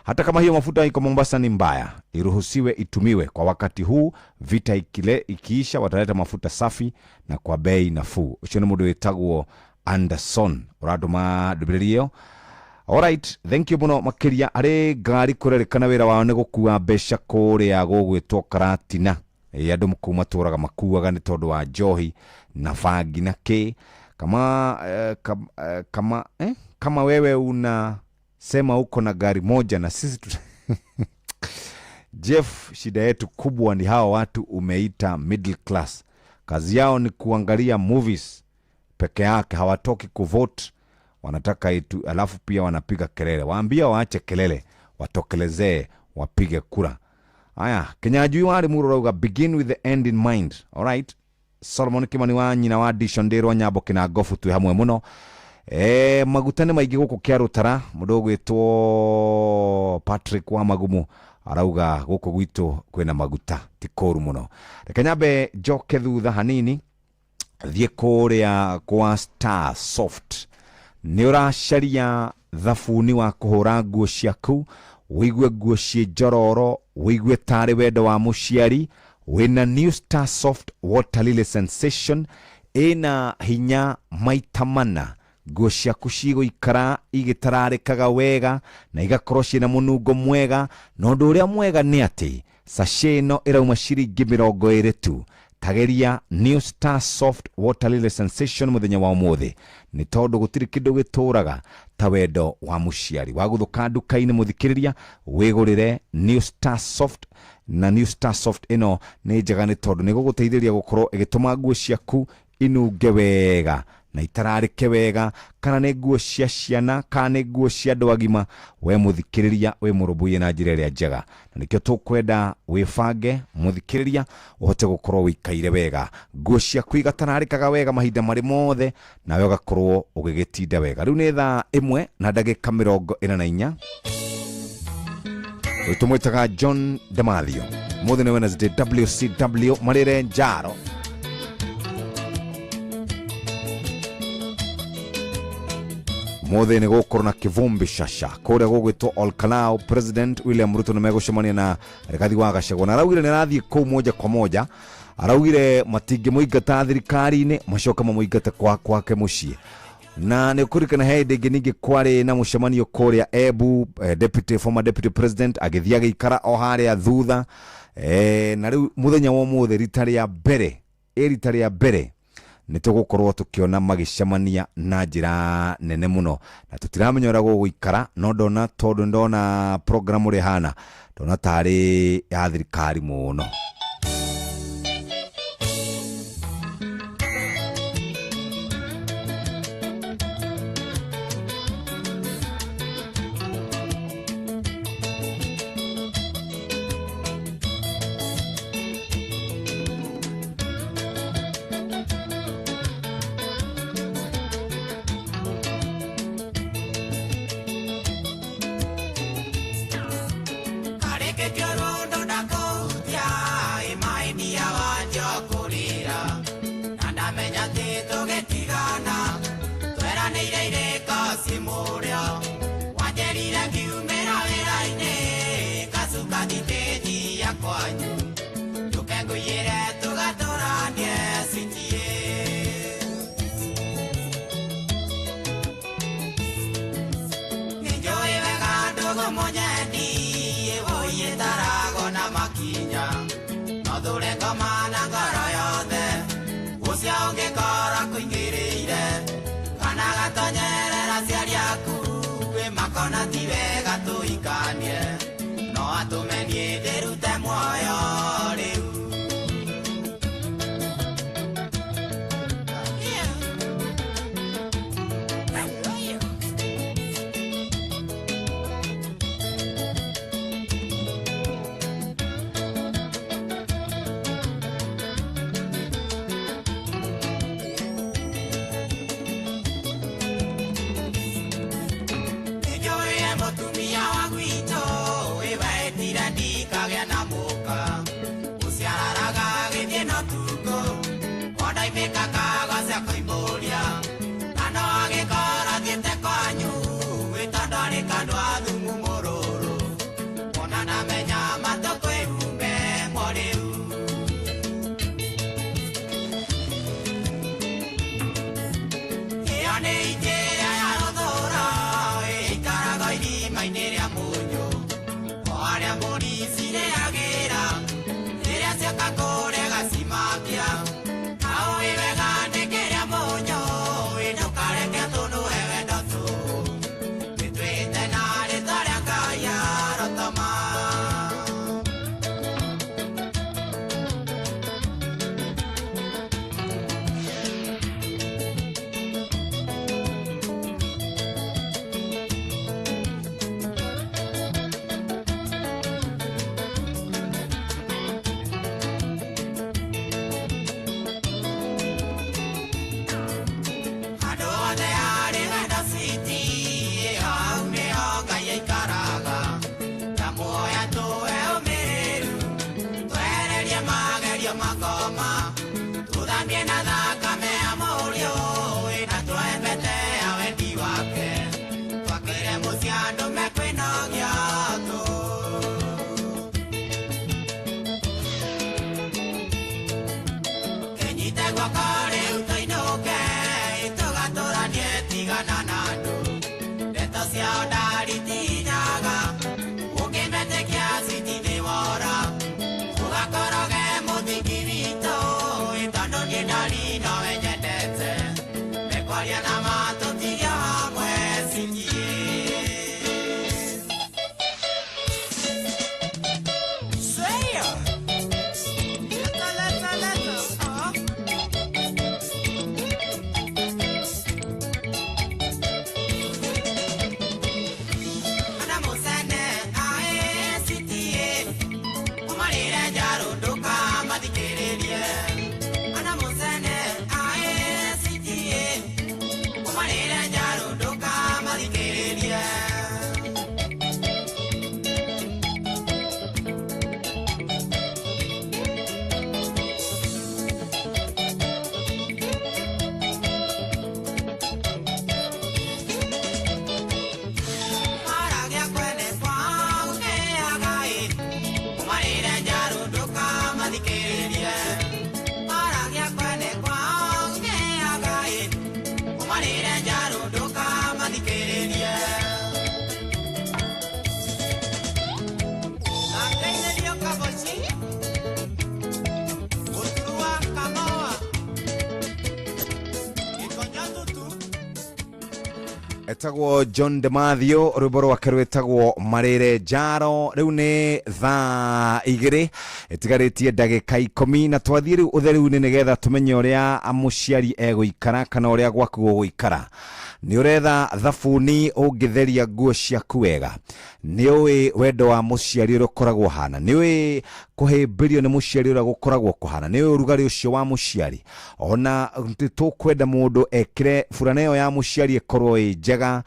hata kama hiyo mafuta iko Mombasa ni mbaya, iruhusiwe itumiwe kwa wakati huu. Vita ikiisha wataleta mafuta safi na kwa bei nafuu. Ucio nĩ mũndũ wĩtagwo Anderson ũratũma ndũmĩrĩri ĩyo. Alright, thank you mũno makĩria. Arĩ ngari kũrerĩkana wĩra wao nĩ gũkua mbeca kũrĩa gũgwĩtwo Karatina. Andũ kũu matũraga makuaga nĩ tondũ wa njohi na bangi na kĩ. Kama wewe una sema uko na gari moja na sisi Jeff, shida yetu kubwa ni hawa watu umeita middle class. Kazi yao ni kuangalia movies peke yake, hawatoki kuvote, wanataka itu, alafu pia wanapiga kelele. Waambia waache kelele, watokelezee, wapige kura. Aya, Kenyajui wa Limuru rauga begin with the end in mind. All right. Solomon Kimani wa nyina wa Dishon Ndirwa Nyambo kina gofu twi hamwe muno. Maguta nĩ maingĩ gũkũ kĩa Rũtara. Mũndũ ũgwĩtwo Patrick wa Magumu arauga gũkũ gwitũ kwĩna maguta ti kũru mũno. Reke nyambe njoke thutha hanini thiĩ kũrĩa kwa Star Soft. Nĩ ũracaria thabuni wa kũhũra nguo ciaku, wĩigue nguo ciĩ njororo, wĩigue tarĩ wendo wa mũciari. Wĩna New Star Soft Water Lily Sensation ĩna hinya maita mana. Nguo ciaku cigũikara igĩtararĩkaga wega na igakorwo ciĩna mũnungo mwega. Na ũndũ ũrĩa mwega nĩ atĩ sachet ĩno ĩrauma ciringi 20 tu. Tageria New Star Soft Water Lily Sensation mũthenya wa ũmũthĩ, nĩ tondũ gũtirĩ kĩndũ gĩtũraga ta wendo wa mũciari. Wagũthũka nduka-inĩ mũthikĩrĩria, wĩgũrĩre New Star Soft. Na New Star Soft ĩno nĩ njega nĩ tondũ nĩ gũgũteithĩrĩria gũkorwo ĩgĩtũma nguo ciaku inunge wega na itararĩke wega, kana nĩ nguo cia ciana kana nĩ nguo cia andũ agima. We mũthikĩrĩria wĩ mũrũmbũiye na njĩra ĩrĩa njega, na nĩkĩo tũkwenda wĩbange mũthikĩrĩria ũhote gũkorwo wĩikaire wega, nguo ciaku igatararĩkaga wega mahinda marĩ mothe, nawe ũgakorwo ũgĩgĩtinda wega. Rĩu nĩ thaa 1 na ndagĩka 44. Rĩu tũmwĩtaga John Demathio. Mũthĩ nĩ Wednesday, WCW marĩre njaro. Ũmũthĩ nĩ gũkorwo na kĩvumbi shasha kũrĩa gũgwĩtwo Olkalou. President William Ruto nĩ megũcemania na Rigathi wa Gachagua, na araugire nĩ arathiĩ kũu moja kwa moja. Araugire matingĩmũingata thirikari-inĩ, macoke mamũingate kwake mũciĩ. Na nĩ ũkũririkana he hĩndĩ ĩngĩ ningĩ kwarĩ na mũcemanio kũrĩa Embu, former deputy president agĩthiĩ agĩikara o harĩa thutha. Na rĩu mũthenya wa ũmũthĩ rita rĩa mbere nĩ tũgũkorwo tũkĩona magĩcemania na njĩra nene mũno, na tũtiramenya ũrĩa gũgũikara, no ndona tondũ ndona program ũrĩa ĩhana, ndona tarĩ ya thirikari mũno. ndũkamathikĩrĩrie. Aragia kwene kwao gũtĩaga ĩ, ũmarĩre njarũ ndũkamathikĩrĩrie. Mateithĩrio kaboci, gũturwa kamoa, gĩkonyo tutu. Etagwo John DeMathio, rwimbo rwake rwĩtagwo Marĩre Njaro. Rĩu nĩ thaa 2 ĩtigarĩtie ndagĩka 10 na twathiĩ rĩu ũtheru-inĩ nĩgetha tũmenye ũrĩa mũciari egũikara kana ũrĩa gwaku gũgũikara. Nĩ ũretha thabuni ũngĩtheria nguo ciaku wega, nĩ ũĩ wendo wa mũciari ũrĩa ũkoragwo hana, nĩ ũĩ kũhĩmbĩrio nĩ mũciari ũrĩa gũkoragwo kũhana, nĩ ũĩ ũrugarĩ ũcio wa mũciari. Ona tũkwenda mũndũ ekĩre burana ĩyo ya mũciari ĩkorwo ĩ njega,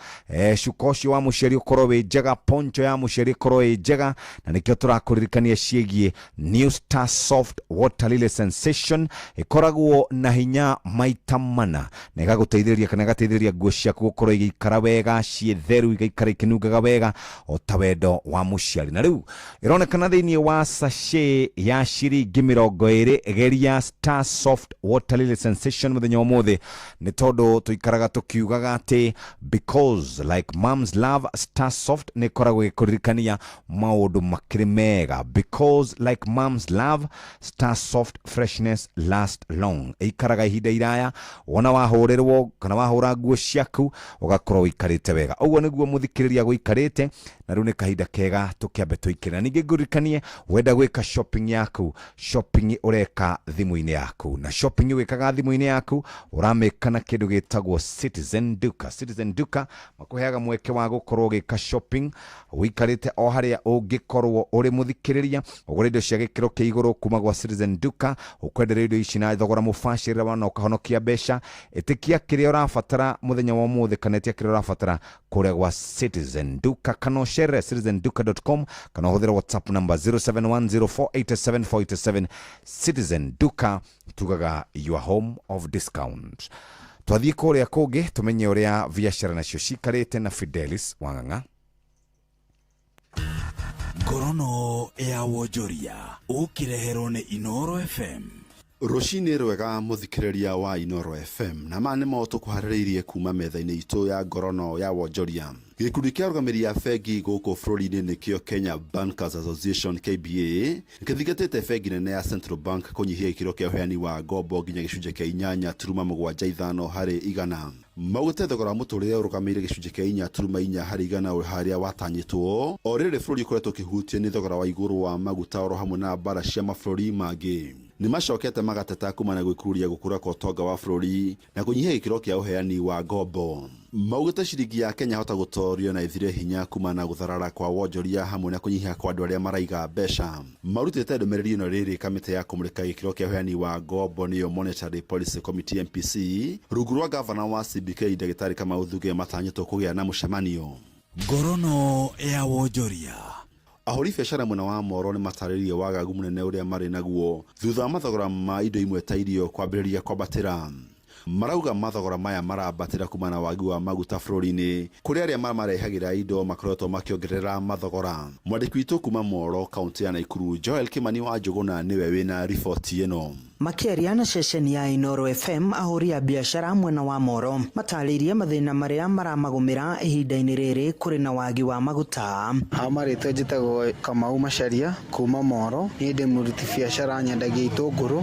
cuka ũcio wa mũciari ũkorwo wĩ njega, poncho ya mũciari ĩkorwo ĩ njega, na nĩkĩo tũrakũririkania ciĩgiĩ New Star Soft Water Lily Sensation. Ĩkoragwo na hinya maita mana na ĩgagũteithĩrĩria kana ĩgateithĩrĩria nguo ciaku gũkorwo igĩikara wega, ciĩ theru, igaikara ikĩnungaga wega o ta wendo wa mũciari. Na rĩu ĩronekana thĩinĩ wa sachet ya ciringi 20. Geria Star Soft Water Lily Sensation mũthenya wa ũmũthĩ, nĩ tondũ tũikaraga tũkiugaga atĩ because like mom's love, Star Soft nĩ ĩkoragwo ĩgĩkũririkania maũndũ makĩrĩ mega. Because like mom's love, Star Soft freshness last long, ĩikaraga ihinda iraya. Wona wahũrĩrwo kana wahũra nguo ciaku ũgakorwo ũikarĩte wega. Ũguo nĩguo mũthikĩrĩria gũikarĩte, na rĩu nĩ kahinda kega tũkĩambe tũikĩre. Na ningĩ ngũririkanie, wenda gwĩka shopping yaku, shopping ũreka thimũ-inĩ yaku, na shopping wĩkaga thimũ-inĩ yaku ũramĩka na kĩndũ gĩtagwo Citizen Duka. Citizen Duka makũheaga mweke wa gũkorwo ũgĩka shopping ũikarĩte o harĩa ũngĩkorwo ũrĩ mũthikĩrĩria, ũgũre indo cia gĩkĩro kĩa igũrũ kuma gwa Citizen Duka, ũkwenderia indo ici na thogora mũbacĩrĩre na ũkahonokia mbeca. Ĩtĩkia kĩrĩa ũrabatara mũthenya wa ũmũthĩ kana ĩtia kĩrĩa ũrabatara kũrĩa gwa Citizen Duka, kana ũcerere citizenduka.com kana ũhũthĩre WhatsApp number 0710487487. Citizen Duka tugaga your home of discount. Twathiĩ kũrĩa kũngĩ tũmenye ũrĩa biacara nacio cikarĩte na Fidelis Wang'ang'a. Ngorono ya wonjoria ũkĩreherwo nĩ Inoro FM. Rũcinĩ rwega mũthikĩrĩria wa Inoro FM, na maya nĩmo tũkũharĩrĩirie kuma metha-inĩ itũ ya ngorono ya wonjoria. Gĩkundi kĩa arũgamĩrĩri a bengi gũkũ bũrũri-inĩ nĩkĩo Kenya Bankers Association KBA gĩthingatĩte bengi nene ya Central Bank kũnyihia gĩkĩro kĩa ũheani wa ngombo nginya gĩcunjĩ kĩa 8.75 harĩ igana. Maugĩte thogora wa mũtũrĩre ũrũgamĩire gĩcunjĩ kĩa 4.4 harĩ igana harĩa watanyĩtwo, o rĩrĩ bũrũri ũkoretwo ũkĩhutio nĩ thogora wa igũrũ wa maguta oro hamwe na mbara cia mabũrũri mangĩ. Nĩ macokete magateta kumana na gwĩkururia gũkũra kwa ũtonga wa bũrũri na kũnyihia gĩkĩro kĩa ũheani wa ngombo. Maugĩte ciringi ya Kenya hota gũtorio na ĩthire hinya kumana na gũtharara kwa wonjoria hamwe na kũnyiha kwa andũ arĩa maraiga mbeca. Marutĩte ndũmĩrĩri ĩno rĩrĩ kamĩtĩ ya kũmũrĩka gĩkĩro kĩa ũheani wa ngombo nĩyo Monetary Policy Committee MPC rungu rwa gavana wa CBK Ndagĩtarĩ Kamau Thuge matanyĩtwo kũgĩa na mũcemanio. Ngorono ya wonjoria. Ahũri biacara mwena wa Moro nĩ matarĩirie wagagu mũnene ũrĩa marĩ naguo thutha wa mathogora ma indo imwe ta irio kwambĩrĩria kwambatĩra. Marauga mathogora maya marambatĩra kumana na wagi wa maguta bũrũri-inĩ kũrĩa arĩa mamarehagĩra indo makoretwo makĩongerera mathogora. Mwandĩki witũ kuma Moro kaunti ya Naikuru Joel Kimani wa Njũgũna nĩwe wĩna riboti ĩno. Makĩaria na ceceni ya Inoro FM, ahũri a biacara mwena wa Moro matarĩirie mathĩna marĩa maramagũmĩra ihinda-inĩ rĩrĩ kũrĩ na wagi wa maguta. Ha marĩtwa njĩtagwo Kamau Macharia kuma Moro, niĩ ndĩ mũruti biacara nyendagia itũngũrũ.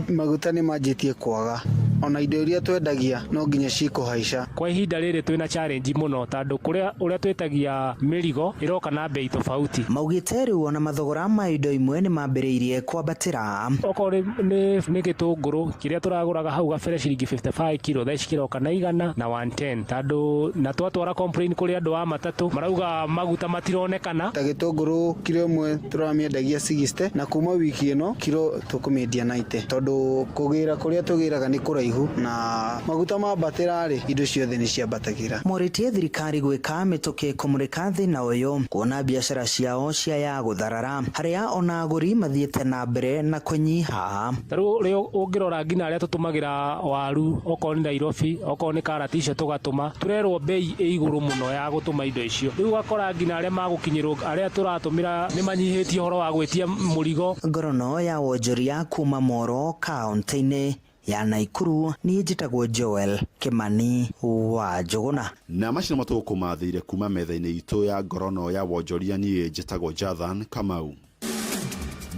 Maguta nĩ manjĩtie kwaga, ona indo iria twendagia no nginya cikũhaica. Kwa ihinda rĩrĩ twĩna challenge mũno tondũ kũrĩa ũrĩa twĩtagia mĩrigo ĩroka na bei tofauti. Maugĩte rĩu ona mathogora ma indo imwe nĩ mambĩrĩirie kwambatĩra. Okorwo nĩ gĩtũngũrũ kĩrĩa tũragũraga hau gabere ciringi 55 kilo, thaa ici kĩroka na igana na 110, tondũ na twatwara complain kũrĩ andũ a matatũ marauga maguta matironekana. Ta gĩtũngũrũ kilo ĩmwe tũramĩendagia 60 na kuma wiki ĩno kilo tũkũmĩendia 90, tondũ kũgĩra kũrĩa tũgĩraga nĩ kũraihu. haraihu na maguta mambatĩra rĩ indo ciothe nĩ ciambatagĩra. Morĩtie thirikari gwĩka mĩtũkĩ kũmũrĩka thĩna ũyũ kuona biacara ciao cia ya gũtharara harĩa ona agũri mathiĩte na mbere na kũnyiha. Ta rĩu ũrĩa ũngĩrora nginya arĩa tũtũmagĩra waru okorwo nĩ Nairobi okorwo nĩ karati icio tũgatũma tũrerwo bei ĩ igũrũ mũno ya gũtũma indo icio rĩu ũgakora nginya arĩa magũkinyĩrwo arĩa tũratũmĩra nĩ manyihĩtie ũhoro wa gwĩtia mũrigo. Ngorono ya wonjoria kuma Moro kaunti-inĩ ya Naikuru niĩ njĩtagwo Joel Kimani wa Njũgũna. Na macio nĩmo tũgũkũmathĩire kuma metha-inĩ itũ ya ngorono ya wonjoria niĩ njĩtagwo Jathan Kamau.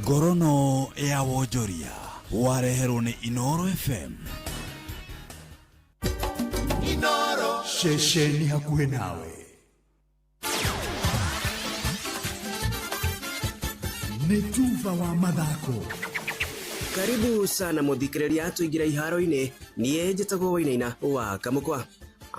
Ngorono ya wonjoria wareherwo nĩ Inoro FM. Inoro ceceni hakuhĩ nawe. Nĩ tuba wa mathako. Karibu sana muthikiriria tuingira iharo-ini nie njitagwo Wainaina wa Kamukwa.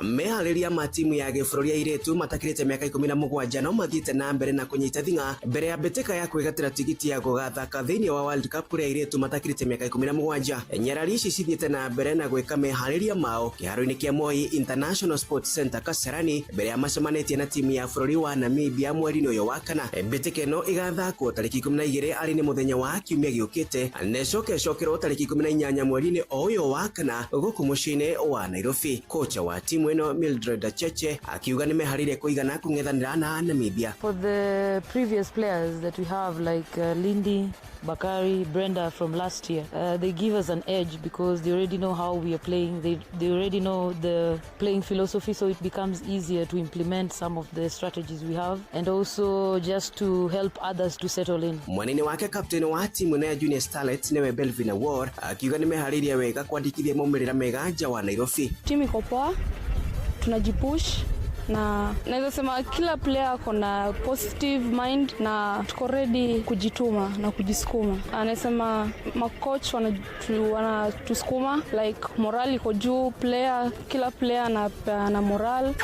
Meharĩria ma timu ya gĩbũrũri ya airĩtu matakĩrĩte mĩaka 17 no mathiĩte na mbere na kũnyita thing'a mbere ya mbĩtĩka ya kwĩgatĩra tigiti ya gũgathaka thĩinĩ wa World Cup kũrĩ airĩtu matakĩrĩte mĩaka 17. Nyarari ici cithiĩte na mbere na gwĩka meharĩria mao kĩharo-inĩ kĩa Moi International Sports Center Kasarani mbere ya macemanĩtie na timu ya bũrũri wa Namibia mweri-inĩ ũyũ wa kana. Mbĩtĩka ĩno ĩgathakwo tarĩki 12 arĩ nĩ mũthenya wa kiumia gĩũkĩte na ĩcoke ĩcokerwo tarĩki 18 mweri-inĩ o ũyũ wa kana gũkũ mũciĩ-inĩ wa Nairobi. Kocha wa timu ĩno Mildred Cheche akiuga nĩ meharĩirie kũigana kũng'ethanĩra na Namibia. For the previous players that we have like Lindy, Bakari, Brenda from last year, they give us an edge because they already know how we are playing. They already know the playing philosophy, so it becomes easier to implement some of the strategies we have and also just to help others to settle in. Mwanene wake captain wa timu ya Junior Starlets newe Belvin Award akiuga nĩ meharĩirie wega kwandĩkithia maumĩrĩra mega nja wa Nairobi. Timu iko poa, tunajipush na naweza sema kila player ako na positive mind na tuko ready kujituma na kujisukuma. Anasema macoach wanatusukuma like morale iko juu, player kila player na morale.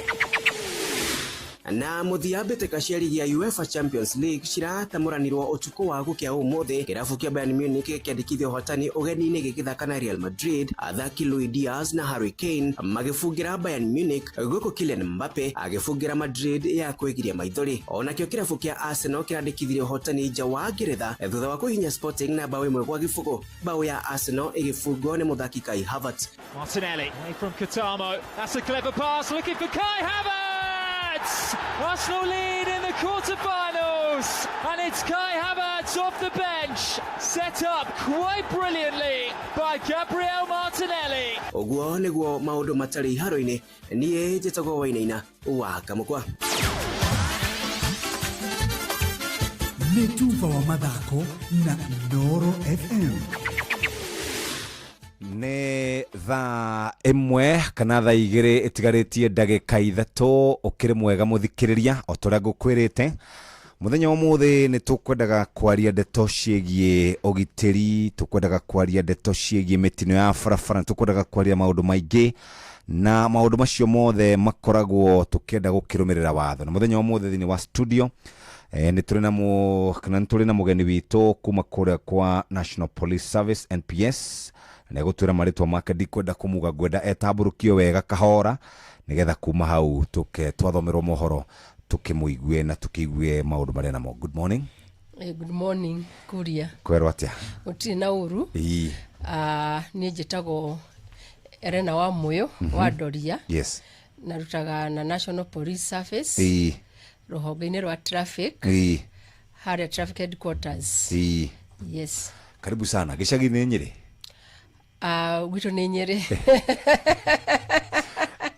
Na muthia mbĩtĩka cia ligi ya UEFA Champions League ciratamũranirwo ũtukũ wa gũkĩa ũmũthĩ. Kĩrabu kĩa Bayern Munich kĩandĩkithia ũhotani ũgeni-inĩ gĩgĩthaka na Real Madrid, athaki Luis Diaz na Harry Kane magĩbungĩra Bayern Munich gũkũ Kylian Mbappe agĩbungĩra Madrid ya kwĩgiria maithori. Onakĩo kĩrabu kĩa Arsenal kĩrandĩkithirie ũhotani nja wa Ngeretha thutha wa kũhihinya Sporting na bao 1-0. Bao ya Arsenal ĩgĩbungwo nĩ mũthaki Kai Havertz. Martinelli away from Katamo. That's a clever pass looking for Kai Havertz. Arsenal lead in the quarterfinals, and it's Kai Havertz off the bench, set up quite brilliantly by Gabriel Martinelli. Ũguo nĩguo maũndũ matarĩ iharo-inĩ. Niĩ njĩtagwo Wainaina wa Kamukwa. Nĩ tuba wa mathako na Inoro FM. Nĩ thaa 1 kana thaa 2 ĩtigarĩtie ndagĩka 3. Ũkĩrĩ mwega mũthikĩrĩria o ta ũrĩa ngũkwĩrĩte mũthenya ũmũthĩ nĩ tũkwendaga kwaria ndeto ciĩgiĩ ũgitĩri, tũkwendaga kwaria ndeto ciĩgiĩ mĩtino ya barabara, tũkwendaga kwaria maũndũ maingĩ na maũndũ macio mothe makoragwo tũkĩenda gũkĩrũmĩrĩra watho. Na mũthenya ũmũthĩ thĩinĩ wa studio nĩ tũrĩ na mũgeni witũ kuma kũrĩa kwa National Police Service NPS na gũtwĩra marĩtwa make ndikwenda kũmuga, ngwenda etambũrũkio wega kahora nĩgetha kuma hau tũke twathomerwo mohoro tukĩmũigue na tukĩigue maũndũ marĩa namo. Good morning. Good morning Kuria. Kwerwo atĩa? Gũtirĩ na ũru. Niĩ njĩtagwo Elena wa Muyo wa Ndoria. Yes. Narutaga na National Police Service. Rũhonge-inĩ rwa traffic. Harĩa traffic headquarters. Yes. Karibu sana. Gĩcagi nĩ Nyĩrĩ? Gwitũ nĩ Nyĩrĩ.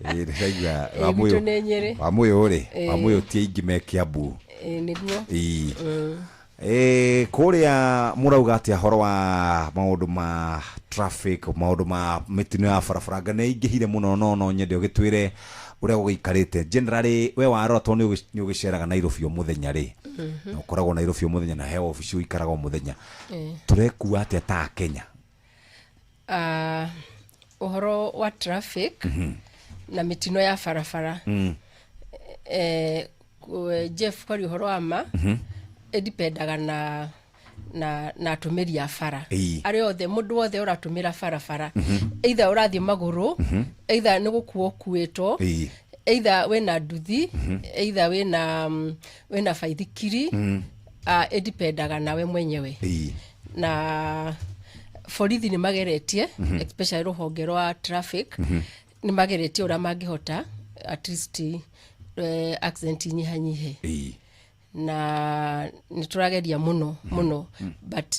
Ndĩraigua Wamũyũ rĩ, Wamũyũ ti aingĩ me Kiambu. Nĩguo. Kũrĩa mũrauga atĩa horo wa maũndũ ma traffic, maũndũ ma mĩtino ya barabara? Nga nĩ ingĩhire mũno, no nyende ũgĩtwĩre ũrĩa gũgĩikarĩte generally. We warora tondũ nĩ ũgĩceraga Nairobi o mũthenya rĩ, na ũkoragwo Nairobi o mũthenya na he obici ũikaraga o mũthenya, tũrekua atĩa ta Kenya? Ũhoro wa traffic na mĩtino ya barabara, Jeff, kwari ũhoro wa ma ĩdipendaga na atũmĩri a bara. Arĩa othe, mũndũ wothe ũratũmĩra barabara, either ũrathiĩ magũrũ, either nĩ gũkuo ũkuĩtwo, either wĩna nduthi, either wĩna baithikiri, ĩdipendaga nawe mwenyewe. Na borithi nĩ mageretie, especially rũhonge rwa traffic, nĩ mageretie ũrĩa mangĩhota at least accident inyihanyihe. Na nĩ tũrageria mũno mũno, but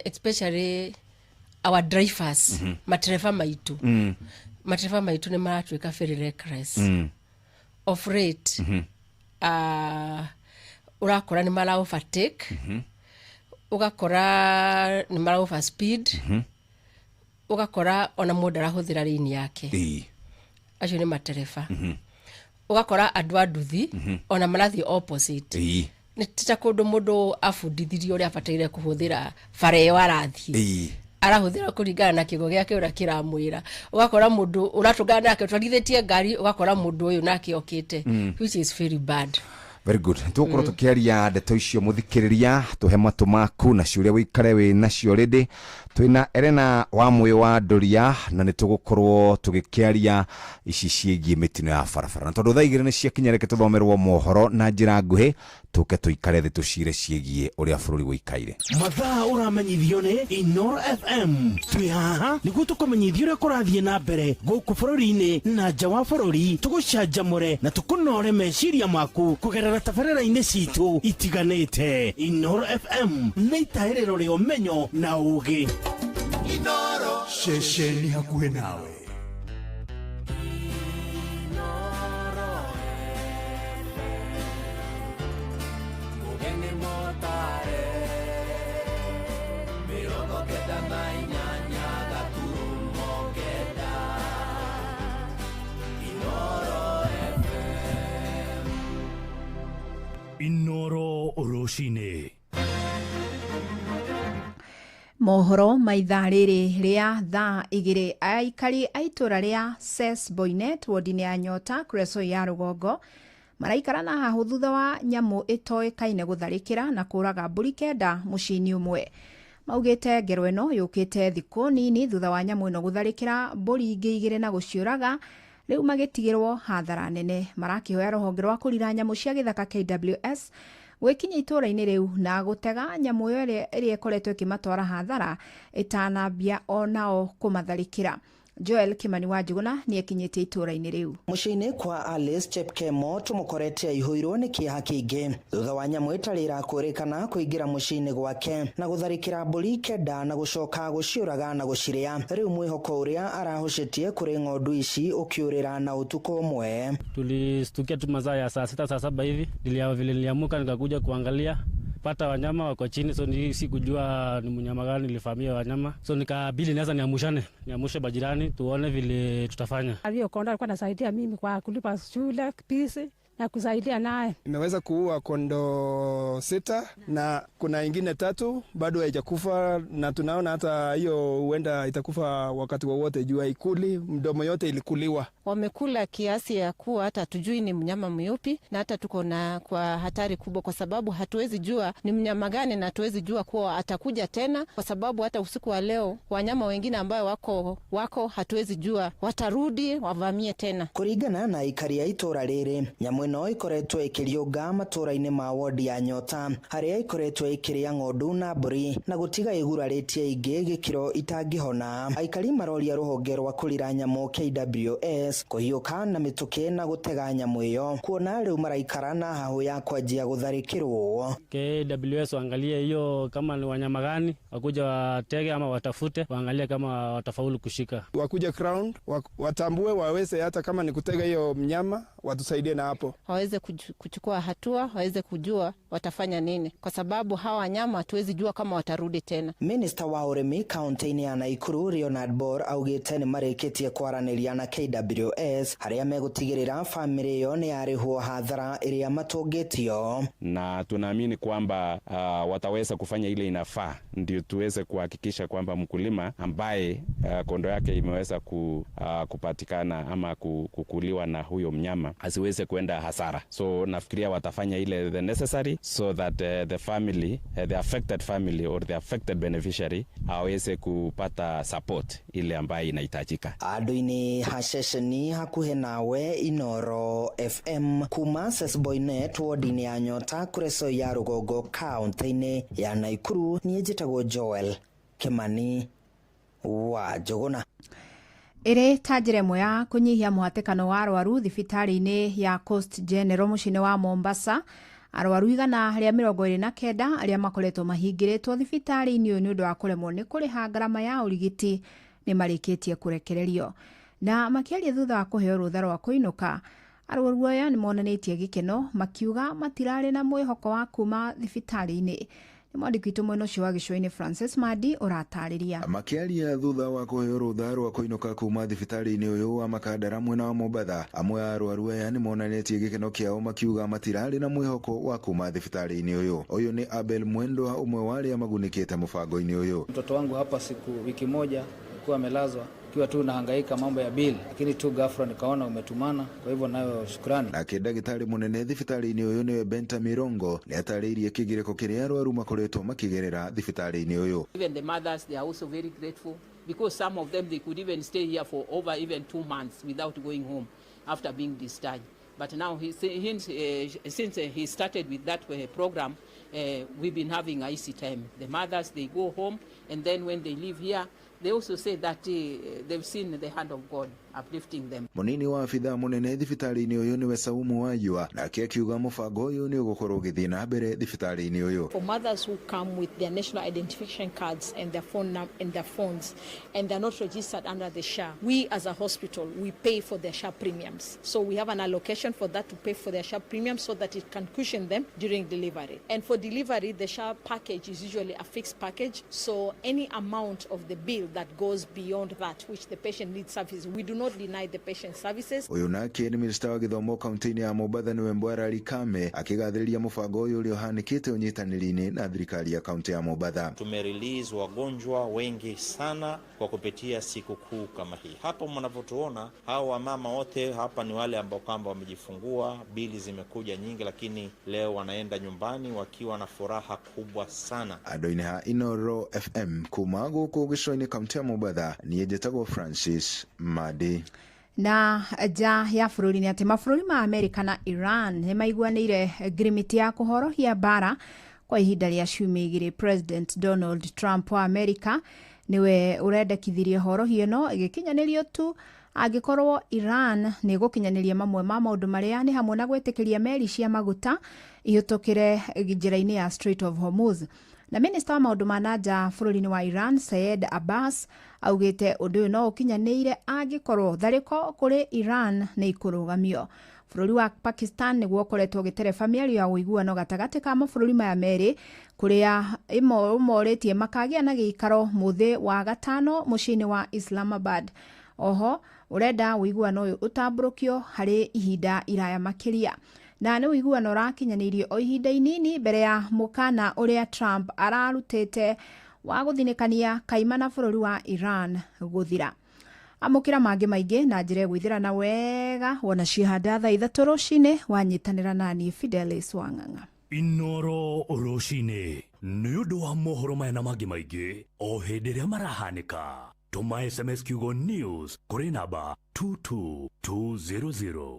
especially our drivers, matereba maitũ, matereba maitũ nĩ maratuĩka very reckless of rate. Ũrakora nĩ mara overtake, ũgakora nĩ mara over speed, ũgakora ona mũndũ arahũthĩra lane yake. Acio nĩ matereba. Ũgakora andũ a nduthi ona marathiĩ opposite. Nĩ ti ta kũndũ mũndũ abundithirio ũrĩa abataire kũhũthĩra bara ĩyo arathiĩ, arahũthĩra kũringana na kĩgo gĩake ũrĩa kĩramwĩra. Ũgakora mũndũ ũratũngana nake ũtwarithĩtie ngari, ũgakora mũndũ ũyũ nake okĩte, which is very bad. Very good. Tũgũkorwo tũkĩaria ndeto icio, mũthikĩrĩria, tũhe matũ maku na ciũria wĩikare wĩ nacio rĩndĩ. Twĩna Elena wa Mũyũ wa Ndoria na nĩ tũgũkorwo tũgĩkĩaria ici ciĩgiĩ mĩtino ya barabara, na tondũ thaa 2 nĩ ciakinya, reke tũthomerwo mohoro na njĩra nguhĩ, tũke tũikare thĩ tũcire ciĩgiĩ ũrĩa bũrũri wĩikaire. Mathaa ũramenyithio nĩ Inoro FM. Twĩ haha nĩguo tũkũmenyithia ũrĩa kũrathiĩ na mbere gũkũ bũrũri-inĩ na nja wa bũrũri, tũgũcanjamũre na tũkũnore meciria maku kũgerera tabarĩra-inĩ citũ itiganĩte. Inoro FM nĩ itahĩrĩro rĩa ũmenyo na ũũgĩ. Inoro ceceni hakuhĩ nawe. Mugeni motare 98 gaturumo 9 Inoro FM. Inoro rũcinĩ. Mohoro ma ithaa rĩrĩ rĩa thaa 2. Aikari a itũra rĩa Ses Boinet wodi-inĩ ya Nyota Kuresoi ya rũgongo maraikara na hahũ thutha wa nyamũ ĩtoĩkaine gũtharĩkĩra na kũraga mbũri 9 mũciĩ-inĩ ũmwe. Maugĩte ngero ĩno yũkĩte thikũ nini thutha wa nyamũ ĩno gũtharĩkĩra mbũri ingĩ 2 na gũciũraga, rĩu magĩtigĩrwo hathara nene. Marakĩhoya rũhonge rwa kũrira nyamũ cia gĩthaka KWS gwĩkinya itũra-inĩ rĩu na gũtega nyamũ ĩyo ĩrĩa ĩkoretwo ĩkĩmatwara hathara ĩtanambia onao kũmatharĩkĩra. Joel Kimani wa Njuguna nĩ ekinyĩtie itũra-inĩ rĩu. Mũciĩ-inĩ kwa Alice Chepkemo tũmũkorete aihũirwo nĩ kĩeha kĩingĩ thutha wa nyamũ ĩtarĩ ĩrakũrĩkana kũingĩra mũciĩ-inĩ gwake na gũtharĩkĩra mbũri 9 na gũcoka gũciũraga na gũcirĩa. Rĩu mwĩhoko ũrĩa arahũcetie kũrĩ ng'ondu ici ũkĩũrĩra na ũtukũ ũmwe. Tulistukia tu masaa ya saa 6 saa 7 hivi, vile niliamuka nikakuja kuangalia pata wanyama wako chini, so ni sikujua ni mnyama gani nilifamia wanyama, so nikabidi naweza niamushe bajirani tuone vile tutafanya. Aliyokonda alikuwa anasaidia mimi kwa kulipa shule pisi na kusaidia naye. Imeweza kuua kondoo 6 na kuna ingine 3 bado haijakufa, na tunaona hata hiyo huenda itakufa wakati wowote juu haikuli, mdomo yote ilikuliwa. Wamekula kiasi ya kuwa hata tujui ni mnyama myupi, na hata tuko na kwa hatari kubwa kwa sababu hatuwezi jua ni mnyama gani na hatuwezi jua kuwa atakuja tena, kwa sababu hata usiku wa leo wanyama wengine ambao wako hatuwezi jua watarudi wavamie tena. Kuringana na aikari a itũra rĩrĩ, nyamũ ĩno ĩkoretwo ĩkĩriũnga matũra-inĩ ma wodi ya Nyota harĩa ĩkoretwo ĩkĩrĩa ng'ondu na mbũri na gũtiga ĩgurarĩtie ingĩ gĩkĩro itangĩhona. Aikari maroria rũhonge rwa kũrira nyamũ KWS kũhiũka na mĩtũkĩ na gũtega nyamũ ĩyo, kuona rĩu maraikara na hahũ ya kwanjia gũtharĩkĩrwo. KWS waangalie hiyo kama ni wanyama gani, wakuja watege ama watafute, waangalie kama watafaulu kushika. Wakuja ground, watambue waweze hata kama ni kutega hiyo mnyama, watusaidie na hapo. Waweze kuchukua hatua, waweze kujua watafanya nini, kwa sababu hawa wanyama hatuwezi jua kama watarudi tena. Minister wa ũrĩmi kaunti-inĩ ya Nakuru Leonard Bor augĩte nĩ marĩkĩtie kwaranĩria na KWS harĩa megũtigĩrĩra famĩlĩ ĩyo nĩ yarĩhwo hathara ĩrĩa matũngĩtio, na tunaamini kwamba wataweza kufanya ile inafaa ndio tuweze kuhakikisha kwamba mkulima ambaye kondoo yake imeweza kupatikana ama kukuliwa na huyo mnyama asiweze kuenda hasara. So nafikiria watafanya ile the necessary so that the family, the affected family or the affected beneficiary aweze kupata support ile ambayo inahitajika. Andũ-inĩ ha ceceni hakuhĩ nawe Inoro FM kuma Sesboinet wodi-inĩ ya Nyota Kuresoi ya Rũgongo kaũntĩ-inĩ ya Naikuru. Niĩ njĩtagwo Joel Kimani wa Njũgũna. Ĩrĩ ta njĩra ĩmwe ya kũnyihia mũhatĩkano wa arwaru thibitarĩ-inĩ ya Coast General mũciĩ-inĩ wa Mombasa, arwaru 129 arĩa makoretwo mahingĩrĩtwo thibitarĩ-inĩ ũyũ nĩ ũndũ wa kũremwo nĩ kũrĩha ngarama ya ũrigiti nĩ marĩkĩtie kũrekererio. Na makĩaria thutha wa kũheo rũtha rwa kũinũka, arwaru aya nĩ monanĩtie gĩkeno makiuga matirarĩ na mwĩhoko wa kuma thibitarĩ-inĩ. Nĩ mwandĩki witũ mwena ũcio wa gĩcũa-inĩ Francis Madi ũratarĩria. Makĩaria thutha wa kũheo rũtha rwa kũinũka kuma thibitarĩ-inĩ ũyũ wa Makandara mwena wa Mombatha, amwe a arwaru aya nĩ monanĩtie gĩkeno kĩao makiuga matirarĩ na mwĩhoko wa kuma thibitarĩ-inĩ ũyũ. Ũyũ nĩ Abel Mwendwa, ũmwe wa arĩa magunĩkĩte mũbango-inĩ ũyũ. Mtoto wangu hapa siku wiki moja alikuwa amelazwa ikiwa tu nahangaika mambo ya bill, lakini tu ghafla nikaona umetumana, kwa hivyo nayo shukrani. Nake ndagĩtarĩ mũnene thibitarĩ-inĩ ũyũ nĩwe Benta Mirongo nĩ atarĩirie kĩgirĩko kĩrĩa arwaru makoretwo makĩgerera thibitarĩ-inĩ ũyũ. Even the mothers, they are also very grateful because some of them, they could even stay here for over even 2 months without going home after being discharged. But now since he started with that program, we've been having a easy time. The mothers, they go home, and then when they leave here, they also say that they've seen the hand of God uplifting them. Munini wa abithaa munene thibitarĩ-inĩ ũyũ nĩwe Saumu Wayua, nake akiuga mũbango ũyũ nĩ ũgũkorwo ũgĩthiĩ na mbere thibitarĩ-inĩ ũyũ. For mothers who come with their national identification cards and their phone and their phones and they're not registered under the SHA, we as a hospital, we pay for their SHA premiums. So we have an allocation for that to pay for their SHA premiums so that it can cushion them during delivery. And for delivery, the SHA package is usually a fixed package, so any amount of the bill that goes beyond that which the patient needs service, we do not deny the patient services. Ũyũ nake nĩ minista wa gĩthomo kaunti-inĩ ya Mombatha nĩwe Mbwarali Kame akĩgathĩrĩria mũbango ũyũ ũrĩa ũhanĩkĩte ũnyitanĩri-inĩ na thirikari ya kaunti ya Mombatha. Tumerelease wagonjwa wengi sana kwa kupitia sikukuu kama hii. Hapo mnavyotuona hao wamama wote hapa ni wale ambao kwamba wamejifungua, bili zimekuja nyingi, lakini leo wanaenda nyumbani wakiwa na furaha kubwa sana. Andũ-inĩ ha Inoro FM kuma gũkũ gĩcũa-inĩ kaunti ya Mombatha, niĩ njĩtagwo Francis Madi. Na nja ya bũrũri nĩ atĩ mabũrũri ma Amerika na Iran nĩ maiguanĩire ngirimiti ya kũhorohia mbara kwa ihinda rĩa ciumia igĩrĩ. President Donald Trump wa Amerika nĩwe ũrendekithirie horohio ĩno ĩgĩkinyanĩrio tu angĩkorwo Iran nĩ ĩgũkinyanĩria mamwe ma maũndũ marĩa nĩ hamwe na gwĩtĩkĩria meri cia maguta ihĩtũkĩre njĩra-inĩ ya Strait of Hormuz. Na minista wa maũndũ ma nanja bũrũri-inĩ wa Iran Sayed Abbas augĩte ũndũ ũyũ no ũkinyanĩire angĩkorwo tharĩko kũrĩ Iran nĩ ikũrũgamio. Bũrũri wa Pakistan nĩguo ũkoretwo ũgĩtereba mĩario ya ũiguano gatagatĩ ka mabũrũri maya merĩ, kũrĩa ũmorĩtie makagĩa na gĩikaro mũthĩ wa gatano mũciĩ-inĩ wa Islamabad. Oho ũrenda ũiguano ũyũ ũtambũrũkio harĩ ihinda iraya makĩria. Na nĩ ũiguano ũrakinyanĩirio o ihinda inini mbere ya mũkana ũrĩa Trump ararutĩte wa gũthinĩkania kaimana bũrũri wa Iran gũthira. Amũkĩra mangĩ maingĩ na njĩra ĩgwithĩrana wega wona ciĩhanda thaa 3 rũcinĩ wanyitanĩra nani Fidelis Wang'ang'a. Inoro rũcinĩ nĩ ũndũ wa mohoro maya na mangĩ maingĩ o hĩndĩ ĩrĩa marahanĩka. Tũma SMS kiugo news kũrĩ namba 22200.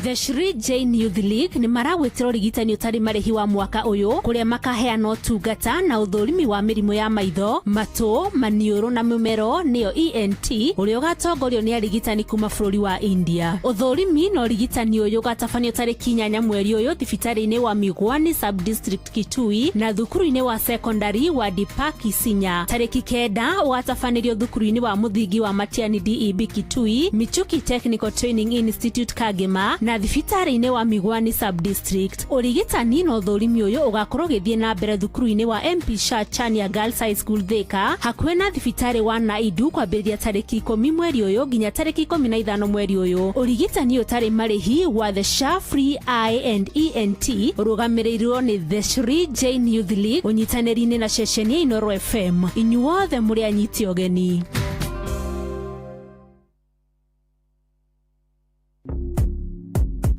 The Shri Jain Youth League nĩ maragwĩtĩra ũrigitani ũtarĩ marĩhi wa mwaka ũyũ kũrĩa makaheana ũtungata na ũthũrimi wa mĩrimũ ya maitho, matũ, maniũrũ na mũmero nĩyo ENT, ũrĩa ũgatongorio nĩ arigitani kuma bũrũri wa India. Ũthũrimi na ũrigitani ũyũ ũgatabanio tarĩki 8 mweri ũyũ thibitarĩ-inĩ wa Migwani Sub-District Kitui na thukuru-inĩ wa secondary wa Deepak Isinya. Tarĩki 9 ũgatabanĩrio thukuru-inĩ wa mũthingi wa Matiani DEB Kitui, Michuki Technical Training Institute Kagema na na thibitarĩ-inĩ wa Migwani Sub-District. Ũrigitani na ũthũrimi ũyũ ũgakorwo ũgĩthiĩ na mbere thukuru-inĩ wa MP Shah Chania Girls High School Thika, hakuhĩ na thibitarĩ wa Naidu, kwambĩrĩria tarĩki 10 mweri ũyũ nginya tarĩki 15 mweri ũyũ. Ũrigitani ũtarĩ marĩhi wa The SHA Free Eye and ENT ũrũgamĩrĩirwo nĩ The Shri Jain Youth League ũnyitanĩri-inĩ na ceceni ya Inooro FM. Inyuothe mũrĩ anyiti ũgeni.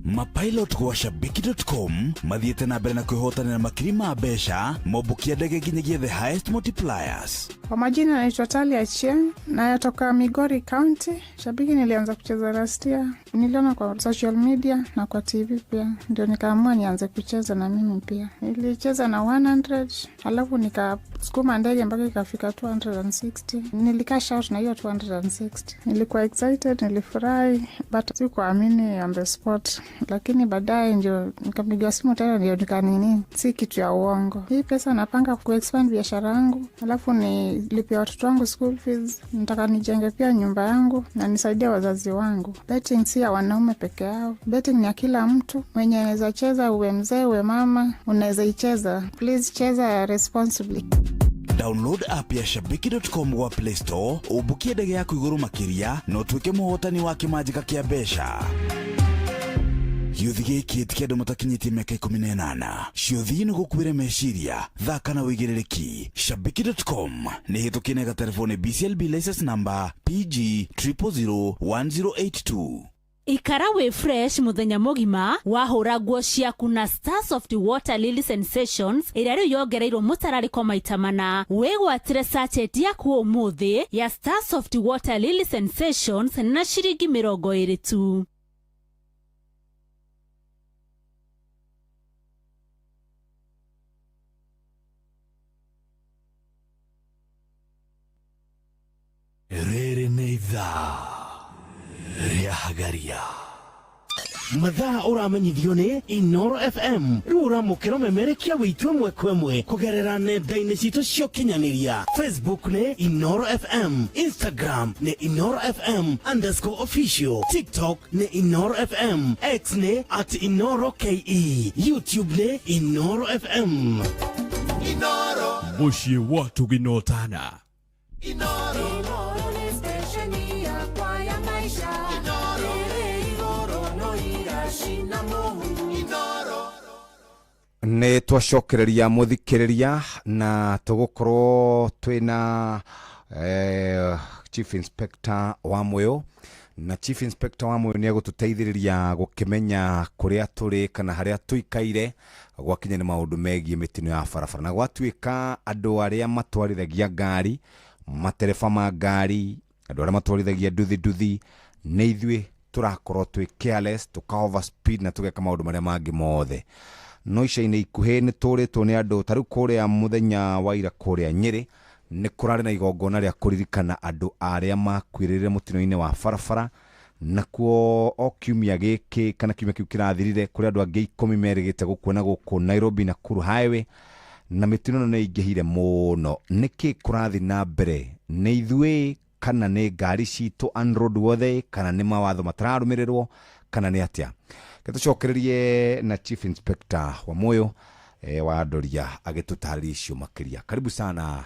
Mapilot gwa shabiki.com mathiĩte na mbere na kwĩhotanĩra makiri ma mbeca mombũkia ndege nginyagia the highest multipliers. Kwa majina naitwa Talia Chieng, nayatoka Migori County. Shabiki nilianza kucheza last year, niliona kwa social media na kwa TV pia, ndio nikaamua nianze kucheza na mimi pia. Nilicheza na 100 alafu nikasukuma ndege mpaka ikafika 260. Nilikash out na hiyo 260. Nilikuwa excited, nilifurahi, but sikuamini on the spot, lakini baadaye ndio nikapiga simu tena, ndio nikanini, si kitu ya uongo. Hii pesa napanga kuexpand biashara yangu, alafu nilipia watoto wangu school fees, nataka nijenge pia nyumba yangu na nisaidie wazazi wangu. Betting si ya wanaume peke yao, betting ni ya kila mtu mwenye anaweza cheza, uwe mzee uwe mama, unaweza icheza. Please cheza responsibly. Download app ya shabiki.com gwa Play Store, ũmbũkie ndege yaku igũrũ makĩria na ũtuĩke mũhotani wa kĩmanjĩka kĩa mbeca. Gĩũthi gĩkĩ ti kĩa andũ matakinyĩtie mĩaka 18. Ciũthi nĩ gũkuĩre meciria, thaka na wĩigĩrĩrĩki. Shabiki.com nĩ hĩtũkie na ĩgaterefo BCLB license number PG 0001082. Ikara wĩ fresh mũthenya mũgima wahũra nguo ciaku na Starsoft Water Lily Sensations ĩrĩa rĩu yongereirwo mũtararĩko maita mana. Wĩgwatĩre sachet yaku ũmũthĩ ya Starsoft Water Lily Sensations na ciringi 20 tu. Rĩrĩ nĩ ithaa rĩa Hagaria. Mathaa ũramenyithio nĩ Inoro FM. Rĩu ũramũkĩra ũmemerekia wĩitũ ĩmwe kwa ĩmwe kũgerera nenda-inĩ citũ cia ũkinyanĩria. Facebook nĩ Inoro FM, Instagram nĩ Inoro FM underscore official, TikTok nĩ Inoro FM, X nĩ at Inoro KE, YouTube nĩ Inoro FM. Inoro Mũciĩ wa Tuginotana. Inoro nĩ stesheni yakwa ya maisha. Inoro ĩrĩ igũrũ no iracina mũhu. Inoro. Nĩ twacokereria mũthikĩrĩria na tũgũkorwo twĩna Chief Inspector wa Moyo, na Chief Inspector wa Moyo nĩ egũtũteithĩrĩria gũkĩmenya kũrĩa tũrĩ kana harĩa tũikaire gwakinya nĩ maũndũ megiĩ mĩtino ya barabara, na gwatuĩka andũ arĩa matwarithagia ngari, matereba ma ngari, andũ arĩa matwarithagia nduthi nduthi, nĩ ithuĩ tũrakorwo twĩ careless, tũka overspeed na tũgeka maũndũ marĩa mangĩ mothe. No ica-inĩ ikuhĩ nĩ tũrĩtwo nĩ andũ ta rĩu kũrĩa mũthenya wa ira kũrĩa Nyĩrĩ nĩ kũrarĩ na igongona rĩa kũririkana andũ arĩa makuĩrĩire mũtino-inĩ wa barabara, nakuo o kiumia gĩkĩ kana kiumia kĩu kĩrathirire kũrĩ andũ angĩ 10 merĩgĩte gũkua na gũkũ Nairobi Nakuru Highway, na mĩtino ĩno nĩ ĩingĩhire mũno. Nĩkĩ kũrathiĩ na mbere? Nĩ ithuĩ kana nĩ ngari citũ unroadworthy, kana nĩ mawatho matararũmĩrĩrwo, kana nĩ atĩa? Tũcokererie na Chief Inspector wa Moyo wa Ndoria agĩtũtarĩria icio makĩria. Karibu sana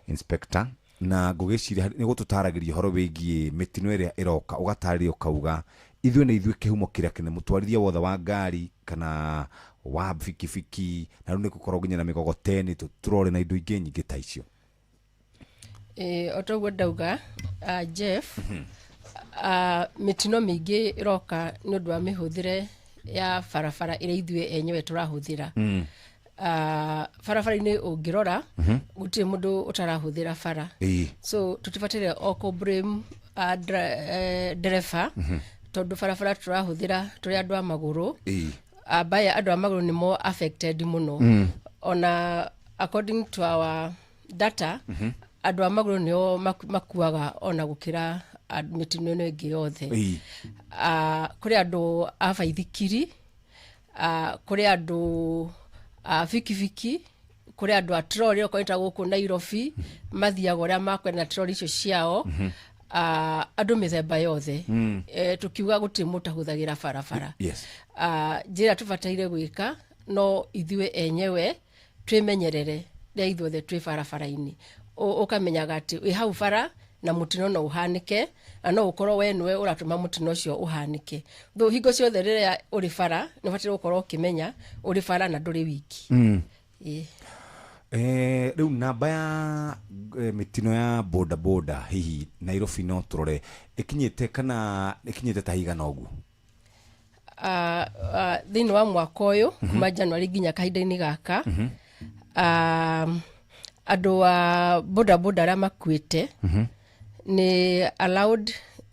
Inspector, na ngũgĩciria nĩ gũtũtaragĩria ũhoro wĩgiĩ mĩtino ĩrĩa ĩroka, ũgatarĩria ũkauga ithuĩ nĩ ithuĩ kĩhumo kĩrĩa kĩnene, mũtwarithia wothe wa ngari kana wa bikibiki, na rĩu nĩ gũkorwo nginya na mĩgogoteni tũrore na indo ingĩ nyingĩ ta icio. O toguo ndauga Jeff, mĩtino mĩingĩ ĩroka nĩ ũndũ wa mĩhũthĩre ya barabara ĩrĩa ithuĩ enyewe tũrahũthĩra. Barabara-inĩ ũngĩrora gũtirĩ mũndũ ũtarahũthĩra bara, so tũtibataire o kũ blame ndereba, tondũ barabara tũrahũthĩra tũrĩ andũ a magũrũ. Baya andũ a magũrũ nĩ more affected mũno. Ona according to our data, andũ a magũrũ nĩo makuaga ona gũkĩra mĩtino ĩno ĩngĩ yothe. Kũrĩ andũ a baithikiri, kũrĩ andũ a bikibiki, kũrĩ andũ a trori, okorwo nĩ ta gũkũ Nairobi mathiaga ũrĩa makwenda na trori icio ciao. Andũ mĩthemba yothe, tukiuga gũtirĩ mũtahũthagĩra barabara. Njĩra tũbataire gwĩka no ithuĩ enyewe twĩmenyerere rĩrĩa ithuothe twĩ barabara-inĩ. Ũkamenyaga atĩ wĩ hau bara na mũtino no ũhanĩke, na no ũkorwo we nĩwe ũratũma mũtino ũcio ũhanĩke. Though hingo ciothe rĩrĩa ũrĩ bara nĩ ũbataire gũkorwo ũkĩmenya ũrĩ bara na ndũrĩ wiki. Ĩĩ. Rĩu namba ya mĩtino ya boda boda hihi Nairobi no tũrore ĩkinyĩte kana ĩkinyĩte ta igana ũguo? Thĩinĩ wa mwaka ũyũ, kuma January nginya kahinda-inĩ gaka, andũ a boda boda arĩa makuĩte nĩ allowed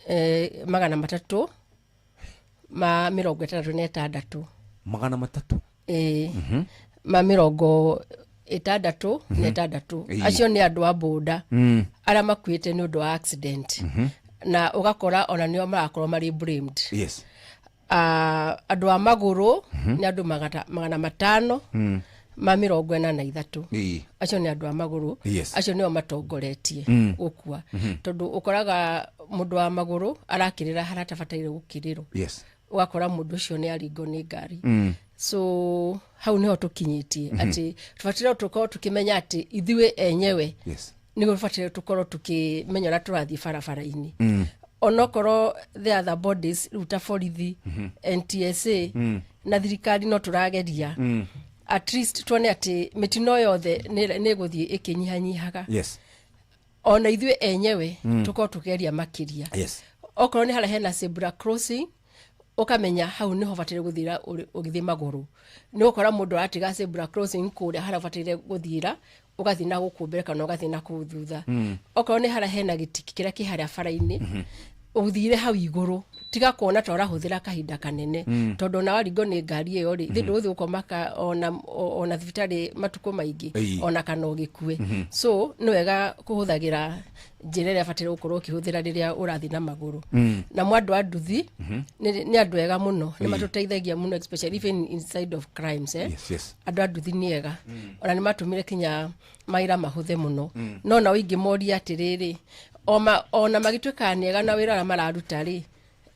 366. 300? Ĩĩ. Ma 66. Acio nĩ andũ a boda arĩa makuĩte nĩ ũndũ wa accident, na ũgakora ona nĩo marakorwo marĩ blamed. Andũ a magũrũ nĩ andũ 543. Acio nĩ andũ a magũrũ. Acio nĩo matongoretie gũkua, tondũ ũkoraga mũndũ wa magũrũ arakĩrĩra harĩa atabataire gũkĩrĩrwo. Ũgakora mũndũ ũcio nĩ aringwo nĩ ngari. So hau nĩho tũkinyĩtie, atĩ tũbataire tũkorwo tũkĩmenya atĩ ithuĩ enyewe nĩguo tũbataire tũkorwo tũkĩmenya ũrĩa tũrathiĩ barabara-inĩ. Onokorwo the other bodies rĩu ta borithi, NTSA, na thirikari no tũrageria, at least tuone atĩ mĩtino yothe nĩ ĩgũthiĩ ĩkĩnyihanyihaga. Ona ithuĩ enyewe tũkorwo tũkĩgeria makĩria. Okorwo nĩ harĩa hena zebra crossing, ũkamenya hau nĩho ũbataire gũthiĩra ũgĩthiĩ magũrũ. Nĩ ũgũkora mũndũ aratiga zebra crossing kũrĩa harĩa ũbataire gũthiĩra, ũgathiĩ na gũkũ mbere kana ũgathiĩ na kũu thutha. Okorwo nĩ harĩa hena gĩtiki kĩrĩa kĩ harĩa bara-inĩ, ũthire hau igũrũ, tiga kuona ta ũrahũthĩra kahinda kanene, tondũ ona waringwo nĩ ngari ĩyo rĩ, ithe ndũgũthiĩ gũkoma ona thibitarĩ matukũ maingĩ, ona kana ũgĩkue. So nĩ wega kũhũthagĩra njĩra ĩrĩa ĩbataire gũkorwo ũkĩhũthĩra rĩrĩa ũrathiĩ na magũrũ. Na mo andũ a nduthi nĩ andũ ega mũno, nĩ matũteithagia mũno, especially even inside of crimes, eh? Yes. Andũ a nduthi nĩ ega, ona nĩ matũmire kinya mawĩra mahũthe mũno. No nao ingĩmoria atĩrĩrĩ, ona magĩtuĩkaga nĩ ega na wĩra ũrĩa mararuta rĩ,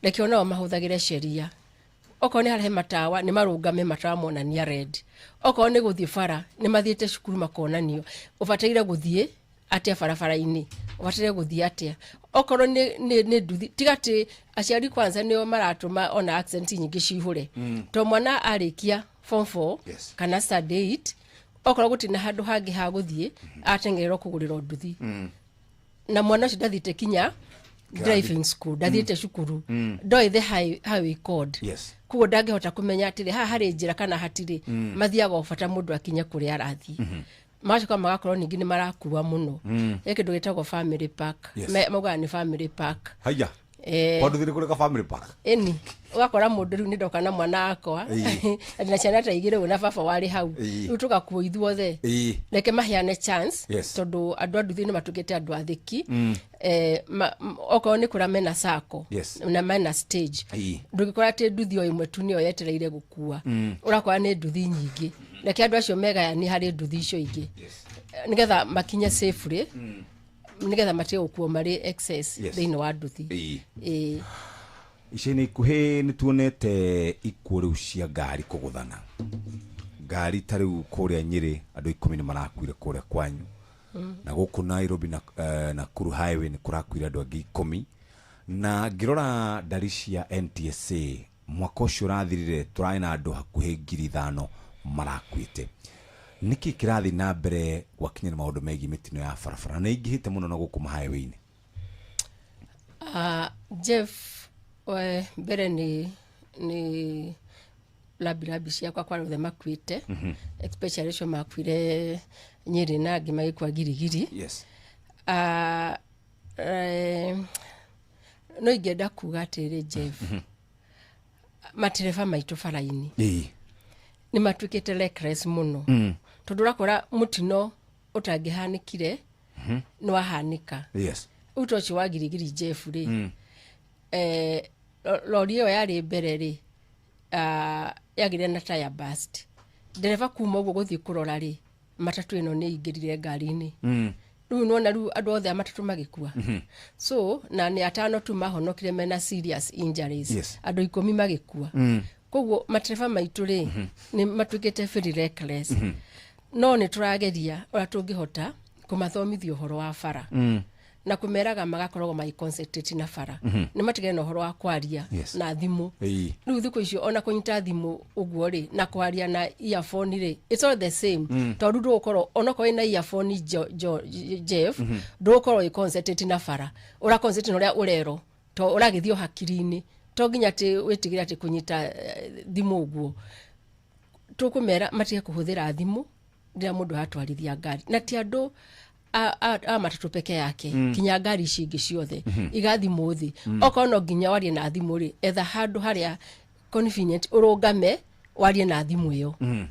reke onao mahũthagĩre sheria. Okorwo nĩ harĩa he matawa, nĩ marũngame matawa monania red. Okorwo nĩ gũthiĩ bara, nĩ mathiĩte cukuru makonanio ũbataire gũthiĩ atĩa barabara-inĩ, ũbataire gũthiĩ atĩa. Okorwo nĩ nduthi, tiga atĩ aciari kwanza nĩo maratũma ona accident nyingĩ cihũre. To mwana arĩkia form 4 kana standard 8, okorwo gũtirĩ na handũ hangĩ ha gũthiĩ, ateng'ererwo kũgũrĩrwo nduthi. Na mwana ũcio ndathiĩte kinya driving school, ndathiĩte cukuru, ndoĩ the highway code. Koguo ndangĩhota kũmenya atĩrĩ haha harĩ njĩra kana hatirĩ. Mathiaga o bata mũndũ akinye kũrĩa arathiĩ. Magacoka magakorwo ningĩ nĩ marakua mũno. He kĩndũ gĩtagwo family pack. Maugaga nĩ family pack. Haya. Kwa nduthi nĩ kũrĩ ka family pack? Ĩni, ũgakora mũndũ rĩu nĩ ndoka na mwana wakwa, na ciana ta igĩrĩ ũguo na baba warĩ hau. Rĩu tũgakuo ithuothe. Reke maheane chance, tondũ andũ a nduthi nĩ matuĩkĩte andũ athĩki. Okorwo nĩ kũrĩa mena sacco, na mena stage, ndũngĩkora atĩ nduthi o ĩmwe tu nĩyo yetereire gũkua. Ũrakora nĩ nduthi nyingĩ. Reke andũ acio megayanie harĩ nduthi icio ingĩ, nĩgetha makinye safely, nĩgetha matige gũkuo marĩ excess thĩinĩ wa nduthi. Ĩĩ. Ica-inĩ ikuhĩ nĩ tuonete ikuũ rĩu cia ngari kũgũthana. Ngari ta rĩu kũrĩa Nyĩrĩ andũ 10 nĩ marakuire kũrĩa kwanyu. Na gũkũ Nairobi na Nakuru highway nĩ kũrakuire andũ angĩ 10. Na ngĩrora ndari cia NTSA mwaka ũcio ũrathirire tũrarĩ na andũ hakuhĩ 5,000 marakuĩte. Nĩkĩ kĩrathiĩ na mbere gwakinya nĩ maũndũ megiĩ mĩtino ya barabara na ĩingĩhĩte mũno na gũkũ ma-highway-inĩ? Jeff, we, mbere nĩ rambirambi ciakwa kwa othe makuĩte, especially acio makuire Nyĩrĩ na angĩ magĩkua Girigiri. No ingĩenda kuga atĩrĩ, Jeff, matereba maitũ bara-inĩ nĩ matuĩkĩte reckless mũno. Tondũ ũrakora mũtino ũtangĩhanĩkire nĩ wahanĩka. Rĩu ta ũcio wa Girigiri, Jeff rĩ, lori ĩyo yarĩ mbere rĩ, yagĩire na tire burst. Ndereba kuma ũguo gũthiĩ kũrora rĩ, matatũ ĩno nĩ ĩingĩrire ngari-inĩ. Rĩu nĩwona rĩu andũ othe a matatũ magĩkua. So na nĩ atano tu mahonokire mena serious injuries. Andũ 10 magĩkua. Koguo matereba maitũ rĩ, nĩ matuĩkĩte very reckless. No nĩ tũrageria ũrĩa tũngĩhota kũmathomithia ũhoro wa bara na kũmeraga magakoragwo magĩ concentrate na bara, nĩ matigane na ũhoro wa kwaria na thimũ. Rĩu thikũ icio ona kũnyita thimũ ũguo rĩ, na kwaria na earphone rĩ, it's all the same. Tondũ ndũgũkorwo, onokorwo wĩna earphone, Jeff, ndũgũkorwo wĩ concentrate na bara, ũra concentrate na ũrĩa ũrerwo, to ũragĩthiĩ o hakiri-inĩ, to nginya atĩ wĩtigĩre atĩ kũnyita thimũ ũguo. Tũkũmera matige kũhũthĩra thimũ rĩrĩa mũndũ aratwarithia ngari, na ti andũ a matatũ peke yake, kinya ngari ici ingĩ ciothe. Iga thimũ thĩ. Okorwo no nginya warie na thimũ rĩ, etha handũ harĩa convenient ũrũgame warie na thimũ ĩyo.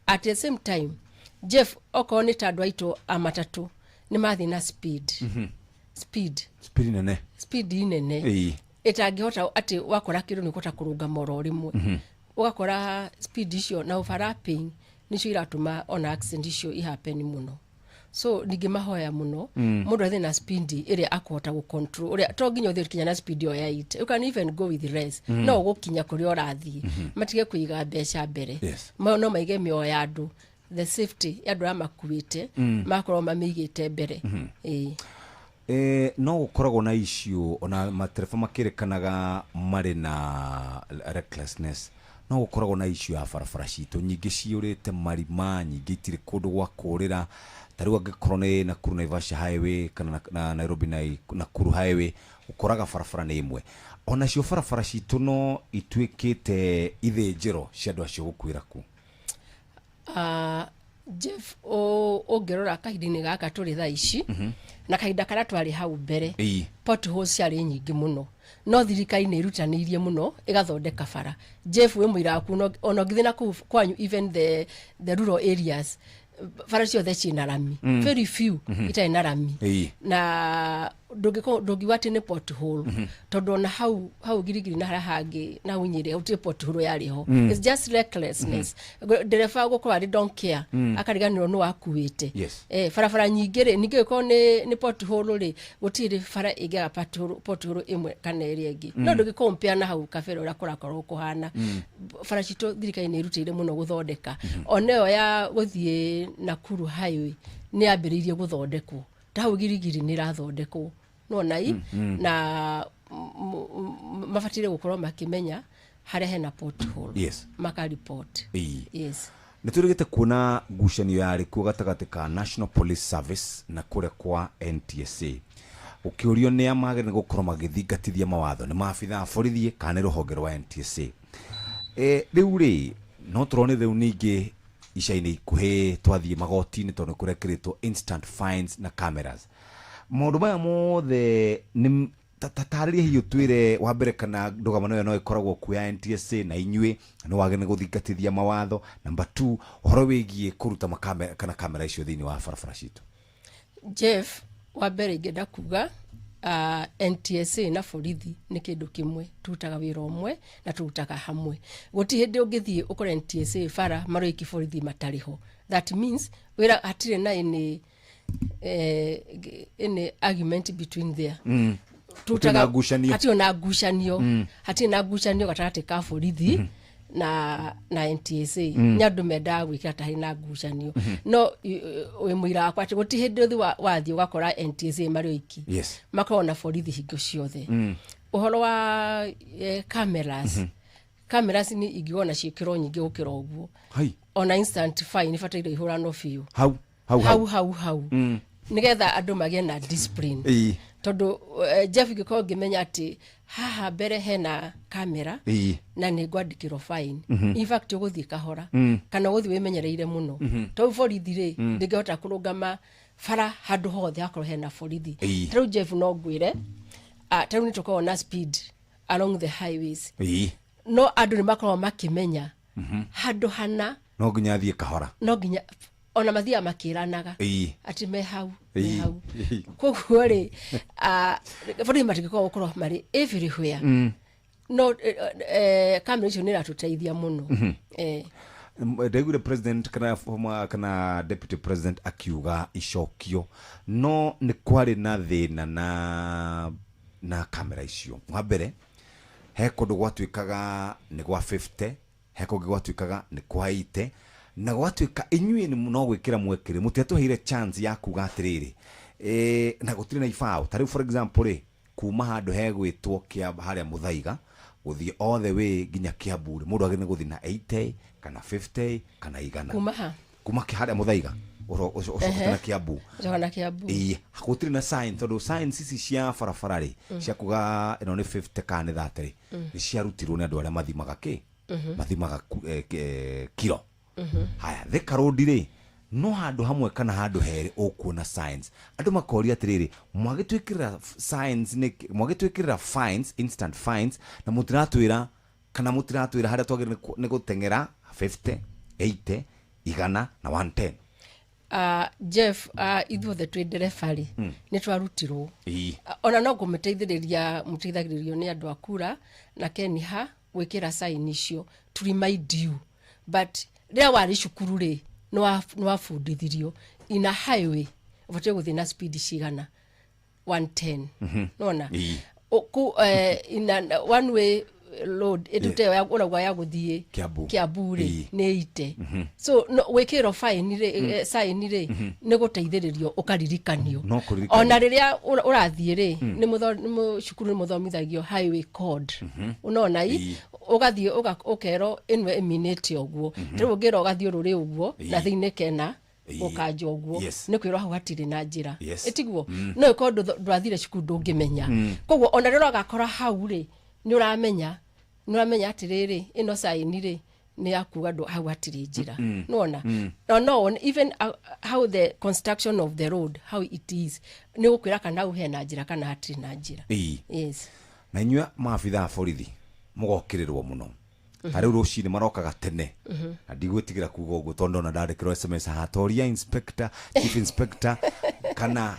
At the same time, Jeff, okorwo nĩ ta andũ aitũ a matatũ nĩ mathiĩ na speed, speed Speed nene. Speed nene ĩtangĩhota atĩ wakora kĩndũ nĩ ũkũhota kũrũgama oro rĩmwe. Ũgakora speed icio na overlapping nĩcio iratũma ona accident icio ihappen mũno. So ningĩmahoya mũno, mũndũ athiĩ na speed ĩrĩa akũhota gũ-control, ũrĩa to nginya ũthiĩ kinya na speed ĩyo ya 8, you can even go with less. No ũgũkinya kũrĩa ũrathiĩ. Matige kũiga mbeca mbere. No maige mĩoyo ya andũ, the safety ya andũ arĩa makuĩte, makorwo mamĩigĩte mbere. Ĩĩ. No gũkoragwo na issue ona matereba makĩrĩkanaga marĩ na recklessness, no gũkoragwo na issue ya barabara citũ nyingĩ ciyũrĩte marima, nyingĩ itirĩ kũndũ gwa kũrĩra. Ta rĩu angĩkorwo nĩ Nakuru Naivasha Highway kana na Nairobi na Nakuru Highway, ũkoraga barabara nĩ ĩmwe. Onacio barabara citũ no ituĩkĩte ithĩnjĩro cia andũ acio gũkuĩra ku. Jeff, ũngĩrora kahinda-inĩ gaka tũrĩ thaa ici na kahinda karĩa twarĩ hau mbere, potholes ciarĩ nyingĩ mũno, no thirikari nĩ ĩrutanĩirie mũno ĩgathondeka bara. Jeff, wĩ mũira waku, ona ũngĩthiĩ na kũu kwanyu, even the rural areas, bara ciothe ciĩna rami. Very few itarĩ na rami. Na ndũngiuga atĩ nĩ pothole, tondũ ona hau hau Girigiri na harĩa hangĩ na hau Nyĩrĩ gũtirĩ pothole yarĩ ho. It's just recklessness, ndereba gũkorwo arĩ don't care, akariganĩrwo nĩ wakuĩte. Barabara nyingĩ rĩ, ningĩ gĩkorwo nĩ pothole rĩ, gũtirĩ bara ĩngĩaga pothole ĩmwe kana ĩrĩa ĩngĩ. No ndũngĩ compare na hau kabere ũrĩa kũrakorwo kũhana. Bara citũ thirikari nĩ ĩrutĩire mũno gũthondeka. Ona ĩyo ya gũthiĩ Nakuru Highway nĩ yambĩrĩirie gũthondekwo, ta hau Girigiri nĩ ĩrathondekwo nona i. Na mabataire gũkorwo makĩmenya harĩa hena pothole, makaripot. Yes. Nĩ tũrĩgĩte kuona ngucanio yarĩ kuo gatagatĩ ka National Police Service na kũrĩa kwa NTSA, ũkĩũrio nĩ a magĩrĩire gũkorwo magĩthingatithia mawatho, nĩ maabitha a borithi kana nĩ rũhonge rwa NTSA. Rĩu rĩ, no tũrone rĩu ningĩ ica-inĩ ikuhĩ twathiĩ magoti-inĩ, tondũ nĩ kũrekĩrĩtwo instant fines na cameras. Maũndũ maya mothe nĩ tarĩria hihi ũtwĩre wa mbere kana ndũgamano ĩyo no ĩkoragwo kuo ya NTSA na inyuĩ nĩ wagĩrĩire gũthingatithia mawatho. Number 2, ũhoro wĩgiĩ kũruta makamera kana kamera icio thĩinĩ wa barabara citũ. Jeff, wa mbere ingĩenda kuga NTSA na borithi nĩ kĩndũ kĩmwe, turutaga wĩra ũmwe na turutaga hamwe. Gũtirĩ hĩndĩ ũngĩthiĩ ũkore NTSA bara maroiki borithi matarĩ ho. That means wĩra hatirĩ na any argument between there. Gũtirĩ na ngucanio. Hatirĩ na ngucanio. Hatirĩ na ngucanio gatagatĩ ka borithi na NTSA. Nĩ andũ mendaga gwĩkĩra ta harĩ na ngucanio, no wĩ mũira wakwa atĩ gũtirĩ hĩndĩ ũthiĩ wathiĩ ũgakora NTSA marĩ oiki. Makoragwo na borithi hingo ciothe. Ũhoro wa cameras, cameras nĩ ingiuga ciĩkĩrwo nyingĩ gũkĩra ũguo. Hai. Ona instant fine ibataire ihũranwo biũ. Hau hau. Hau hau hau, nĩgetha andũ magĩe na discipline. Tondũ Jeff, ingĩkorwo ngĩmenya atĩ haha mbere hena kamera na nĩ ngwandĩkĩrwo fine, in fact ũgũthiĩ kahora kana ũgũthiĩ wĩmenyereire mũno. Tondũ borithi rĩ, ndĩngĩhota kũrũgama bara handũ hothe hakorwo hena borithi. Ta rĩu Jeff, no ngwĩre, ta rĩu nĩ tũkoragwo na speed along the highways, no andũ nĩ makoragwo makĩmenya handũ hana no nginya athiĩ kahora. No nginya ona mathiaga makĩranaga atĩ me hau, me hau. Koguo rĩ, borithi matingĩkorwo gũkorwo marĩ everywhere, no kamera icio nĩ iratũteithia mũno. Ndaiguire president kana former kana deputy president akiuga icokio, no nĩ kwarĩ na thĩna na kamera icio. Wa mbere, he kũndũ gwatuĩkaga nĩ gwa 50, he kũngĩ gwatuĩkaga nĩ kwa 80, na gwatuĩka inyuĩ nĩ no gwĩkĩra mwekĩre, mũtiatũheire chance ya kuga atĩrĩrĩ, na gũtirĩ na ibaũ. Ta rĩu, for example rĩ, kuma handũ hegwĩtwo kia harĩa Mũthaiga gũthiĩ all the way nginya Kiambu rĩ, mũndũ agĩrĩire gũthiĩ na 80 kana 50 kana 100. Kuma ha? Kuma harĩa Mũthaiga ũcokete na Kiambu. Ũcoka na Kiambu. Ĩĩ, gũtirĩ na sign, tondũ signs ici cia barabara rĩ, cia kuga ĩno nĩ 50 kana nĩ 30 rĩ, nĩ ciarutirwo nĩ andũ arĩa mathimaga kĩ, mathimaga kiro. Haya, Thika Road rĩ, no handũ hamwe kana handũ herĩ ũkuona signs. Andũ makoria atĩrĩrĩ, mwagĩtwĩkĩrĩra signs nĩ mwagĩtwĩkĩrĩra fines, instant fines, na mũtiratwĩra kana mũtiratwĩra harĩa twagĩrĩirwo nĩ gũteng'era 50, 80, 100 na 110. Jeff, ithuothe twĩ ndereba rĩ, nĩ twarutirwo. Ona no kũmũteithĩrĩria, mũteithagĩrĩrio nĩ andũ a kura na Keniha gwĩkĩra sign icio to remind you, but rĩrĩa warĩ cukuru rĩ, nĩ wabundithirio in a highway ũbatiĩ gũthiĩ na speed cigana, 110. Nona in a one way road ĩtute ya ũrauga ya gũthiĩ Kiambu. Kiambu rĩ, nĩ ite. So no, gwĩkĩrwo fine rĩ, sign rĩ, nĩ gũteithĩrĩrio ũkaririkanio. No kũririkanio. Ona rĩrĩa ũrathiĩ rĩ, nĩ cukuru nĩ mũthomithagio highway code. Unaona i ũgathiĩ ũkerwo ĩno ĩminĩte ũguo. Rĩu ũngĩrwo ũgathiũrũrĩ ũguo na thĩinĩ kena ũkanja ũguo, nĩ kwĩrwo hau hatirĩ na njĩra. Ĩtiguo? No ĩkorwo ndwathire cukuru, ndũngĩmenya. Koguo ona rĩrĩa ũgakora hau rĩ, nĩ ũramenya, nĩ ũramenya atĩrĩrĩ, ĩno sign rĩ, nĩ ya kuga hau hatirĩ njĩra. Nĩwona? No wone even how the construction of the road, how it is, nĩ gũkwĩra kana hau hena njĩra kana hatirĩ na njĩra. Yes. Na inyuĩ maabitha a borithi mũgokĩrĩrwo mũno. Ta rĩu rũcinĩ marokaga tene, na ndigwĩtigĩra kuga ũguo tondũ ndona ndandĩkĩrwo SMS haha, toria inspector, chief inspector, kana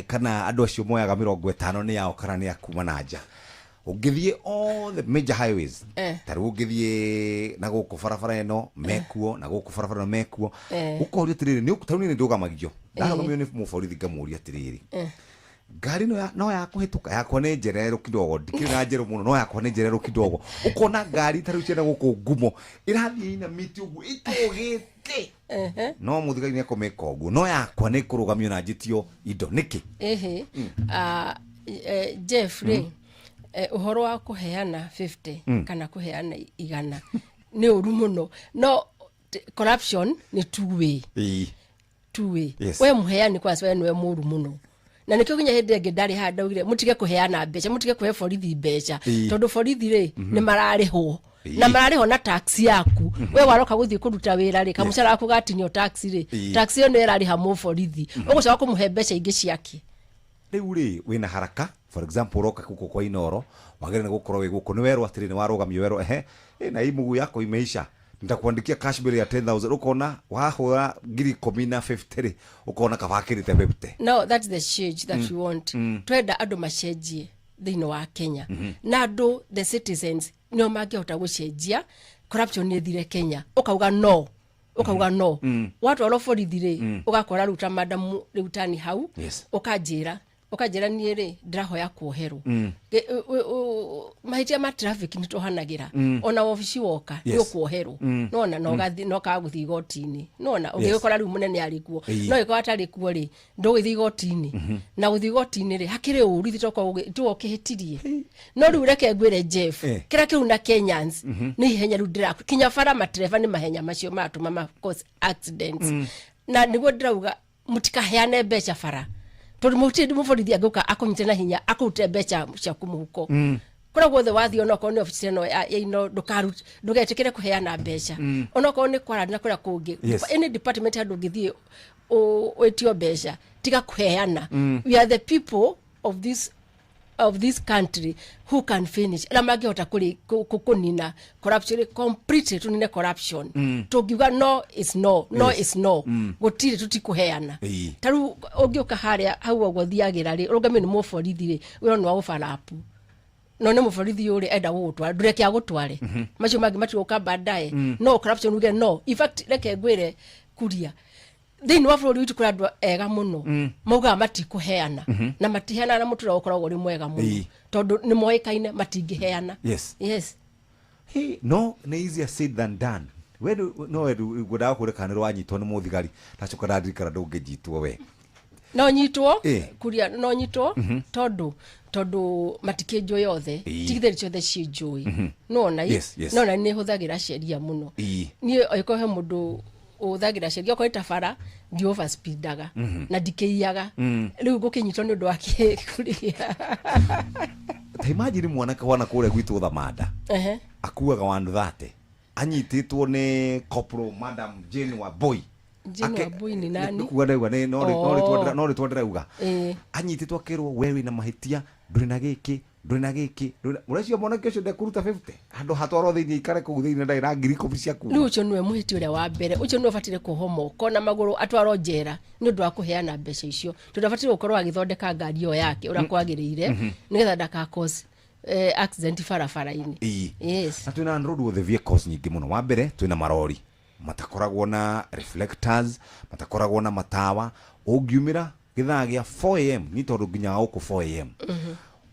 kana andũ acio moyaga 50 nĩ yao kana nĩ a kuma na nja. Ũngĩthiĩ all the major highways, ta rĩu ũngĩthiĩ na gũkũ barabara ĩno mekuo, na gũkũ barabara ĩno mekuo, ũkoria atĩrĩrĩ, nĩ ta rĩu niĩ nĩ ndũgamagio, ndarũgamio nĩ mũborithi, ngamũria atĩrĩrĩ, ngari ĩno no ya kũhĩtũka? Yakwa nĩ njererũ kidogo, ndikĩrĩ na njerũ mũno, no yakwa nĩ njererũ kidogo. Ũkona ngari ta rĩu ciana gũkũ ngumo ĩrathiĩ inamĩte ũguo ĩtũgĩte, no mũthigari nĩ ekũmĩka ũguo, no yakwa nĩ kũrũgamio na njĩtio indo nĩkĩ? Ĩhĩ. Jeff rĩ, ũhoro wa kũheana 50 kana kũheana 100 nĩ ũru mũno, no corruption nĩ two way. Two way. We mũheani kwanza, we nĩwe mũru mũno, na nĩkĩo nginya hĩndĩ ĩngĩ ndarĩ haha ndaugire mũtige kũheana mbeca, mũtige kũhe borithi mbeca, tondũ borithi rĩ, nĩ mararĩhwo, na mararĩhwo na tax yaku. We waroka gũthiĩ kũruta wĩra rĩ, kamũcara gaku gatinio tax rĩ, tax ĩyo nĩ ĩrarĩha mũborithi, ũgũcoka kũmũhe mbeca ingĩ ciake. Rĩu rĩ, wĩna haraka, for example ũroka gũkũ kwa Inoro, wagĩrĩire nĩ gũkorwo wĩ gũkũ, nĩ werwo atĩrĩ, nĩ warũgamio, werwo ehe, na hii mguu yako imeisha, nitakuandikia cash bill ya 10,000. Ũkona wahũra 10,000 na 50 rĩ, ũkona kabakĩrĩte 50. No, that's the change that we want. Twenda andũ macenjie thĩinĩ wa Kenya, na andũ, the citizens, nĩo mangĩhota gũcenjia corruption ĩthire Kenya. Ũkauga no, ũkauga no. Watwarwo borithi rĩ, ũgakora rĩu ta madamu rĩu tani hau, ũkanjĩra niĩ rĩ, ndĩrahoya kuoherwo. Mahĩtia ma traffic nĩ tũhanagĩra. Ona wabici woka nĩ ũkuoherwo. Nona na ũgathiĩ na ũkaga gũthiĩ igoti-inĩ, nona ũngĩgĩkora rĩu mũnene arĩ kuo, no ĩkorwo atarĩ kuo rĩ, ndũgĩthiĩ igoti-inĩ. Na gũthiĩ igoti-inĩ rĩ, hakĩrĩ ũru ithuĩ tokorwo ũkĩhĩtirie. No rĩu reke ngwĩre, Jeff, kĩrĩa kĩu na Kenyans nĩ ihenya rĩu ndĩra kinya bara, matereba nĩ mahenya macio maratũma ma cause accidents. Na nĩguo ndĩrauga mũtikaheane mbeca bara, tondũ mũtirĩ mũborithi angĩũka akũnyite na hinya akũrute mbeca ciaku mũhuko. Kũrĩa guothe wathiĩ, onokorwo nĩ obici ĩno ya ino, ndũgetĩkĩre kũheana mbeca. Onokorwo nĩ kwarani na kũrĩa kũngĩ, any department handũ ũngĩthiĩ wĩtio mbeca, tiga kũheana. We are the people of this country who can finish, na mangĩhota kũnina corruption completely, tũnine corruption. Tũngiuga no is no, no is no. Gũtirĩ, tũtikũheana. Ta rĩu ũngĩũka harĩa hau ũguo thiagĩra rĩ, ũrũgamio nĩ mũborithi rĩ, wĩra nĩ wa ũbarapu. No nĩ mũborithi ũrĩ enda gũgũtwara, ndũreke agũtware. Macio mangĩ matigũka baadaye. No corruption uge no. In fact, reke ngwĩre kuria, thĩinĩ wa bũrũri witũ kũrĩ andũ ega mũno. Maugaga matikũheana. Na matiheanaga na mũtũrĩre ũkoragwo ũrĩ mwega mũno, tondũ nĩ moĩkaine matingĩheana. Yes. Hey, no nĩ easier said than done. We no we ngwendaga kũũria kana nĩ wanyitwo nĩ mũthigari, ndacoka ndandirikana ndũngĩnyitwo we. No nyitwo. Kuria, no nyitwo. Tondũ matikĩnjũĩ othe. Ti githeri ciothe ciĩnjũĩ. Nona. No na nĩ hũthagĩra sheria mũno. Niĩ angĩkorwo he mũndũ ũhũthagĩra sheria, okorwo nĩ ta bara, ndi overspeedaga. Na ndikĩiyaga. Rĩu ngũkĩnyitwo nĩ ũndũ wa kĩ, kuria? Ta imagine mwanake wana kũrĩa gwitũ Thamanda akuaga 130, anyitĩtwo nĩ Corporal Madam Jane Wambui. Jane Wambui nĩ nani? Kuga ndauga nĩ no no rĩtwa ndĩrauga. Anyitĩtwo akĩrwo, we wĩna mahĩtia, ndũrĩ na gĩkĩ, ndũrĩ na gĩkĩ, ũreciria mwanake ũcio ndekũruta 50 handũ hatwarwo thĩinĩ, aikare kũu thĩinĩ, ndarĩ na 10,000 cia kuma? Rĩu ũcio nĩwe mũhĩti ũrĩa wa mbere. Ũcio nĩwe ũbataire kuohwo moko na magũrũ, atwarwo njera nĩ ũndũ wa kũheana mbeca icio, tondũ abataire gũkorwo agĩthondeka ngari ĩyo yake ũrĩa kwagĩrĩire, nĩgetha ndaka cause accident barabara-inĩ. Yes. Na twĩna roadworthy vehicles nyingĩ mũno. Wa mbere, twĩna marori matakoragwo na reflectors, matakoragwo na matawa. Ũngiumĩra gĩthaa gĩa 4 a.m., ni tondũ nginya gũkũ 4 a.m.,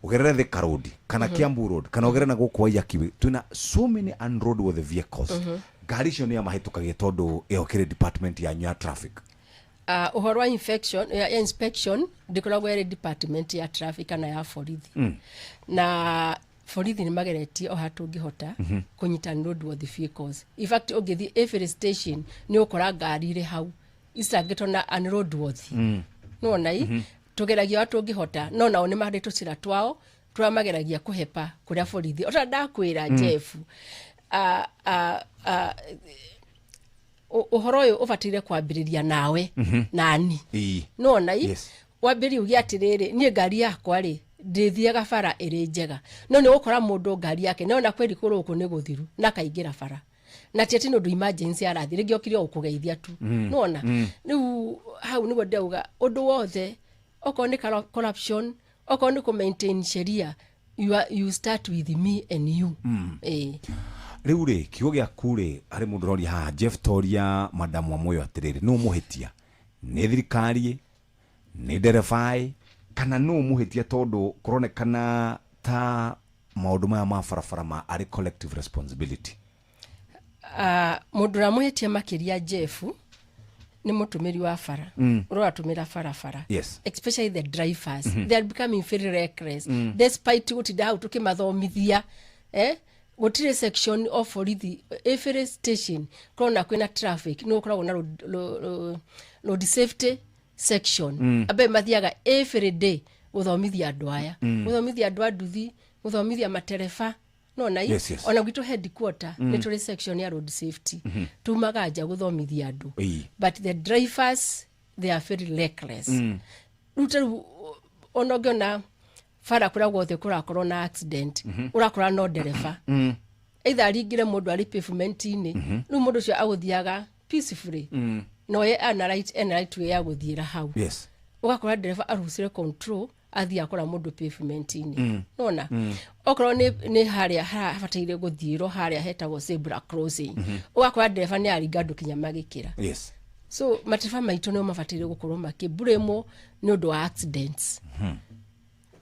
ũgerere Thika Road kana Kiambu Road kana ũgerere na gũkũ Waiyaki, twĩna so many unroadworthy vehicles. Ngari icio nĩ amahĩtũkagia, tondũ ĩyo kĩrĩ department yanyu ya traffic? Ũhoro wa infection, ya inspection ndĩkoragwo ĩrĩ department ya traffic kana ya borithi. Na borithi nĩ mageretie o ha tũngĩhota kũnyita roadworthy vehicles. In fact, ũngĩthiĩ every station nĩ ũkora ngari irĩ hau icangĩtwo na unroadworthy. Nĩwona i tũgeragia ũrĩa tũngĩhota, no nao nĩ marĩ tũcĩra twao tũrĩa mageragia kũhepa kũrĩa borithi ota ndakwĩra. Jeff, ũhoro ũyũ ũbataire kwambĩrĩria nawe nani. Nona i wambĩrĩria uge atĩrĩrĩ, niĩ ngari yakwa rĩ, ndĩthiaga bara ĩrĩ njega, no nĩ ũgũkora mũndũ ngari yake nĩona kweri kũrũkũ nĩ gũthiru na akaingĩra bara, na ti atĩ nĩ ũndũ emergency arathiĩ, rĩngĩ okire o gũkũgeithia tu. Nĩwona? Rĩu hau nĩguo ndauga ũndũ wothe, okorwo nĩ corruption, okorwo nĩ kũ maintain sheria, you start with me and you. Rĩu rĩ, kiugo gĩaku rĩ harĩ mũndũ ũroria haha, Jeff Toria, madamu wa Moyo, atĩrĩrĩ, nũ mũhĩtia? Nĩ thirikari, nĩ ndereba, kana nũ mũhĩtia? Tondũ kũronekana ta maũndũ maya ma barabara ma arĩ collective responsibility. Mũndũ ũrĩa mũhĩtia makĩria, Jeff, nĩ mũtũmĩri wa bara ũrĩa ũratũmĩra barabara, especially the drivers. They are becoming very reckless, despite gũtinda hau tũkĩmathomithia, eh? Gũtirĩ section of borithi, every station kũrona kwĩna traffic nĩ gũkoragwo na road safety section. Ambe mathiaga every day gũthomithia andũ aya, gũthomithia andũ a nduthi, gũthomithia matereba, nona i ona gwitũ headquarter nĩ tũrĩ section ya road safety. Tumaga nja gũthomithia andũ, but the drivers, they are very reckless. Rĩu ta rĩu ona ũngĩona bara kũrĩa guothe kũrakorwo na accident, ũrakora no ndereba, either aringire mũndũ arĩ pavement-inĩ. Rĩu mũndũ ũcio agũthiaga peacefully, no ye ana right, ena right way ya gũthiĩra hau. Ũgakora ndereba arucire control, athiĩ akora mũndũ pavement-inĩ. Nona okorwo nĩ harĩa habataire gũthiĩrwo, harĩa hetagwo zebra crossing, ũgakora ndereba nĩ aringa andũ kinya magĩkĩra. So matereba maitũ nĩo mabataire gũkorwo makĩmburĩmwo nĩ ũndũ wa accidents.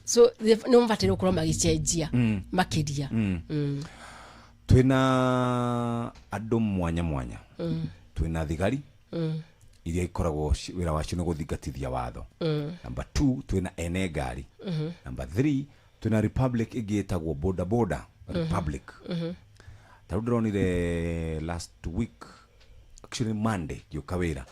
So nĩo mabataire gũkorwo magĩcenjia makĩria. Twĩna andũ mwanya mwanya. Twĩna thigari iria ikoragwo wĩra wacio nĩ gũthingatithia watho. Number two, twĩna ene ngari. Number three, twĩna republic ĩngĩ ĩtagwo boda boda republic. Ta rĩu ndĩronire last week, actually Monday, ngĩũka wĩra,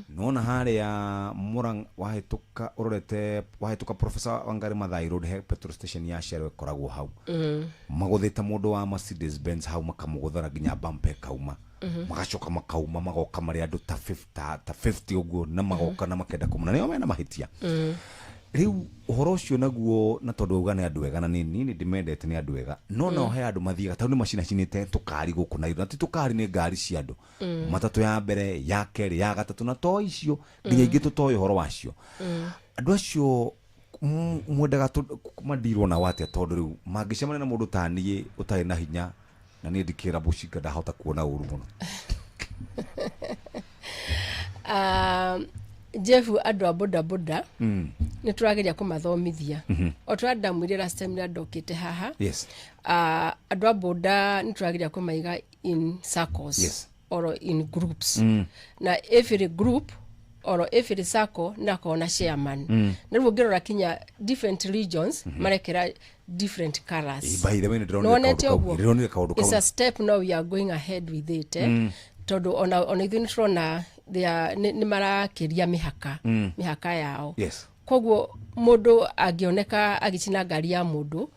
nona harĩa Murang wahĩtũka, ũrorete wahĩtũka Professor Wangari Maathai Road, he petrol station ya Shell ĩkoragwo hau. Magũthĩte mũndũ wa Mercedes Benz hau, makamũgũthara nginya bumper ĩkauma. Magacoka makauma, magoka marĩ andũ ta 50, ta 50 ũguo, na magoka na makenda kũmuna nĩo mena mahĩtia. Rĩu ũhoro ũcio naguo, na tondũ auga nĩ andũ ega, na nĩ niĩ ndĩmendete, nĩ andũ ega, no no he andũ mathiaga tondũ nĩ macinacinĩte tũkari gũkũ Nairobi, na ti tũkari, nĩ ngari cia andũ. Matatũ ya mbere, ya kerĩ, ya gatatũ, na to icio nginya ingĩ tũtoĩ ũhoro wacio. Andũ acio Mwendaga mandirwo nao atĩa? Tondũ rĩu mangĩcemania na mũndũ ta niĩ ũtarĩ na hinya, na niĩ ndikĩra mũcinga, ndahota kuona ũru mũno. Jeff, andũ a bodaboda nĩ tũrageria kũmathomithia. O tũrĩa ndamwĩrire last time rĩrĩa ndokĩte haha, andũ a boda nĩ tũrageria kũmaiga in circles or in groups, na every group or every circle nĩ na chairman. Na rĩu ũngĩrora kinya different regions, marekera different colors. By the way, nĩ ndĩronire Nĩwonete kaũndũ kau. ũguo? Ndĩronire kaũndũ It's kau. a step now, we are going ahead with it, eh? Tondũ ona ithuĩ nĩ tũrona nĩ marakĩria mĩhaka, mĩhaka yao. Koguo mũndũ angĩoneka agĩcina ngari ya mũndũ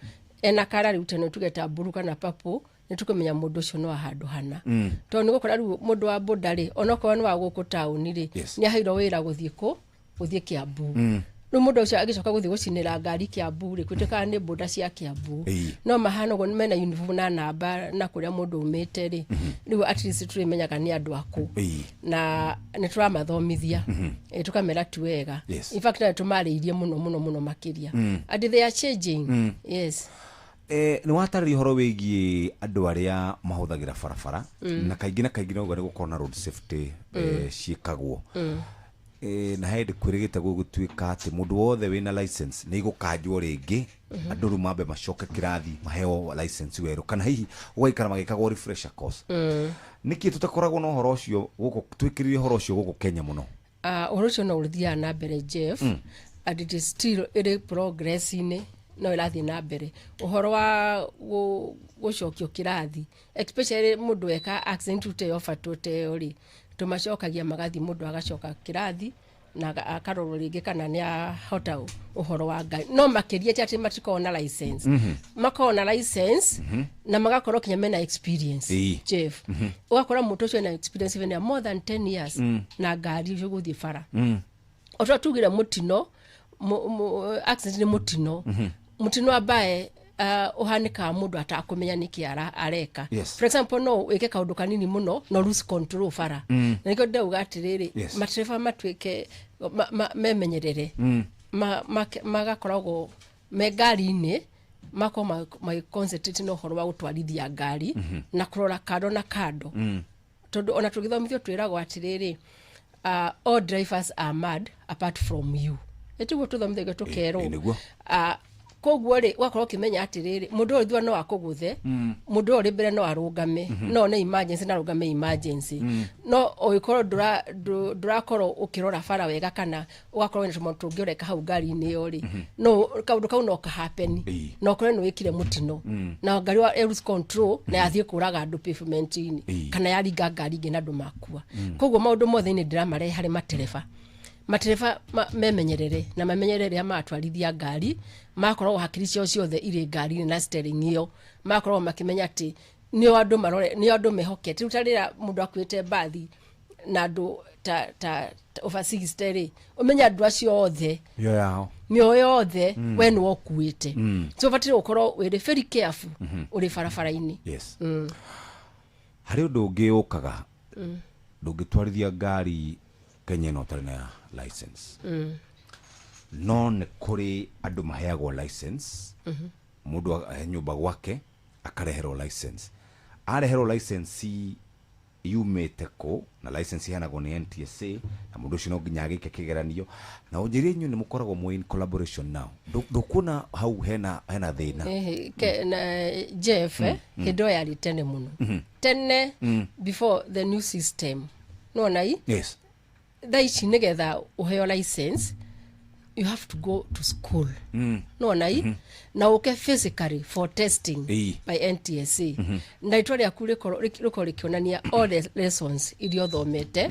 ena kara rĩu tene tuge ta mburu kana purple, nĩ tũkũmenya mũndũ ũcio no wa handũ hana, tondũ nĩ gũkora rĩu mũndũ wa boda rĩ, onokorwo nĩ wa gũkũ taũni rĩ, nĩ aheirwo wĩra gũthiĩ kũ gũthiĩ Kiambu. Rĩu mũndũ ũcio agĩcoka gũthiĩ gũcinĩra ngari Kiambu rĩ, gwĩtĩkaga nĩ boda cia Kiambu. No mahana ũguo mena uniform na namba na kũrĩa mũndũ umĩte rĩ, rĩu at least tũrĩmenyaga nĩ andũ akũ, na nĩ tũramathomithia. Tũkamera ti wega. In fact, nĩ tũmarĩirie mũno mũno mũno makĩria, and they are changing. Yes. Nĩ watarĩria ũhoro wĩgiĩ andũ arĩa mahũthagĩra barabara, na kaingĩ nauga nĩ gũkorwo na road safety ciĩkagwo. Na he kwĩrĩgĩte gũgũtuĩka atĩ mũndũ wothe wĩna license nĩ igũkanjwo rĩngĩ, andũ rĩu mambe macoke kĩrathi maheo license werũ, kana hihi gũgaikara magĩkagwo refresher course. Nĩkĩ tũtakoragwo na ũhoro ũcio gũkũ, twĩkĩrĩire ũhoro ũcio gũkũ Kenya mũno? Ũhoro ũcio no ũthiaga na mbere, Jeff, and it is still ĩrĩ progress-inĩ, no ĩrathiĩ na mbere ũhoro wa gũcokio kĩrathi, especially mũndũ eka accident ta ĩyo fatal ta ĩyo rĩ, tũmacokagia magathiĩ, mũndũ agacoka kĩrathi na akarorwo rĩngĩ kana nĩ ahota ũhoro wa ngari. No makĩria ti atĩ matikoragwo na license. Makoragwo na license na magakorwo kinya mena experience. Jeff, ũgakora mũndũ ũcio ena experience even ya more than 10 years na ngari ũcio gũthiĩ bara. O tũrĩa tugire mũtino, accident nĩ mũtino, mũtino ambaye ũhanĩkaga mũndũ atakũmenya nĩkĩ areka. For example, no wĩke kaũndũ kanini mũno no lose control bara. Na nĩkĩo ndauga atĩrĩrĩ, matereba matuĩke memenyerere, magakoragwo me ngari-inĩ, makorwo magĩ-concentrate na ũhoro wa gũtwarithia ngari na kũrora kando na kando, tondũ ona tũgĩthomithio twĩragwo atĩrĩrĩ, all drivers are mad apart from you. Ĩtiguo tũthomithagio tũkerwo? Ĩ, nĩguo. Koguo rĩ, ũgakorwo ũkĩmenya atĩrĩrĩ, mũndũ ũyũ thutha no akũgũthe, mũndũ ũyũ ũrĩ mbere no arũgame, no nĩ emergency na arũgame emergency. No ũgĩkorwo ndũrakorwo ũkĩrora bara wega, kana ũgakorwo wĩna tũmaũndũ tũngĩ ũreka hau ngari-inĩ ĩyo rĩ, no kaũndũ kau no kahappen na ũkore nĩ wĩkire mũtino na ngari wa lose control na yathiĩ kũraga andũ pavement-inĩ, kana yaringa ngari ingĩ na andũ makua. Koguo maũndũ mothe nĩ ndĩramarehe harĩ matereba. Matereba memenyerere na mamenyerere rĩrĩa maratwarithia ngari, makoragwo hakiri ciao ciothe irĩ ngari-inĩ na steering ĩyo, makoragwo makĩmenya atĩ nĩo andũ marore, nĩo andũ mehokete. Rĩu ta rĩrĩa mũndũ akuĩte mbathi na andũ ta over 60 rĩ, ũmenye andũ acio othe, mĩoyo yao, mĩoyo yothe, we nĩwe ũkuĩte. So ũbataire gũkorwo wĩrĩ very careful ũrĩ barabara-inĩ. Harĩ ũndũ ũngĩ ũkaga, ndũngĩtwarithia ngari Kenya ĩno ũtarĩ na license, no nĩ kũrĩ andũ maheagwo license. Mũndũ nyũmba gwake akareherwo license. Areherwo license yumĩte kũ? Na license iheanagwo nĩ NTSA, na mũndũ ũcio no nginya agĩke kĩgeranio, na ũnjĩrie inyuĩ nĩ mũkoragwo mwĩ in collaboration nao. Ndũkuona hau hena thĩna? Na Jeff, hĩndĩ ĩyo yarĩ tene mũno, tene, before the new system, nona i thaa ici nĩgetha ũheo license you have to go to school, nona i na ũke physically for testing by NTSA, na rĩtwa rĩaku rĩkorwo rĩkĩonania all the lessons iria ũthomete,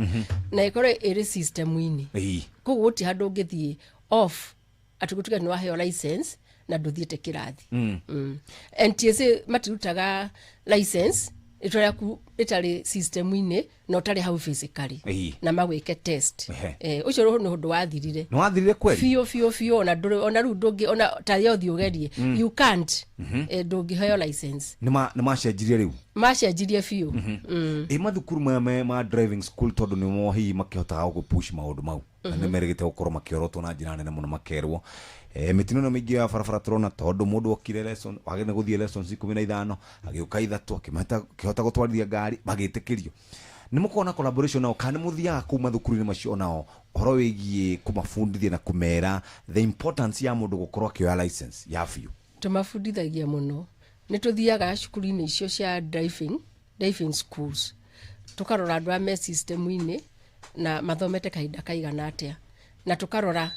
na ĩkorwo ĩrĩ system-inĩ. Koguo gũtirĩ handũ ũngĩthiĩ off atĩ gũtuĩke nĩ waheo license na ndũthiĩte kĩrathi. NTSA matirutaga license rĩtwa rĩaku rĩtarĩ system-inĩ na ũtarĩ hau physically na magwĩke test. Ũcio nĩ ũndũ wathirire. Nĩ wathirire kweli? Biũ biũ biũ. Ona ndũrĩ, ona rĩu ndũngĩ, ona tarĩ ũthiĩ ũgerie, you can't. Ndũngĩheo license. Nĩ macenjirie rĩu. Macenjirie biũ. Ĩ mathukuru maya ma driving school, tondũ nĩmo hihi makĩhotaga gũpush maũndũ mau na nĩ merĩgĩte gũkorwo makĩorotwo na njĩra nene mũno, makerwo mĩtino ĩno mĩingĩ ya barabara tũrona tondũ mũndũ okire lesson, wagĩrĩire nĩ gũthiĩ lessons 15, agĩũka 3, akĩhota gũtwarithia ngari, magĩtĩkĩrio. Nĩ mũkoragwo na collaboration nao, kana nĩ mũthiaga kũu mathukuru-inĩ macio onao ũhoro wĩgiĩ kũmabundithia na kũmera the importance ya mũndũ gũkorwo akĩoya license ya biũ? Tũmabundithagia mũno. Nĩ tũthiaga cukuru-inĩ icio cia driving schools, tũkarora andũ arĩa me system-inĩ na mathomete kahinda kaigana atĩa, na tũkarora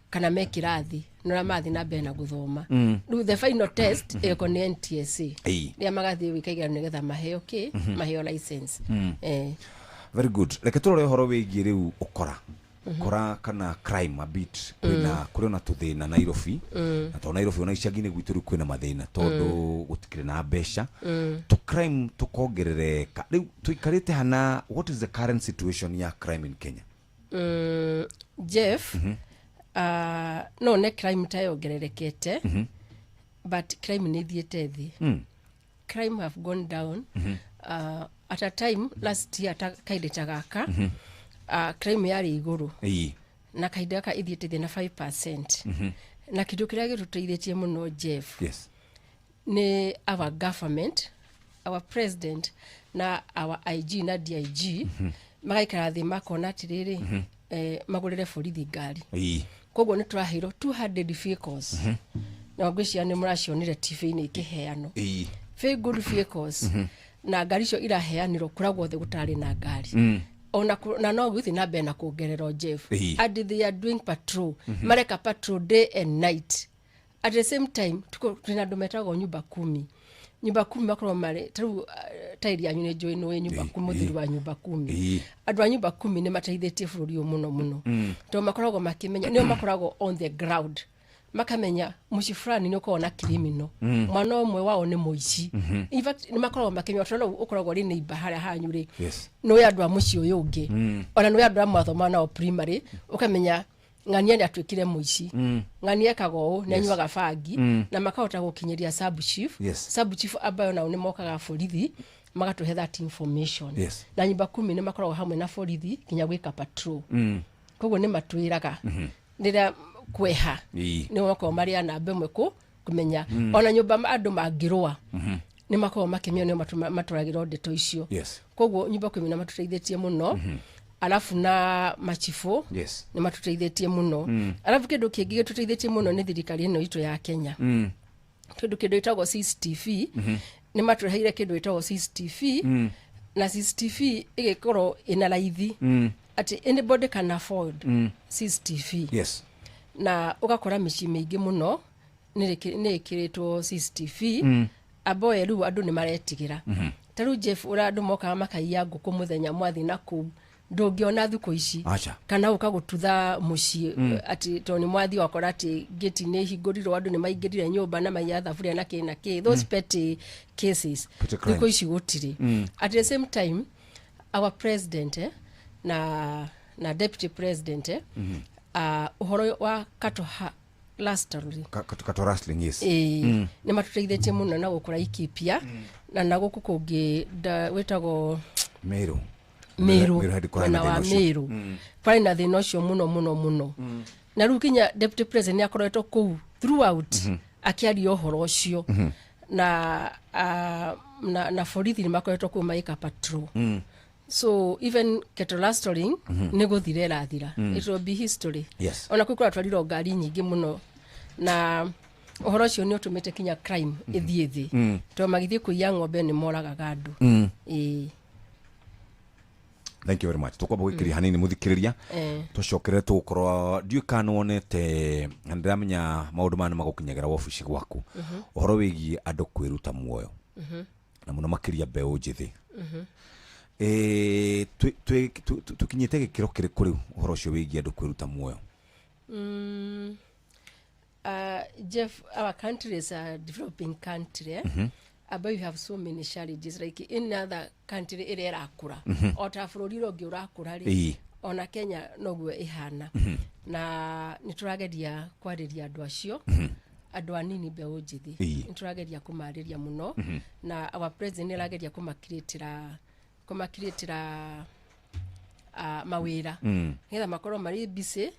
kana me kĩrathi na ũrĩa marathiĩ na mbere na gũthoma. Rĩu the final test ĩko nĩ NTSA, rĩrĩa magathiĩ gwĩka igeranio nĩgetha maheo kĩ, maheo license. Very good. Reke tũrore ũhoro wĩgiĩ rĩu ũkora, ũkora kana crime a bit. Kwĩna kũrĩ ona tũthĩna Nairobi, na tondũ Nairobi ona icagi-inĩ gwitũ rĩu kwĩna mathĩna tondũ gũtikĩrĩ na mbeca, tũ crime tũkongerereka. Rĩu tũikarĩte hana, what is the current situation ya crime in Kenya? Jeff, no ne crime ta yongererekete, but crime nĩ ithiĩte thĩ. Crime have gone down. At a time last year, ta kahinda ta gaka, crime yarĩ igũrũ, na kahinda gaka ithiĩte thĩ na 5%. Na kĩndũ kĩrĩa gĩtũteithĩtie mũno, Jeff, nĩ our government, our president na our IG na DIG, magaikara thĩ makona atĩrĩrĩ, magũrĩre borithi ngari. Koguo nĩ tũraheirwo 200 vehicles, na ngwĩciria nĩ mũracionire TV-inĩ ikĩheanwo, very good vehicles. Na ngari icio iraheanirwo kũrĩa guothe gũtarĩ na ngari. Ona na no gũthiĩ na mbere na kuongererwo, Jeff. And they are doing patrol, mareka patrol day and night. At the same time, tuko twĩna andũ metagwo nyumba kumi. Nyumba kumi makoragwo marĩ tarĩu tairi yanyu nĩ njũĩ nĩũĩ nyumba kumi, mũthuri wa nyumba kumi. Andũ a nyumba kumi nĩ mateithĩtie bũrũri ũyũ mũno mũno, tondũ makoragwo makĩmenya, nĩo makoragwo on the ground, makamenya mũciĩ fulani nĩ ũkoragwo na criminal, mwana ũmwe wao nĩ mũici. In fact, nĩ makoragwo makĩmenya, tondũ ũkoragwo ũrĩ neighbor harĩa hanyu rĩ, nĩ andũ a mũciĩ ũyũ ũngĩ, ona nĩ andũ a mwathoma nao primary, ũkamenya ng'ania nĩ atuĩkire mũici, ng'ania ekaga ũũ, nĩ anyuaga bangi, na makahota gũkinyĩria sub chief. Sub chief ambayo nao nĩ mokaga borithi magatũhe that information. Na nyumba kumi nĩ makoragwo hamwe na borithi nginya gwĩka patrol. Koguo nĩ matwĩraga rĩrĩa kweha, nĩ makoragwo marĩ a namba ĩmwe kũmenya. Ona nyũmba andũ mangĩrũa, nĩ makoragwo makĩmenya, nĩo matwaragĩrwo ndeto icio. Koguo nyumba kumi nĩ matũteithĩtie mũno, alafu na machifũ nĩ matũteithĩtie mũno. Alafu kĩndũ kĩngĩ gĩtũteithĩtie mũno nĩ thirikari ĩno itũ ya Kenya, tondũ kĩndũ gĩtagwo CCTV, nĩ matũreheire kĩndũ gĩtagwo CCTV, na CCTV ĩgĩkorwo ĩna raithi atĩ anybody can afford CCTV. Na ũgakora mĩciĩ mĩingĩ mũno nĩ ĩkĩrĩtwo CCTV. Amboe rĩu andũ nĩ maretigĩra. Ta rĩu, Jeff, ũrĩa andũ mokaga makaiya ngũkũ mũthenya mwathiĩ na kũu, ndũngĩona thukũ ici, kana ũka gũtutha mũciĩ, atĩ tondũ nĩ mwathiĩ wakora atĩ gate nĩ hingũrirwo, andũ nĩ maingĩrire nyũmba na maiya thaburia na kĩ na kĩ, those petty cases. Petty crimes. Thukũ ici gũtirĩ. At the same time, our president, na deputy president, ũhoro wa cattle rustling. Cattle rustling, yes. Ĩĩ, nĩ matũteithĩtie mũno na gũkũra Ikipia na gũkũ kũngĩ wĩtagwo Meru. Meru. Meru hadi kũrarĩ na Mwena wa thĩna ũcio. Meru kwarĩ na thĩna ũcio mũno mũno mũno, na rĩu kinya deputy president nĩ akoretwo kũu throughout akĩaria ũhoro ũcio, na borithi nĩ makoretwo kũu magĩka patrol. So even cattle rustling nĩ gũthira ĩrathira. It will be history. Ona kwĩ kũratwarirwo ngari nyingĩ mũno, na ũhoro ũcio nĩ ũtũmĩte kinya crime ĩthiĩ thĩ, tondũ magĩthiĩ kũiya ng'ombe nĩ moragaga andũ. Ĩĩ. Thank you very much. Tukwamba gwikĩria hanini, mũthikĩrĩria. Tũcokerere tũgũkorwo, ndiũĩ kana nĩwonete, na ndĩramenya maũndũ maya nĩ magũkinyagĩra wabici gwaku, ũhoro wĩgiĩ andũ kwĩruta muoyo, na mũno makĩria mbeũ njĩthĩ. Tũkinyĩte gĩkĩro kĩrĩkũ rĩu ũhoro ũcio wĩgiĩ andũ kwĩruta muoyo? Jeff, our country is a developing country, eh? But we have so many challenges like any other country ĩrĩa ĩrakũra. O ta bũrũri ũrĩa ũngĩ ũrakũra rĩ, ona Kenya noguo ĩhana, na nĩ tũrageria kwarĩria andũ acio. Andũ anini, mbeũ njĩthĩ, nĩ tũrageria kũmarĩria mũno. Na our president nĩ arageria kũmakirĩtĩra mawĩra nĩgetha makorwo marĩ busy,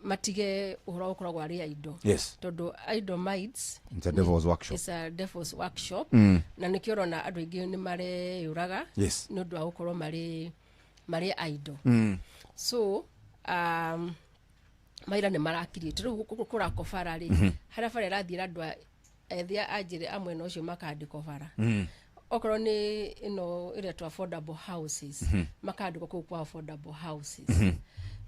matige ũhoro wa gũkoragwo arĩ idle. Tondũ idle minds It's a devil's workshop. It's a devil's workshop. Na nĩkĩo ũrona andũ aingĩ nĩ mareyũraga nĩ ũndũ wa gũkorwo marĩ idle. So mawĩra nĩ marakirĩte rĩu kũrakwo bara rĩ, harĩa bara ĩrathiĩra, andũ ethĩ anjĩre a mwena ũcio makandĩkwo bara. Okorwo nĩ ĩno ĩretwo affordable houses, makandĩkwo kũu kwa affordable houses.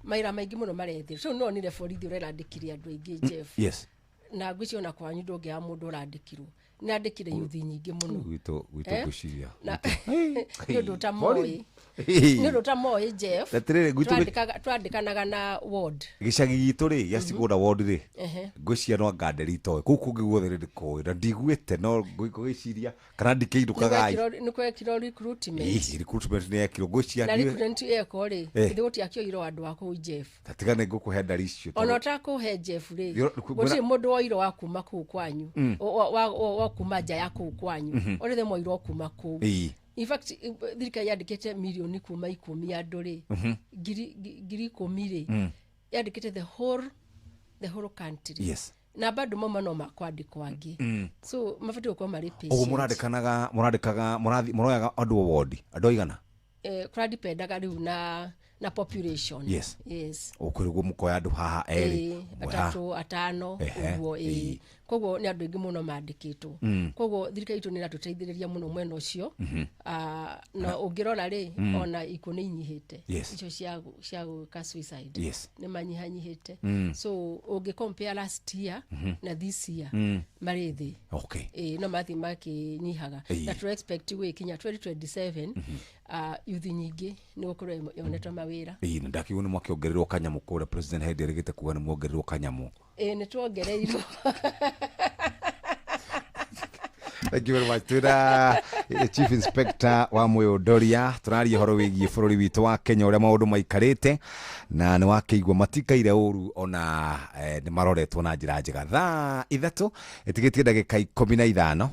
Mawĩra maingĩ mũno marethĩrwo. So no nire borithi ũrĩa ĩrandĩkire andũ aingĩ, Jeff. Na ngwĩciria ona kwanyu ndũngĩaga mũndũ ũrandĩkirwo. Nĩ andĩkire yuthi nyingĩ mũno. Gwitũ Eh? ngwĩciria Na nĩ ũndũ ũtamoĩ, nĩ ũndũ ũtamoĩ, Jeff. Atĩrĩrĩ, gwitũ Twandĩkanaga na ward. Gĩcagi gitũ rĩ, gĩa Cigũnda ward rĩ, ngwĩciria no anga Nderi itoĩ. Kũu kũngĩ guothe rĩ, ndĩkũĩ na ndiguĩte, no ngwĩciria kana ndikĩinũkaga. Nĩ kwekirwo recruitment. Ĩ, recruitment nĩ yekirwo, ngwĩciria Na recruitment yekwo rĩ, ithuĩ gũtiakĩoirwo andũ a kũu, Jeff. Tatiga nĩ ngũkũhe ndari icio. Ona ũtakũhe, Jeff rĩ, gũtirĩ mũndũ woirwo wa kuma kũu kwanyu, wa kuma nja ya kũu kwanyu. Othe moirwo kuma kũu. In fact, thirikari yandĩkĩte mirioni kuma 10 andũ rĩ, 10,000 rĩ, yandĩkĩte the whole country. Na bado mama no makwandĩkwo angĩ. So mabatiĩ gũkorwo marĩ Ũguo patient. Mũrandĩkanaga, mũrathi mũroyaga andũ o wondi andũ aigana? Kũradipendaga rĩu na population. Yes. Ũkwĩrĩguo mũkoya andũ haha erĩ, ũmwe haha. Atatũ, atano, ũguo ĩĩ. Koguo nĩ andũ aingĩ mũno mandĩkĩtwo. Koguo thirikari itũ nĩ ĩratũteithĩrĩria mũno mwena ũcio. Ah, na ũngĩrora rĩ, ona ikuũ nĩ inyihĩte. Icio cia gwĩka suicide nĩ manyihanyihĩte. So ũngĩ compare last year na this year, marĩ thĩ. Ĩĩ, no mathiĩ makĩnyihaga. Na tũ expect gwĩkinya 2027, yuthi nyingĩ nĩ gũkorwo yonetwo mawĩra. Ĩĩ, na ndakiuga nĩ mwakĩongererwo kanyamũ kũrĩa. President hĩndĩ ĩrĩgĩte kuga nĩ mwongererwo kanyamũ. Ĩĩ, nĩ tuongereirwo. Thank you very much. Twĩna Chief Inspector wa Mwĩũndoria, tũraria ũhoro wĩgiĩ bũrũri witũ wa Kenya, ũrĩa maũndũ maikarĩte, na nĩ wakĩigua matikaire ũru ona nĩ maroretwo na njĩra njega. Thaa 3 ĩtigĩtie ndagĩka 15.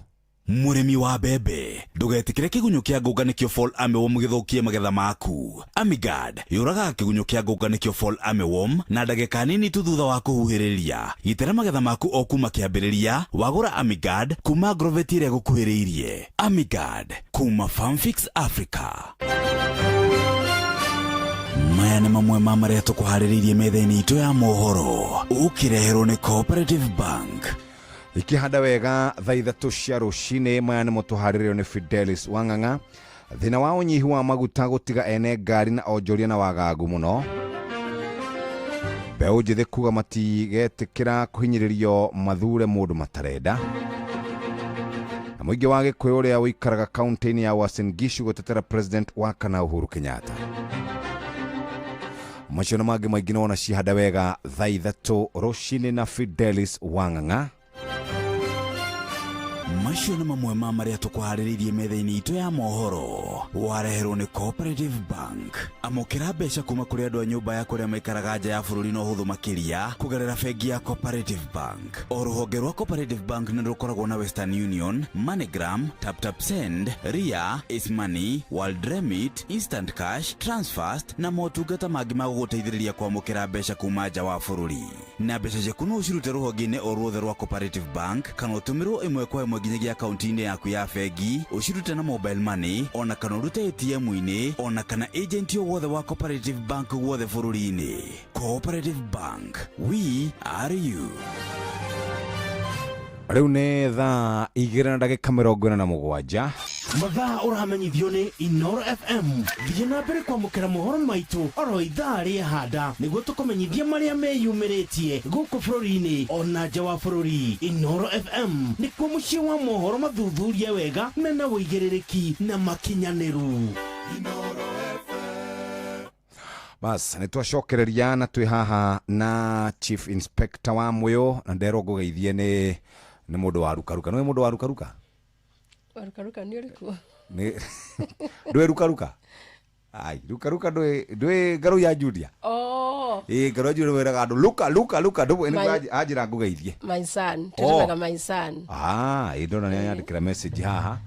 Mũrĩmi wa mbembe, ndũgetĩkĩre kĩgunyũ kĩa ngũnga nĩkĩo fall armyworm gĩthũkie magetha maku. Amigard yũragaga kĩgunyũ kĩa ngũnga nĩkĩo fall armyworm na ndagĩka nini tu thutha wa kũhuhĩrĩria. Gitĩra magetha maku o kuma kĩambĩrĩria wagũra Amigard kuma Agrovet ĩrĩa gũkuhĩrĩirie. Amigard kuma Farmfix Africa. Maya nĩ mamwe ma marĩa tũkũharĩrĩirie metha-inĩ itũ ya mohoro, ũkĩreherwo nĩ Cooperative Bank. Ikĩhanda wega thaa 3 cia rũcinĩ. Maya nĩmo tũharĩrĩrio nĩ Fidelis Wang'ang'a. Thĩna wa ũnyihu wa maguta gũtiga ene ngari na onjoria na wagagu mũno. Mbeũ njĩthĩ kuga matigetĩkĩra kũhinyĩrĩrio mathure mũndũ matarenda. Na mũingĩ wa Gĩkũyũ ũrĩa ũikaraga kaunti-inĩ ya Uasin Gishu gũtetera president wa kana Uhuru Kenyatta. Macio na mangĩ maingĩ nĩwona cihanda wega thaa 3 rũcinĩ na Fidelis Wang'ang'a. Macio nĩ mamwe ma marĩa tũkũharĩrĩirie metha-inĩ itũ ya mohoro, wareherwo nĩ Cooperative Bank. Amũkĩra mbeca kuma kũrĩ andũ a nyũmba ya kũrĩa maikaraga nja ya bũrũri na ũhũthũ makĩria kũgerera bengi ya Cooperative Bank. O rũhonge rwa Cooperative Bank nĩ rũkoragwo na Western Union, MoneyGram, TapTap Send, Ria, Money, World Remit, Instant Cash, Transfast na motungata mangĩ ma gũgũteithĩrĩria kwamũkĩra mbeca kuma nja wa bũrũri. Na mbeca ciaku no ũcirute rũhonge-inĩ o ruothe rwa Cooperative Bank kana ũtũmĩrwo ĩmwe kwa ĩmwe nginyagia akaunti-inĩ yaku ya bengi, ũcirute na mobile money ona kana ũrute ATM-inĩ ona kana agent o wothe wa Cooperative Bank guothe bũrũri-inĩ. Cooperative Bank, we are you. Rĩu nĩ thaa 2 na ndagĩka 47. Mathaa ũramenyithio nĩ Inoro FM. Thiĩ na mbere kwamũkĩra mohoro maitũ oro ithaa rĩahanda nĩguo tũkũmenyithia marĩa meyumĩrĩtie gũkũ bũrũri-inĩ ona nja wa bũrũri. Inoro FM nĩkuo mũciĩ wa mohoro mathuthurie wega, mena wĩigĩrĩrĩki na makinyanĩru. Bas, nĩ twacokereria na twĩ haha na Chief Inspector wa Mwĩũ, na nderwo ngũgeithie nĩ mũndũ wa rukaruka. Nĩ mũndũ wa rukaruka? Warukaruka nĩ ũrĩkũ? Nĩ ndwĩ rukaruka? Ai, rukaruka ndwĩ ngarũ ya Judia? Oh. Ĩ Ngarũ wĩraga andũ luka luka luka ndũ anjĩra ngũgeithie. My son, twĩtanaga my son. Ah, ĩ ndona nĩ anyandĩkĩra message haha.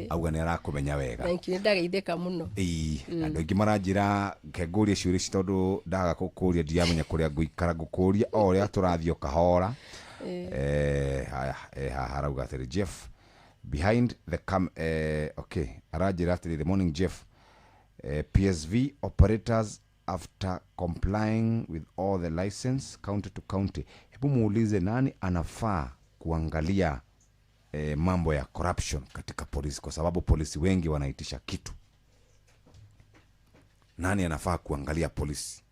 Auga nĩ arakũmenya wega. Thank you, nĩ ndageithĩka mũno. Ĩĩ, andũ aingĩ maranjĩra ngũrie ciũria ici tondũ ndaga gũkũria ndiramenya kũrĩa ngũikara ngũkũria o ũrĩa tũrathiĩ o kahora. Haya, haha arauga atĩrĩ Jeff behind the cam okay, aranjĩra atĩrĩ, the morning Jeff, PSV operators after complying with all the license county to county, hebu muulize nani anafaa kuangalia mambo ya corruption katika polisi, kwa sababu polisi wengi wanaitisha kitu. Nani anafaa kuangalia polisi?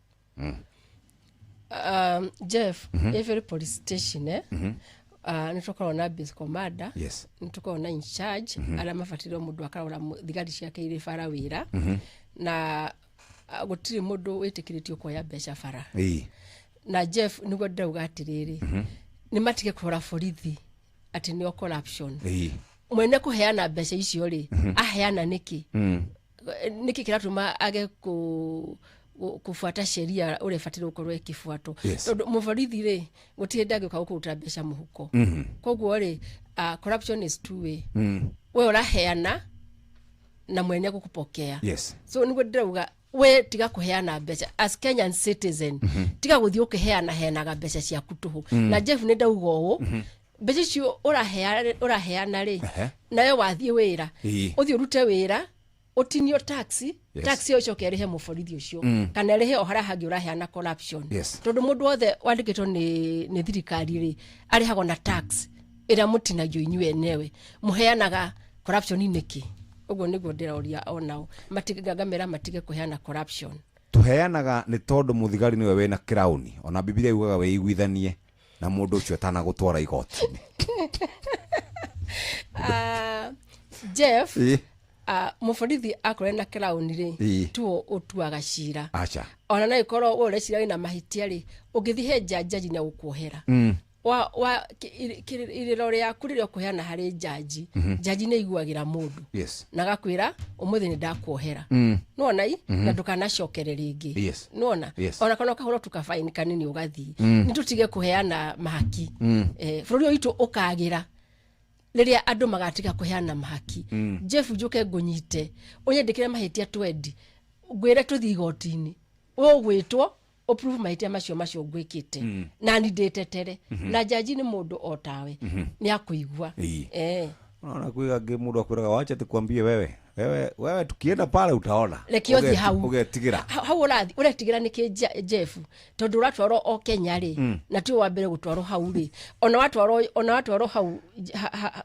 Jeff, every police station nĩ na base commander, yes, nĩ na in charge, arĩa mabatirwo mũndũ akarora thigari ciake irĩ bara wĩra, na gũtirĩ mũndũ wĩtĩkĩrĩtio kuoya mbeca bara. Na Jeff, nĩguo ndĩrauga atĩrĩrĩ, nĩ matige kũrora borithi atĩ nĩo corruption. Mwene kũheana mbeca icio rĩ, aheana nĩkĩ? Nĩkĩ kĩratũma age kufuata sheria ũrĩa ĩbataire gũkorwo ĩkĩbuatwo? Tondũ mũborithi rĩ, gũtirĩ hĩndĩ angĩũka gũkũrutĩra mbeca mũhuko. Koguo rĩ, corruption is two way. We ũraheana na mwene gũkũpokea. So nĩguo ndĩrauga we tiga kũheana mbeca as Kenyan citizen, tiga gũthiĩ ũkĩheana heanaga mbeca ciaku tũhũ. Na Jeff nĩ ndauga ũũ, mbeca icio ũraheana rĩ, nayo wathiĩ wĩra, ũthiĩ ũrute wĩra, ũtinio taxi, taxi ĩyo ĩcoke ĩrĩhe mũborithi ũcio, kana ĩrĩhe o harĩa hangĩ ũraheana corruption. Tondũ mũndũ wothe wandĩkĩtwo nĩ thirikari rĩ, arĩhagwo na tax ĩrĩa mũtinagio inyuĩ enyewe. Mũheanaga corruption nĩkĩ? Ũguo nĩguo ndĩroria onao, ngamera matige kũheana corruption. Tũheanaga nĩ tondũ mũthigari nĩwe wĩna kĩraũni, ona Bibilia yugaga wĩiguithanie na mũndũ ũcio atanagũtwara igoti-inĩ. Jeff, mũborithi akorwo ena kĩraũni rĩ, tuo ũtuaga cira. Acha. Ona no ĩkorwo we ũrecira wĩna mahĩtia rĩ, ũngĩthiĩ he jaji nĩ agũkuohera. Wa irĩro rĩaku rĩrĩa ũkũheana harĩ jaji, jaji nĩ aiguagĩra mũndũ. Na agakwĩra ũmũthĩ nĩ ndakuohera. Nĩwona i? Na ndũkanacokere rĩngĩ. Nĩwona? Ona kana ũkahũrwo tu kabaini kanini ũgathiĩ. Nĩ tũtige kũheana mahaki. Bũrũri ũyũ witũ ũkagĩra rĩrĩa andũ magatiga kũheana mahaki. Jeff, njũke ngũnyite ũnyandĩkĩre mahĩtia 20, ngwĩre tũthiĩ igoti-inĩ, ũgwĩtwo ũprove mahĩtia macio ngwĩkĩte, na ni ndĩtetere. Na jaji nĩ mũndũ o tawe, nĩ akũigua. Unaona kwĩ angĩ mũndũ akwĩraga wacha tukwambie wewe wewe tukienda pale utaona. Reke ũthiĩ hau. Ũgetigĩra. Hau ũrathiĩ ũretigĩra nĩkĩ Jeff? Tondũ ũratwarwo o Kenya rĩ, na tiwe wa mbere gũtwarwo hau rĩ. Ona watwarwo hau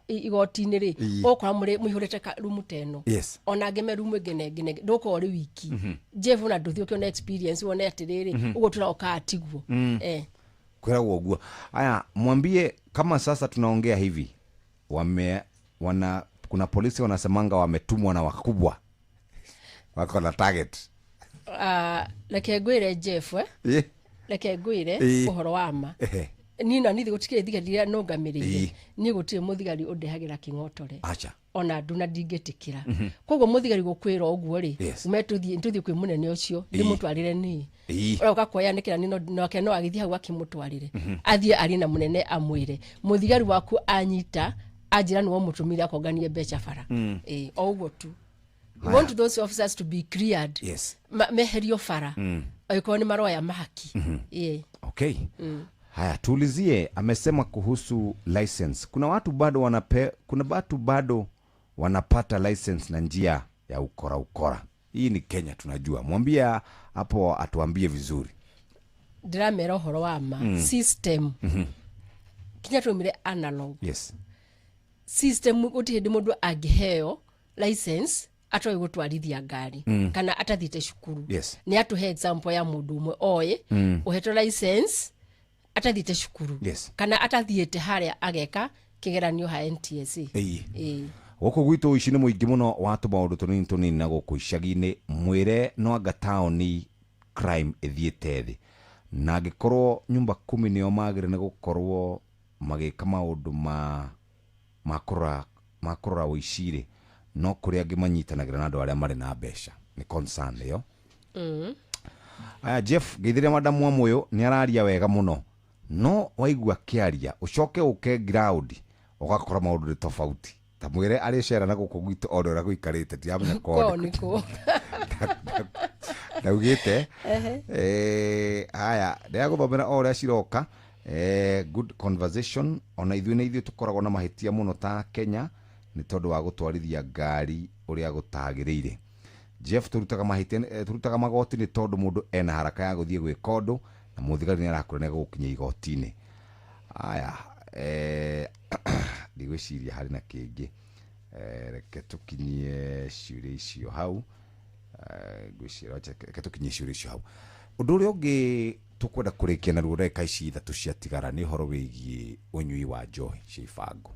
igoti-inĩ rĩ, ũgũkora mũihũrĩte rumu ta ĩno. Ona angĩ me rumu ĩngĩ na ĩngĩ na ĩngĩ, ndũgũkorwo ũrĩ wiki. Jeff, ona ndũthiĩ ũkĩona experience wone atĩrĩrĩ, ũguo tũroka tiguo. Kwĩragwo ũguo. Aya, mwambie kama sasa tunaongea hivi, kuna polisi wanasemanga wametumwa na wakubwa wako na target. Reke ngwĩre Jeff, reke ngwĩre ũhoro wa ma. Niĩ na niĩ gũtikĩrĩ thigari iria nũngamĩrĩire, niĩ gũtirĩ mũthigari ũndehagĩra kĩng'otore. Acha. Ona nduna ndingĩtĩkĩra. Koguo mũthigari gũkwĩra ũguo rĩ, ume tũthiĩ kwĩ mũnene ũcio, ndĩmũtwarĩre niĩ. Ũroka kuoya nĩkĩra nake no agĩthiĩ hau akĩmũtwarĩre. Athiĩ arie na mũnene amwĩre, mũthigari waku anyita anjĩra nĩwe ũmũtũmire akonganie mbeca bara. O ũguo tu. We want those officers to be cleared. Meherio bara. Angĩkorwo nĩ maroya mahaki. Okay. Haya, tuulizie, amesema kuhusu license. Kuna watu bado wanapata license na njia ya ukora ukora. Hii ni Kenya tunajua. Mwambia hapo atuambie vizuri. Ndĩramera ũhoro wa ma system. Kinya tũmire analog. System gũtirĩ hĩndĩ mũndũ angĩheo license atoĩ gũtwarithia ngari, kana atathiĩte cukuru. Nĩ atũhe example ya mũndũ ũmwe oĩ ũhetwo license atathiĩte cukuru, kana atathiĩte harĩa ageka kĩgeranio ha NTSA. Gũkũ gwitũ ũici nĩ mũingĩ mũno wa tũmaũndũ tũnini tũnini na gũkũ icagi-inĩ, mwĩre no anga taũni crime ĩthiĩte thĩ, na angĩkorwo nyumba 10 nĩo magĩrĩire nĩ gũkorwo magĩka maũndũ ma kũrora ũici rĩ, no kũrĩ angĩ manyitanagĩra na andũ arĩa marĩ na mbeca. Nĩ concern ĩyo. Aya, Jeff, ngeithĩria madamu wa Moyo, nĩ araria wega mũno, no waigua kĩaria ũcoke ũke ground ũgakora maũndũ nĩ tofauti. Ta mwĩre arĩ cera na gũkũ gwitũ one ũrĩa gũikarĩte, ndiramenya kwao nĩ kũ. Ndaugĩte. Ehe. Haya, ndĩragũthomera o ũrĩa ciroka. Good conversation. Ona ithuĩ nĩ ithuĩ tũkoragwo na mahĩtia mũno ta Kenya nĩ tondũ wa gũtwarithia ngari ũrĩa gũtagĩrĩire. Jeff, tũrutaga mahĩtia, tũrutaga magoti nĩ tondũ mũndũ ena haraka ya gũthiĩ gwĩka ũndũ na mũthigari nĩ arakũra nĩ gũgũkinyia igoti-inĩ. Aya, ndigwĩciria harĩ na kĩngĩ. Reke tũkinyie ciũria icio hau. Ngwĩciria reke tũkinyie ciũria icio hau. Ũndũ ũrĩa ũngĩ tũkwenda kũrĩkia naruo ndagĩka ici 3 ciatigara nĩ ũhoro wĩgiĩ ũnyui wa njohi cia ibango.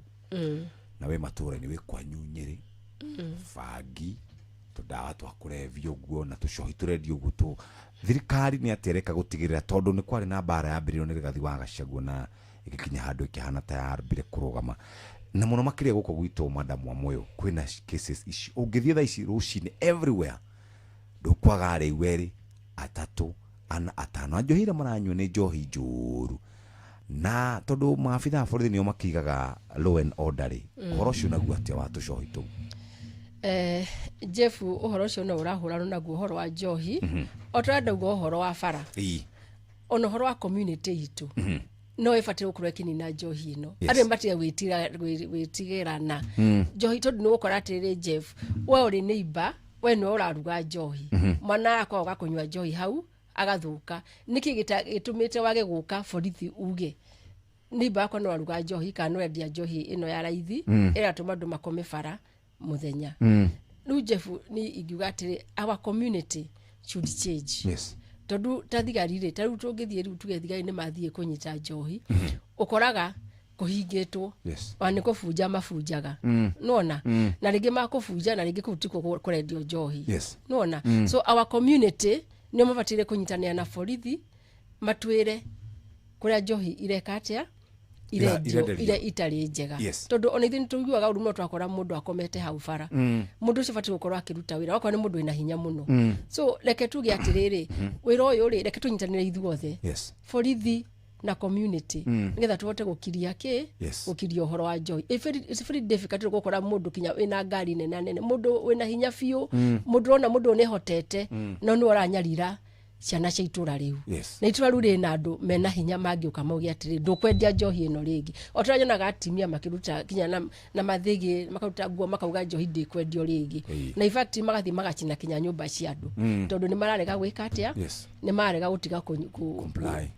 Na wĩ matũũra-inĩ, wĩ kwanyu Nyĩrĩ, bangi, tũdawa twa kũrebia ũguo na tũcohi tũrendio ũguo tũ thirikari nĩ atĩa ĩreka gũtigĩrĩra, tondũ nĩ kwarĩ na mbara yambĩrĩirio nĩ Rigathi wa Gachagua na ĩgĩkinya handũ ĩkĩhana ta yambire kũrũgama, na mũno makĩria gũkũ gwitũ madamu wa Moyo kwĩna cases ici. Ũngĩthiĩ thaa ici rũcinĩ everywhere ndũkwaga arĩu 2, 3, 4, 5. Njohi iria maranyua nĩ njohi njũru, na tondũ maabitha a borithi nĩo makigaga law and order rĩ, ũhoro ũcio naguo atĩa wa tũcohi tũu? Jeff, ũhoro ũcio no ũrahũrana naguo ũhoro wa njohi. O ta ũrĩa ndauga ũhoro wa bara, ona ũhoro wa community itũ, no ĩbatiĩ gũkorwo ĩkĩnina njohi ĩno. Andũ nĩmabatiĩ gwĩtigĩrana njohi, tondũ nĩ ũgũkora atĩrĩrĩ Jeff, we ũrĩ neighbor, we nĩwe ũraruga njohi, mwana akwa oka kũnyua njohi hau agathũka. Nĩkĩ gĩtũmĩte wage gũka borithi uge neighbor yakwa no aruga njohi kana no endia njohi ĩno ya raithi, ĩratũma andũ makome bara mũthenya? Rĩu Jeff, ni ingiuga atĩrĩ, our community should change. Tondũ ta thigari rĩ, ta rĩu tũngĩthiĩ rĩu tuge thigari nĩ mathiĩ kũnyita njohi, ũkoraga kũhingĩtwo. Ona nĩ kũbunja mabunjaga. Nĩwona? Na rĩngĩ makũbunja, na rĩngĩ kũu tikuo kũrendio njohi. Nĩwona? So our community nĩo mabataire kũnyitanĩra na borithi, matwĩre kũrĩa njohi ireka atĩa, irendio irenderio. iria itarĩ njega. Tondũ ona ithuĩ nĩtũiguaga ũru mũno twakora mũndũ akomete hau bara. Mũndũ ũcio abatiĩ gũkorwo akĩruta wĩra okorwo nĩ mũndũ wĩna hinya mũno. So reke tuge atĩrĩrĩ, wĩra ũyũ rĩ, reke tũnyitanĩre ithuothe, borithi na community, nĩgetha tũhote gũkiria kĩ, gũkiria ũhoro wa njohi. It's very difficult gũkora mũndũ kinya wĩna ngari nene nene, mũndũ wĩna hinya biũ, mũndũ ũrona mũndũ ũyũ nĩehotete, no nĩwe ũranyarira ciana cia itũra rĩu. Na itũra rĩu rĩna andũ mena hinya mangĩũka mauge atĩrĩ, ndũkwendia njohi ĩno rĩngĩ. O ta ũrĩa nyonaga atumia makĩruta kinya na mathĩgĩ, makaruta nguo makauga njohi ndĩkwendio rĩngĩ. Na in fact magathiĩ magacina kinya nyũmba cia andũ, tondũ nĩ mararega gwĩka atĩa? Nĩ mararega gũtiga Comply.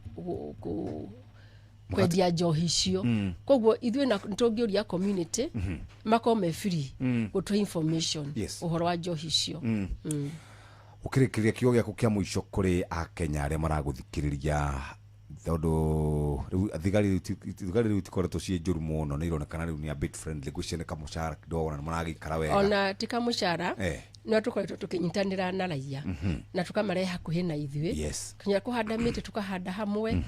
kwendia njohi icio. Koguo ithuĩ na tũngĩũria community, makorwo me free gũtũhe information ũhoro wa njohi icio. Ũkĩrĩkĩrĩria kiugo gĩaku kĩa mũico kũrĩ akenya arĩa maragũthikĩrĩria, tondũ rĩu thigari rĩu itikoretwo ciĩ njũru mũno, nĩ ironekana rĩu nĩ a bit friendly, ngwĩciria nĩ kamũcara kidogo na nĩ maragĩikara wega. Ona ti kamũcara, no tũkoretwo tũkĩnyitanĩra na raia, na tũkamarehe hakuhĩ na ithuĩ. Kinya kũhanda mĩtĩ tũkahanda hamwe,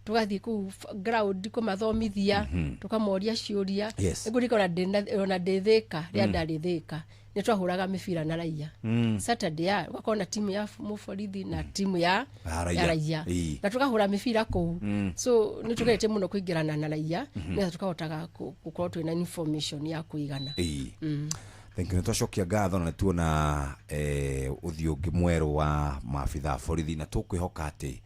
tũgathiĩ kũu ground kũmathomithia, tũkamoria ciũria. Nĩngũririkana ona ndĩ Thĩka, rĩrĩa ndarĩ Thĩka, nĩ twahũraga mĩbira na raia. Saturday ya, ũgakorwo na timu ya mũborithi na timu Ya raia. ya raia. Na tũkahũra mĩbira kũu. So nĩ tũgeretie mũno kũingĩrana na raia, nĩgetha tũkahotaga gũkorwo twĩna information ya kũigana. Thank you. Nĩ twacokia ngatho na nĩ tuona, ũthiũ ũngĩ mwerũ wa maabitha a borithi, na tũkwĩhoka atĩ,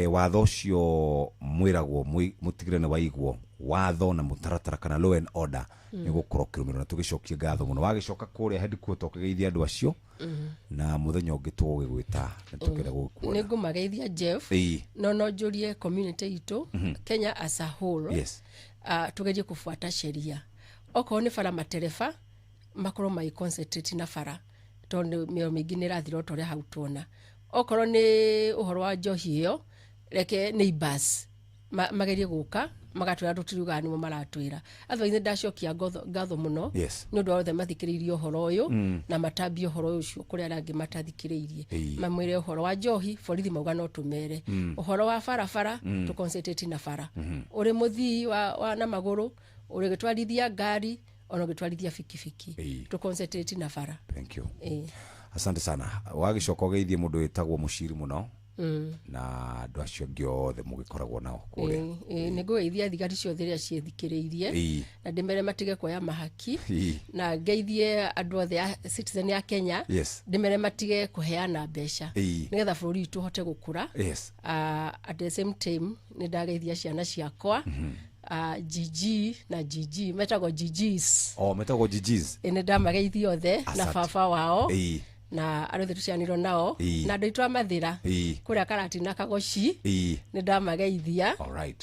watho ũcio mwĩragwo mũtigĩrĩre nĩ waigwo, watho na mũtaratara kana law and order nĩ gũkorwo ũkĩrũmĩrĩrwo, na tũgĩcokie ngatho mũno. Wagĩcoka kũrĩa headquarter ũkĩgeithia andũ acio, na mũthenya ũngĩ tũgũgĩgwĩta nĩ tũkĩenda gũgĩkuona. Nĩ ngũmageithia Jeff, no njũrie community itũ, Kenya as a whole, tũgerie kũbuata sheria. Okorwo nĩ bara matereba makorwo magĩ concentrate na bara, tondũ mĩoyo mĩingĩ nĩ ĩrathira o ta ũrĩa hau tuona. Okorwo nĩ ũhoro wa njohi ĩyo, reke neighbors magerie gũka magatwĩra tũtiriugaga nĩmo maratwĩra. Otherwise nĩ ndacokia ngatho mũno nĩ ũndũ wa othe mathikĩrĩirie ũhoro ũyũ, na matambie ũhoro ũcio kũrĩ arĩa angĩ matathikĩrĩirie. Mamwĩre ũhoro wa njohi, borithi mauga no tũmere. Ũhoro wa barabara, tũ concentrate na bara. Ũrĩ mũthii wa na magũrũ, ũrĩ gĩtwarithia ngari, ona ũgĩtwarithia bikibiki. Tũ concentrate na bara. Thank you. Asante sana. Wagĩcoka ũgeithie mũndũ wĩtagwo Mũciri mũno. Na andũ acio angĩ othe mũgĩkoragwo nao kũrĩa. Nĩ ngũgeithia thigari ciothe iria ciĩthikĩrĩirie na ndĩmere matige kuoya mahaki na ngeithie andũ othe a citizen ya Kenya, ndĩmere matige kũheana mbeca nĩgetha bũrũri witũ ũhote gũkũra. At the same time nĩ ndageithia ciana ciakwa, GG na GG, metagwo GGs. Oh, metagwo GGs. Nĩ ndamageithia othe na baba wao na andũ othe tũcianirwo nao na andũ aitũ a Mathĩra kũrĩa Karatina Kagoci, nĩ ndamageithia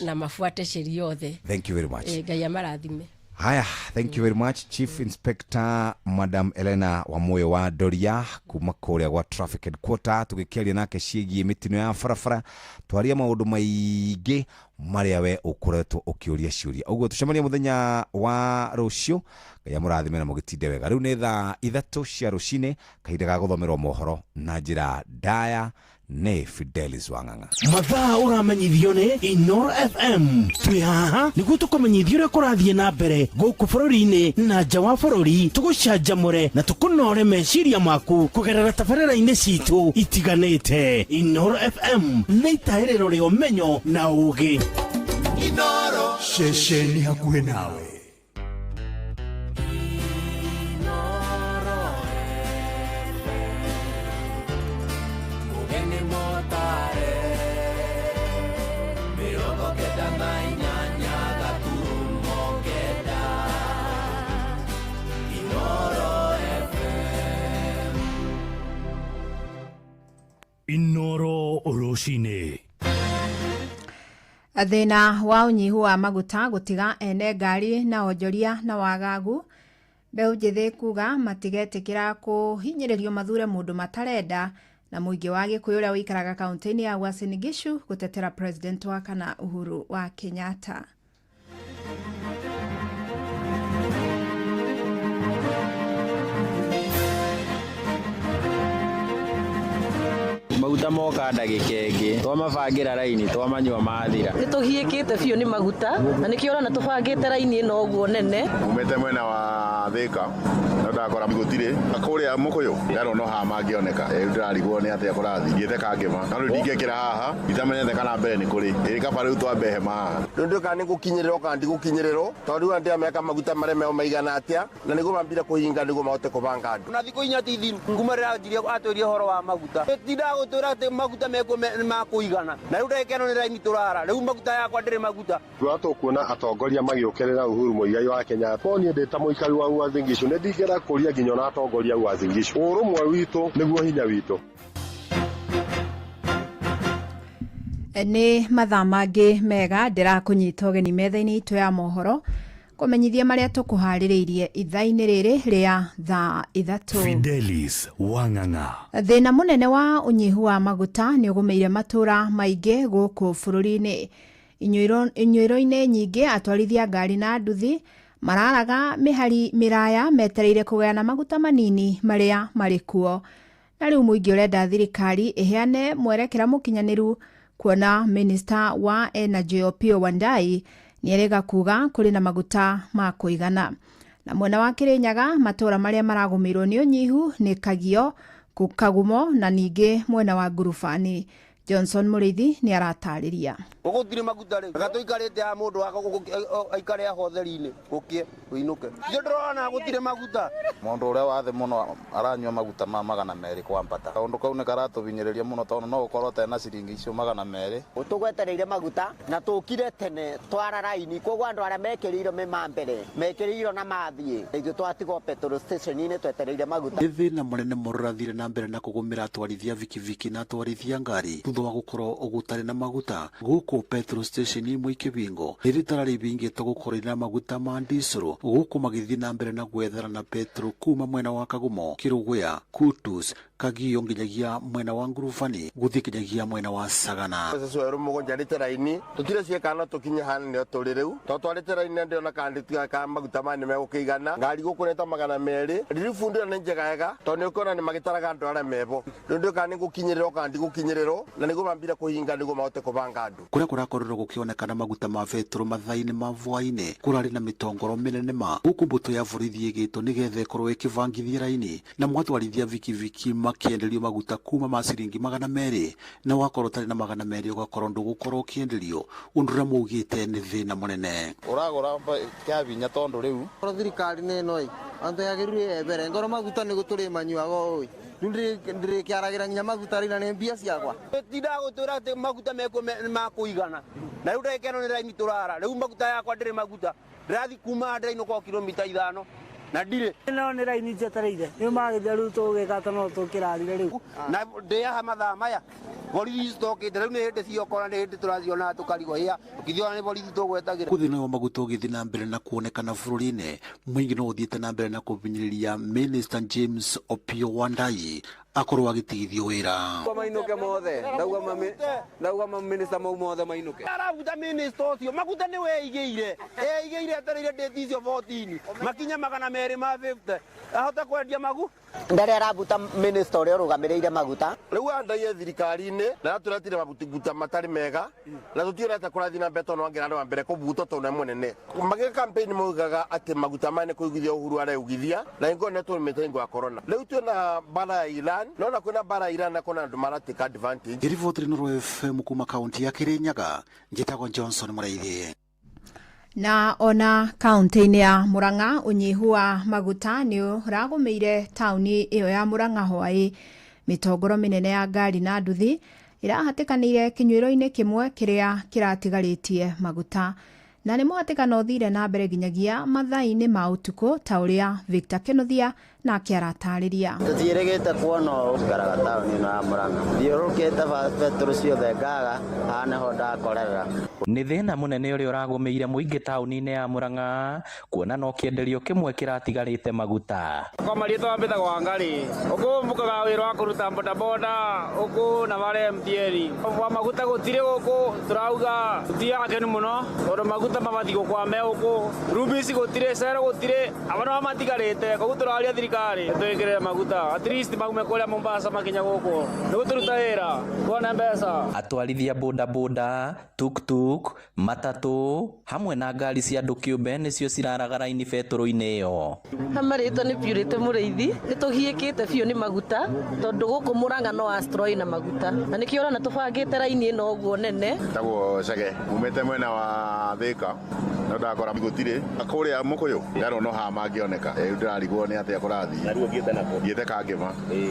na mabuate sheria othe. Thank you very much. Ngai amarathime. Haya, thank you very much Chief Inspector Madam Elena Wamuyu wa Doria kuma kũrĩa gwa Traffic Headquarter, tũgĩkĩaria nake ciĩgiĩ mĩtino ya barabara, twaria maũndũ maingĩ marĩa we ũkoretwo ũkĩũria ciũria. Ũguo tũcemanie mũthenya wa rũciũ, Ngai amũrathime na mũgĩtinde wega. Rĩu nĩ thaa 3 cia rũcinĩ, kahinda ga gũthomerwo mohoro na njĩra ndaya nĩ Fidelis Wang'ang'a. Mathaa ũramenyithio nĩ Inoro FM. Twĩ haha nĩguo tũkũmenyithie ũrĩa kũrathiĩ na mbere gũkũ bũrũri-inĩ na nja wa bũrũri, tũgũcanjamũre na tũkũnore meciria maku kũgerera tabarĩra-inĩ citũ itiganĩte. Inoro FM nĩ itahĩrĩro rĩa ũmenyo na ũũgĩ. Inoro ceceni hakuhĩ nawe. Inoro rũcinĩ. Thĩna wa ũnyihu wa maguta gũtiga ene ngari na onjoria na wagagu, mbeũ njĩthĩ kuga matigetĩkĩra kũhinyĩrĩrio mathure mũndũ matarenda, na mũingĩ wa Gĩkũyũ ũrĩa ũikaraga kaunti-inĩ ya Uasin Gishu gũtetera president wa kana Uhuru wa Kenyatta. Maguta moka ndagĩka ĩngĩ twamabangĩra raini twamanyua mathira. Nĩ tũgiĩkĩte biũ nĩ maguta na nĩkĩo ũrona tũbangĩte raini ĩno ũguo nene. Umĩte mwena wa Thĩka no ndakora gũtirĩ kũrĩa Mũkũyũ ndarona no haha mangĩoneka. Rĩu ndĩrarigwo nĩ atĩa kũrathiĩ thiĩte Kangĩma na rĩu ndingĩkĩra haha itamenyete kana mbere nĩ kũrĩ ĩrĩ kaba rĩu twambe hema haha. Rĩu ndiũĩ kana nĩ gũkinyĩrĩrwo kana ndigũkinyĩrĩrwo tondũ rĩu andũ aya meka maguta marĩa maigana atĩa na nĩguo mambire kũhinga nĩguo mahote kũbanga andũ. Na thikũ inya ti thiru nguma rĩranjirie atwĩrie ũhoro wa maguta tindaga gũtwĩra atĩ maguta mekuo ma kũigana na rĩu ndagĩka ĩno nĩ raini tũrara rĩu maguta yakwa ndĩrĩ maguta. Rĩu tũkuona atongoria magĩũkĩrĩra Uhuru Muigai wa Kenyatta. Niĩ ndĩ ta mũikari wa Uasin Gishu nĩ ndingĩenda kũria nginya ona atongoria Uasin Gishu. Ũrũmwe witũ nĩguo hinya witũ. Nĩ mathaa mangĩ mega ndĩrakũnyita ũgeni metha-inĩ itũ ya mohoro kũmenyithia marĩa tũkũharĩrĩirie ithaa-inĩ rĩrĩ rĩa thaa 3. Fidelis Wang'ang'a. Thĩna mũnene wa ũnyihu wa maguta nĩ ũgũmĩire matũra maingĩ gũkũ bũrũri-inĩ. Inyuĩro-inĩ nyingĩ atwarithia ngari na nduthi mararaga mĩhari mĩraya metereire kũgayana maguta manini marĩa marĩ kuo. Na rĩu mũingĩ ũrenda thirikari ĩheane mwerekera mũkinyanĩru kuona Minister wa Energy Opiyo Wandayi nĩerĩga kuga kũrĩ na maguta ma kũigana. Na mwena wa Kirinyaga matũra marĩa maragũmĩirwo nĩ ũnyihu nĩ Kagio, Kagumo na ningĩ mwena wa Ngurubani. Johnson Mũrĩithi nĩ aratarĩria. Gũgũtirĩ maguta rĩu reke tũikarĩte haha mũndũ aikare haha ũtheri-inĩ gũkĩe ũinũke. Ithuĩ ndĩrona gũtirĩ maguta. Mũndũ ũrĩa wa thĩ mũno aranyua maguta ma 200 kwambata. Kaũndũ kau nĩ karatũhinyĩrĩria mũno tondũ no ũkorwo ũtarĩ na ciringi icio 200. Tũgwetereire maguta na tũkire tene twara raini koguo andũ arĩa mekĩrĩirwo me ma mbere mekĩrĩirwo na mathiĩ ithuĩ twatigwo petrol station-inĩ twetereire maguta. Nĩ thĩna mũnene mũno ũrathire na mbere na kũgũmĩra atwarithia bikibiki na atwarithia ngari thutha wa gũkorwo gũtarĩ na maguta gũkũ petrol station imwe ikĩbingwo rĩrĩ tararĩbingĩtwo gũkorwo na maguta ma diesel gũkũ magĩthiĩ na mbere na gwethera na petrol kuma mwena wa Kagumo, Kĩrũgũya, Kutus, Kagio nginyagia mwena wa Ngurubani gũthiĩ nginyagia mwena wa Sagana. Mbeca mũgũnja raini tũtire ciekana tũkinye hana nĩo tũrĩ rĩu tondũ twarĩte raini na ndĩrona kana ka maguta maya nĩmegũkĩigana ngari gũkũ nĩ ta 200 riribu ndĩyo nĩ njegega tondũ nĩ ũkuona nĩ magĩtaraga andũ arĩa mebo rĩu ndiũĩ kana nĩ gũkinyĩrĩrwo kana ndigũkinyĩrĩrwo na nĩguo mambire kũhinga nĩguo mahote kũbanga andũ. Kũrĩa kũrakorirwo gũkĩonekana maguta ma betũrũ mathaa-inĩ ma hwaĩ-inĩ kũrarĩ na mĩtongoro mĩnene ma gũkũ mbũtũ ya borithi ĩgĩtwo nĩgetha ĩkorwo ĩkĩbangithia raini na mwatwarithia bikibiki makienderio maguta kuma ma ciringi 200 na wakorwo tari na 200 ugakorwo ndugukorwo ukienderio undu uria maugite ni thina munene. Uragura kia binya tondu riu thirikari ni noi antu yagirire ebere ngoro maguta ni guturi manyuaga ui ndirikiaragira nginya maguta rina ni mbia ciakwa tindagutura ati maguta mekuo makuigana na riu ndagika ino ni raini turara riu maguta yakwa ndiri maguta ndirathi kuma ndirainũka o kilomita 5 na ndirĩ no nĩ raini njetereire nĩ magĩthia rĩu tũgĩka ta no tũkĩrarire rĩu na ndĩaha mathaa maya borithi citokĩte rĩu nĩ hĩndĩ ciokora nĩ hĩndĩ tũraciona tũkarigwo hĩa ũkithiona nĩ borithi tũgwetagĩra. Thĩna wa maguta ũgĩthiĩ na mbere na kuonekana bũrũri-inĩ, mũingĩ no ũthiĩte na mbere na kũhinyĩrĩria Minister James Opiyo Wandayi akorwo agĩtigithio wĩra. Mainũke mothe ndauga maminista mau mothe mainũke. Arabuta minista ũcio maguta nĩ weigĩire eigĩire etereire date icio 14 makinya 250 ahote kwendia magu ndarĩ arabuta minista ũrĩa ũrũgamĩrĩire maguta. Rĩu Wandayi thirikari-inĩ na atũretire maguta matarĩ mega na tũtiũrete kũrathiĩ na mbere tondũ angĩra andũ a mbere kũbutwo tondũ nĩ mũnene. Magĩka campaign maugaga atĩ maguta maya nĩ kũigithia Uhuru areugithia na ingo nĩ tũrũmĩte hingo ya corona. Rĩu twĩna mbara ya Iran nona kwĩna mbara ya Iran na kwĩna andũ maratake advantage. Riboti Inooro FM kuma kaunti ya Kirinyaga, njĩtagwo Johnson Mũraithi. Na ona kaunti-inĩ ya Murang'a ũnyihu wa maguta nĩ ũragũmĩire taũni ĩyo ya Murang'a hwaĩ. Mĩtongoro mĩnene ya ngari na nduthi ĩrahatĩkanĩire kĩnyuĩro-inĩ kĩmwe kĩrĩa kĩratigarĩtie maguta na nĩ mũhatĩkano ũthire na mbere nginyagia mathaa-inĩ ma ũtukũ ta ũrĩa Victor Kĩnuthia nake aratarĩria. Tũtiĩrĩgĩte kuona ũũ ikaraga taũni ĩno ya Murang'a thiũrũrũkĩte betũrũ ciothe ngaga haha nĩho ndakorera. Nĩ thĩna mũnene ũrĩa ũragũmĩire mũingĩ taũni-inĩ ya Murang'a kuona no kĩenderio kĩmwe kĩratigarĩte maguta. Kwa marĩtwa mbĩtagwo Wangari ũkũ mbukaga wĩra wa kũruta bodaboda ũkũ na wale MTN wa maguta gũtirĩ gũkũ tũrauga tũtiaga kenu mũno tondũ maguta mabatiĩ gũkorwo me gũkũ rubisi gũtirĩ cero gũtirĩ aba no matigarĩte koguo tũraria thirikari twĩkĩrĩre maguta at least maume kũrĩa Mombasa makinya gũkũ nĩguo tũruta wĩra tuone mbeca. Atwarithia bodaboda, tuktuk, matatũ hamwe na ngari cia andũ kĩũmbe nĩcio ciraraga raini betũrũ-inĩ ĩyo. Hamarĩtwa nĩ Purity Mũrĩithi nĩ tũgiĩkĩte biũ nĩ maguta tondũ gũkũ Murang'a no Astro ĩna maguta na nĩkĩo ũrona tũbangĩte raini ĩno ũguo nene. Tagwo Chege umĩte mwena wa Thika no ndakora gũtirĩ kũrĩa Mũkũyũ ndarona no haha mangĩoneka rĩu ndĩrarigwo nĩ atĩa kũrathiĩ. Na rĩu ũthiĩte nakũ? Thiĩte Kangĩma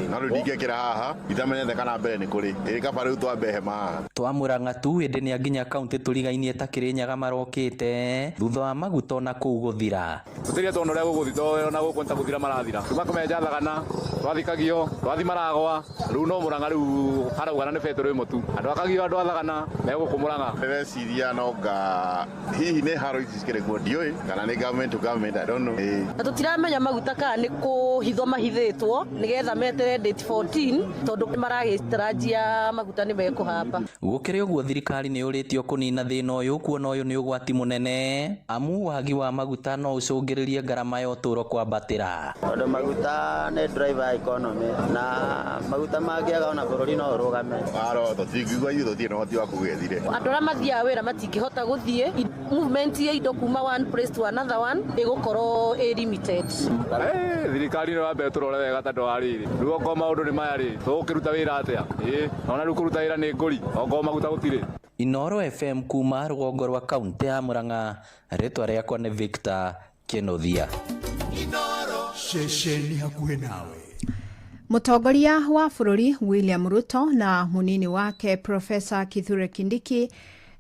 no rĩu ndingĩkĩra haha itamenyete kana mbere nĩ kũrĩ ĩĩ kaba rĩu twambe hema haha. Twa Murang'a tu ĩndĩ nĩ nginya kaunti tũrigainie ta Kĩrĩnyaga marokĩte thutha wa maguta ona kũu gũthira. Tũtirĩ tuona ũrĩa gũgũthiĩ tondũ ona gũkũ nĩ ta gũthira marathira kuma kũmenja thagana twathikagio twathi maragwa rĩu no Murang'a rĩu haraugana nĩ betũrũ ĩmwe tu andũ akagio andũ a thagana me gũkũ Murang'a. Ndĩreciria no nga hihi nĩ haro ici cikĩrĩ kuo ndiũĩ kana nĩ government to government, I don't know. Na tũtiramenya maguta kana nĩ kũhithwo mahithĩtwo nĩgetha metere date 14 tondũ maragĩtarajia maguta nĩ mekũhamba. Gũkĩrĩ ũguo thirikari nĩ yũrĩtio kũnina thĩna ũyũ kuona ũyũ nĩ ũgwati mũnene amu wagi wa maguta no ũcũngĩrĩrie ngarama ya ũtũũro kwambatĩra. Tondũ maguta nĩ driver economy na maguta mangĩaga ona bũrũri no ũrũgame. Aro tũtingĩigua ithuĩ tũtirĩ na ũhoti wa kũgethire. Andũ arĩa mathiaga wĩra matingĩhota gũthiĩ movement ya indo kuma one place to another one ĩgũkorwo ĩ limited. Thirikari nĩ wambe tũrore wega tondũ wa rĩrĩ rĩu okorwo maũndũ nĩ maya rĩ tũgũkĩruta wĩra atĩa? Ĩĩ ona rĩu kũruta wĩra nĩ ngũri okorwo maguta gũtirĩ. Inooro FM kuma rũgongo rwa kaunti ya Murang'a, rĩtwa rĩakwa nĩ Victor Kĩnuthia. Ceceni hakuhĩ nawe. Mũtongoria wa bũrũri William Ruto na mũnini wake Profesa Kithure Kindiki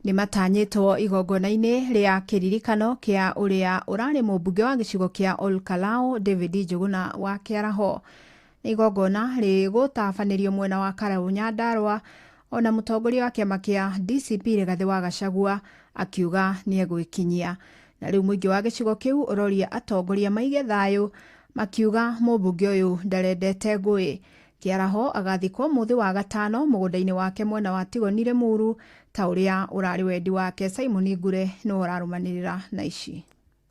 nĩ matanyĩtwo igongona-inĩ rĩa kĩririkano kĩa ũrĩa ũrarĩ mũmbunge wa gĩcigo kĩa Olkalau David Njuguna wa Kĩaraho. Nĩ igongona rĩgũtabanĩrio mwena wa Karau Nyandarua ona mũtongoria wa kĩama kĩa DCP Rigathĩ wa Gachagua akiuga nĩ egwĩkinyia. Na rĩu mũingĩ wa gĩcigo kĩu ũroria atongoria maige thayũ makiuga mũmbunge ũyũ ndarendete ngũĩ. Kĩaraho agathikwo mũthĩ wa gatano mũgũnda-inĩ wake mwena wa Tigoni Limuru ta ũrĩa ũrarĩ wendi wake. Simon Ngure nĩwe ũrarũmanĩrĩra na ici.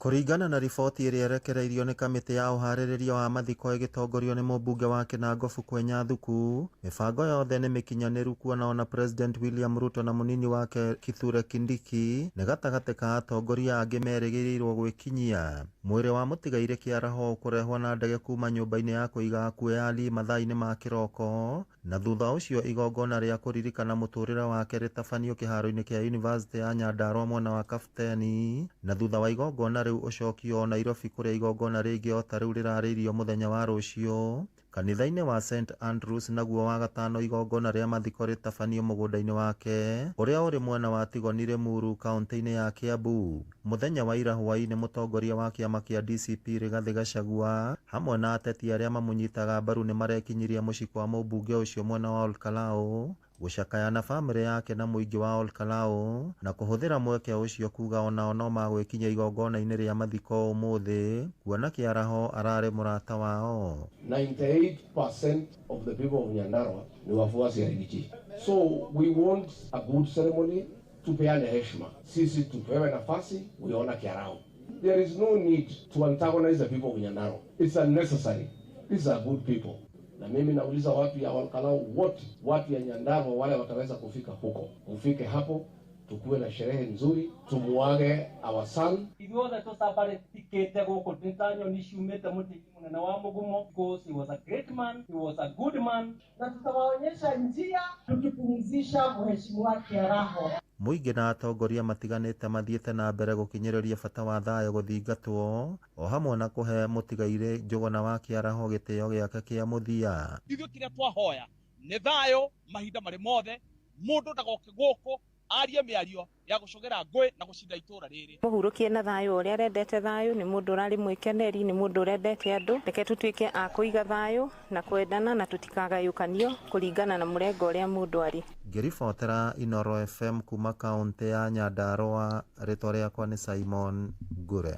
Kũringana na riboti ĩrĩa ĩrekereirio nĩ kamĩtĩ ya ũharĩrĩria wa mathiko ĩgĩtongorio nĩ mũmbunge wa Kinango Kwenya Thuku, mĩbango yothe nĩ mĩkinyanĩru kuona ona President William Ruto na mũnini wake Kithure Kindiki nĩ gatagatĩ ka atongoria angĩ merĩgĩrĩirwo gwĩkinyia. Mwĩrĩ wa mũtigairĩ Kĩaraho ũkũrehwo na ndege kuma nyũmba-inĩ ya kũiga akuũ ya Lee mathaa-inĩ ma kĩroko, na thutha ũcio igongona rĩa kũririkana mũtũrĩre wake rĩtabanio kĩharo-inĩ kĩa Yunivasĩtĩ ya Nyandarua mwena wa Kapteni, na thutha wa igongona rĩu ũcokio Nairobi kũrĩa igongona rĩngĩ o ta rĩu rĩrarĩirio mũthenya wa rũciũ kanitha-inĩ wa St Andrews, naguo wagatano igongona rĩa mathiko rĩtabanio mũgũnda-inĩ wake ũrĩa ũrĩ mwena wa Tigoni Limuru kaunti-inĩ ya Kiambu. Mũthenya wa ira hwaĩ-inĩ mũtongoria wa kĩama kĩa DCP Rigathĩ Gachagua hamwe na ateti arĩa mamũnyitaga mbaru nĩ marekinyirie mũciĩ kwa mũmbunge ũcio mwena wa Olkalau gũcakaya na bamĩrĩ yake na mũingĩ wa Olkalau na kũhũthĩra mweke ũcio kuga onao no magwĩkinyia igongona-inĩ rĩa mathiko ũmũthĩ kuona Kĩaraho ararĩ mũrata wao. 98% of the people of Nyandarua ni wafuasi ya Riggy. So we want a good ceremony, tupeane heshima. Sisi tupewe nafasi, we honor Kiaraho. There is no need to antagonize the people of Nyandarua. It's unnecessary. These are good people. Na mimi nauliza watu ya Olkalau wote, watu ya Nyandarua wale wataweza kufika huko, mfike hapo, tukuwe na sherehe nzuri, tumuage our son. Ithuothe tũcambarĩtikĩte gũkũ nĩ ta nyoni ciumĩte mũtĩ mũnene wa mũgumo, because he was a great man, he was a good man. Na tutawaonyesha njia tukipumzisha mheshimiwa Kiaraho. Mũingĩ na atongoria matiganĩte mathiĩte na mbere gũkinyĩrĩria bata wa thayũ gũthingatwo o hamwe na kũhe mũtigairĩ Njũgũna wa Kĩaraho gĩtĩo gĩake kĩa mũthia. Ithuĩ kĩrĩa twahoya nĩ thayũ mahinda marĩ mothe, mũndũ ndagoke gũkũ arie mĩario ya gũcogera ngũĩ na gũcinda itũra rĩrĩ. Mũhurũkie na thayũ ũrĩa arendete thayũ, nĩ mũndũ ũrarĩ mwĩkeneri, nĩ mũndũ ũrendete andũ. Reke tũtuĩke a kũiga thayũ na kwendana na tũtikagayũkanio kũringana na mũrengo ũrĩa mũndũ arĩ. Ngĩribotera Inoro FM kuma kaũntĩ ya Nyandarua, rĩtwa rĩakwa nĩ Simon Ngure.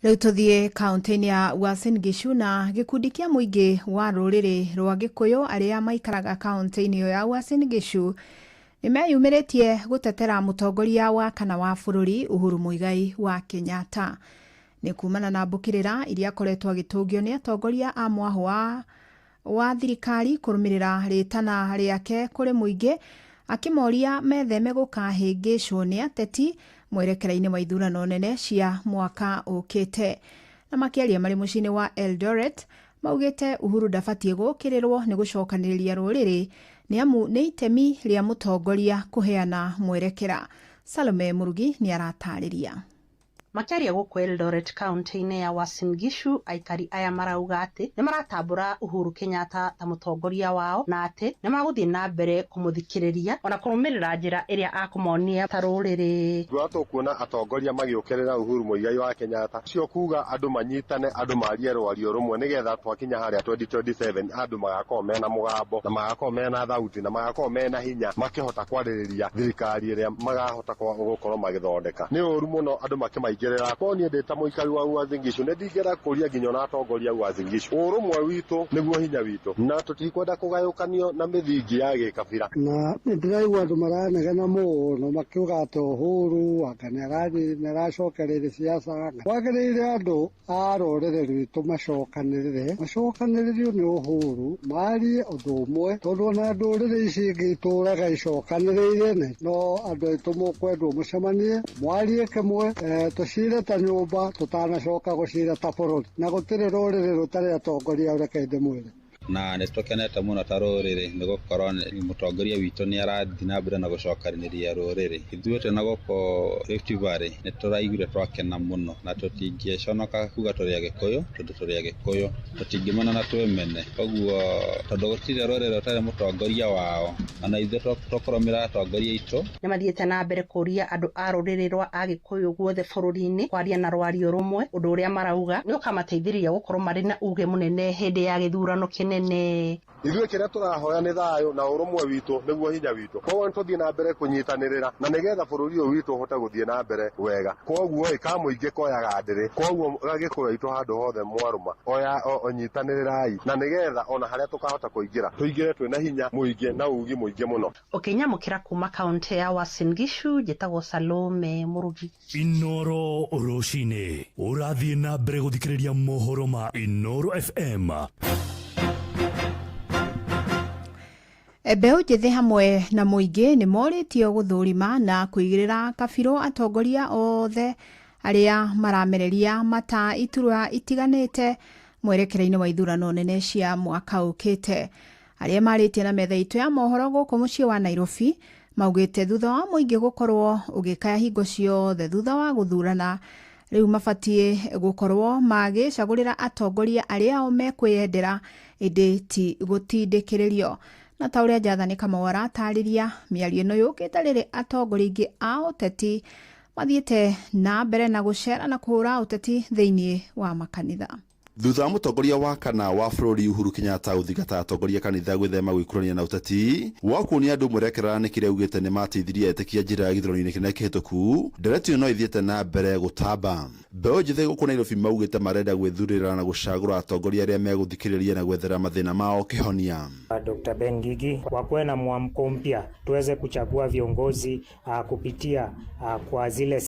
Rĩu tũthiĩ kaũntĩ-inĩ ya Uasin Gishu na gĩkundi kĩa mũingĩ wa rũrĩrĩ rwa Gĩkũyũ arĩa maikaraga kaũntĩ-inĩ ĩyo ya Uasin Gishu nĩmeyumĩrĩtie gũtetera mũtongoria wa kana wa bũrũri Uhuru Muigai wa Kenyatta. Nĩ kumana na mbũkĩrĩra iria akoretwo agĩtũngio nĩ atongoria a mwahũ wa thirikari kũrũmĩrĩra rĩtana rĩake kũrĩ mũingĩ akĩmoria metheme gũkahĩngĩcwo nĩ ateti mwerekera-inĩ wa ithurano nene cia mwaka ũkĩte. Na makĩaria marĩ mũciĩ-inĩ wa Eldoret maugĩte Uhuru ndabatiĩ gũkĩrĩrwo nĩ gũcokanĩrĩria rũrĩrĩ nĩ amu nĩ itemi rĩa mũtongoria kũheana mwerekera. Salome Murugi nĩ aratarĩria. Makĩaria gũkũ Eldoret kaunti-inĩ ya Uasin Gishu, aikari aya marauga atĩ nĩ maratambũra Uhuru Kenyatta ta mũtongoria wao na atĩ nĩ magũthiĩ na mbere kũmũthikĩrĩria ona kũrũmĩrĩra njĩra ĩrĩa akũmonia ta rũrĩrĩ. Thutha tũkuona atongoria magĩũkĩrĩra Uhuru Muigai wa Kenyatta cio kuga andũ manyitane, andũ marie rwario rũmwe nĩgetha twakinya harĩa 2027 andũ magakorwo mena mũgambo na magakorwo mena thauti na magakorwo mena hinya makĩhota kwarĩrĩria thirikari ĩrĩa magahota gũkorwo magĩthondeka. Nĩ ũru mũno andũ makĩmaingĩrĩra. Ko niĩ ndĩ ta mũikari wa Uasin Gishu nĩ ndingĩenda kũria nginya ona atongoria a Uasin Gishu, ũrũmwe witũ nĩguo hinya witũ na tũtikwenda kũgayũkanio na mĩthingi ya gĩkabira. Na nĩ ndĩraigua andũ maranegena mũno makiuga atĩ Uhuru anga nĩaracokereire siasa. Kwagĩrĩire andũ a rũrĩrĩ rwitũ macokanĩrĩrio nĩ Uhuru marie ũndũ ũmwe, tondũ ona ndũrĩrĩ ici ingĩ itũraga icokanĩrĩire, no andũ aitũ mũkwendwo mũcemanie mwarie kĩmwe, tũcire ta nyũmba tũtanacoka gũcira ta bũrũri, na gũtirĩ rũrĩrĩ rũtarĩ atongoria, reke ndĩmwĩre. Na nĩ tũkenete mũno ta rũrĩrĩ nĩ gũkorwo mũtongoria witũ nĩ arathiĩ na mbere na gũcokanĩrĩria rũrĩrĩ. Ithuĩ twĩna gũkũ Rift Valley nĩ tũraiguire twakena mũno na tũtingĩconoka kuga tũrĩ Agĩkũyũ tondũ tũrĩ Agĩkũyũ, tũtingĩmena na twĩmene. Koguo tondũ gũtirĩ rũrĩrĩ rũtarĩ mũtongoria wao, ona ithuĩ tũkũrũmĩrĩra atongoria aitũ. Nĩ mathiĩte na mbere kũria andũ a rũrĩrĩ rwa Agĩkũyũ guothe bũrũri-inĩ kwaria na rwario rũmwe, ũndũ ũrĩa marauga nĩ ũkamateithĩrĩria gũkorwo marĩ na uge mũnene hĩndĩ ya gĩthurano kĩnene kĩnene. Ithuĩ kĩrĩa tũrahoya nĩ thayũ na ũrũmwe witũ nĩguo hinya witũ. Koguo nĩ tũthiĩ na mbere kũnyitanĩrĩra na nĩgetha bũrũri ũyũ witũ ũhote gũthiĩ na mbere wega. Koguo ĩ ka mũingĩ koyaga ndĩrĩ. Koguo Agĩkũyũ aitũ handũ hothe mwarũma oya nyitanĩrĩrai na nĩgetha ona harĩa tũkahota kũingĩra tũingĩre twĩna hinya mũingĩ na ugi mũingĩ mũno. Ũkĩnyamũkĩra kuma kaũntĩ ya Uasin Gishu, njĩtagwo Salome Mũrugi. Inoro rũcinĩ ũrathiĩ na mbere gũthikĩrĩria mohoro ma Inoro FM. Mbeũ njĩthĩ hamwe na mũingĩ nĩ morĩtio gũthũrima na kũigĩrĩra kabirũ atongoria othe arĩa maramereria mata iturwa itiganĩte mwerekera-inĩ wa ithurano nene cia mwaka ũkĩte. Arĩa marĩtie na metha itũ ya mohoro gũkũ mũciĩ wa Nairobi maugĩte thutha wa mũingĩ gũkorwo ũgĩkaya hingo ciothe thutha wa gũthurana, rĩu mabatiĩ gũkorwo magĩcagũrĩra atongoria arĩa o mekwĩyendera ĩndĩ ti gũtindĩkĩrĩrio. Na ta ũrĩa Jathani Kamau aratarĩria, mĩario ĩno yũkĩte rĩrĩ atongoria aingĩ a ũteti mathiĩte na mbere na gũcera na kũhũra ũteti thĩinĩ wa makanitha. Thutha wa mũtongoria wa kana wa bũrũri Uhuru Kenyatta gũthingata atongoria kanitha gwĩthema gwĩkurania na ũteti wa kuonia andũ mwerekera nĩ kĩrĩa augĩte nĩ mateithirie etĩkia njĩra gĩthurano-inĩ kĩnene kĩhĩtũku, ndereti ĩyo no ĩthiĩte na mbere gũtamba. Mbeũ njĩthĩ gũkũ Nairobi maugĩte marenda gwĩthurĩra na gũcagũra atongoria arĩa megũthikĩrĩria na gwethera mathĩna mao kĩhonia. Dr. Ben Ngigi wakuwe na mwamko mpya tuweze kuchagua viongozi kupitia kwa zile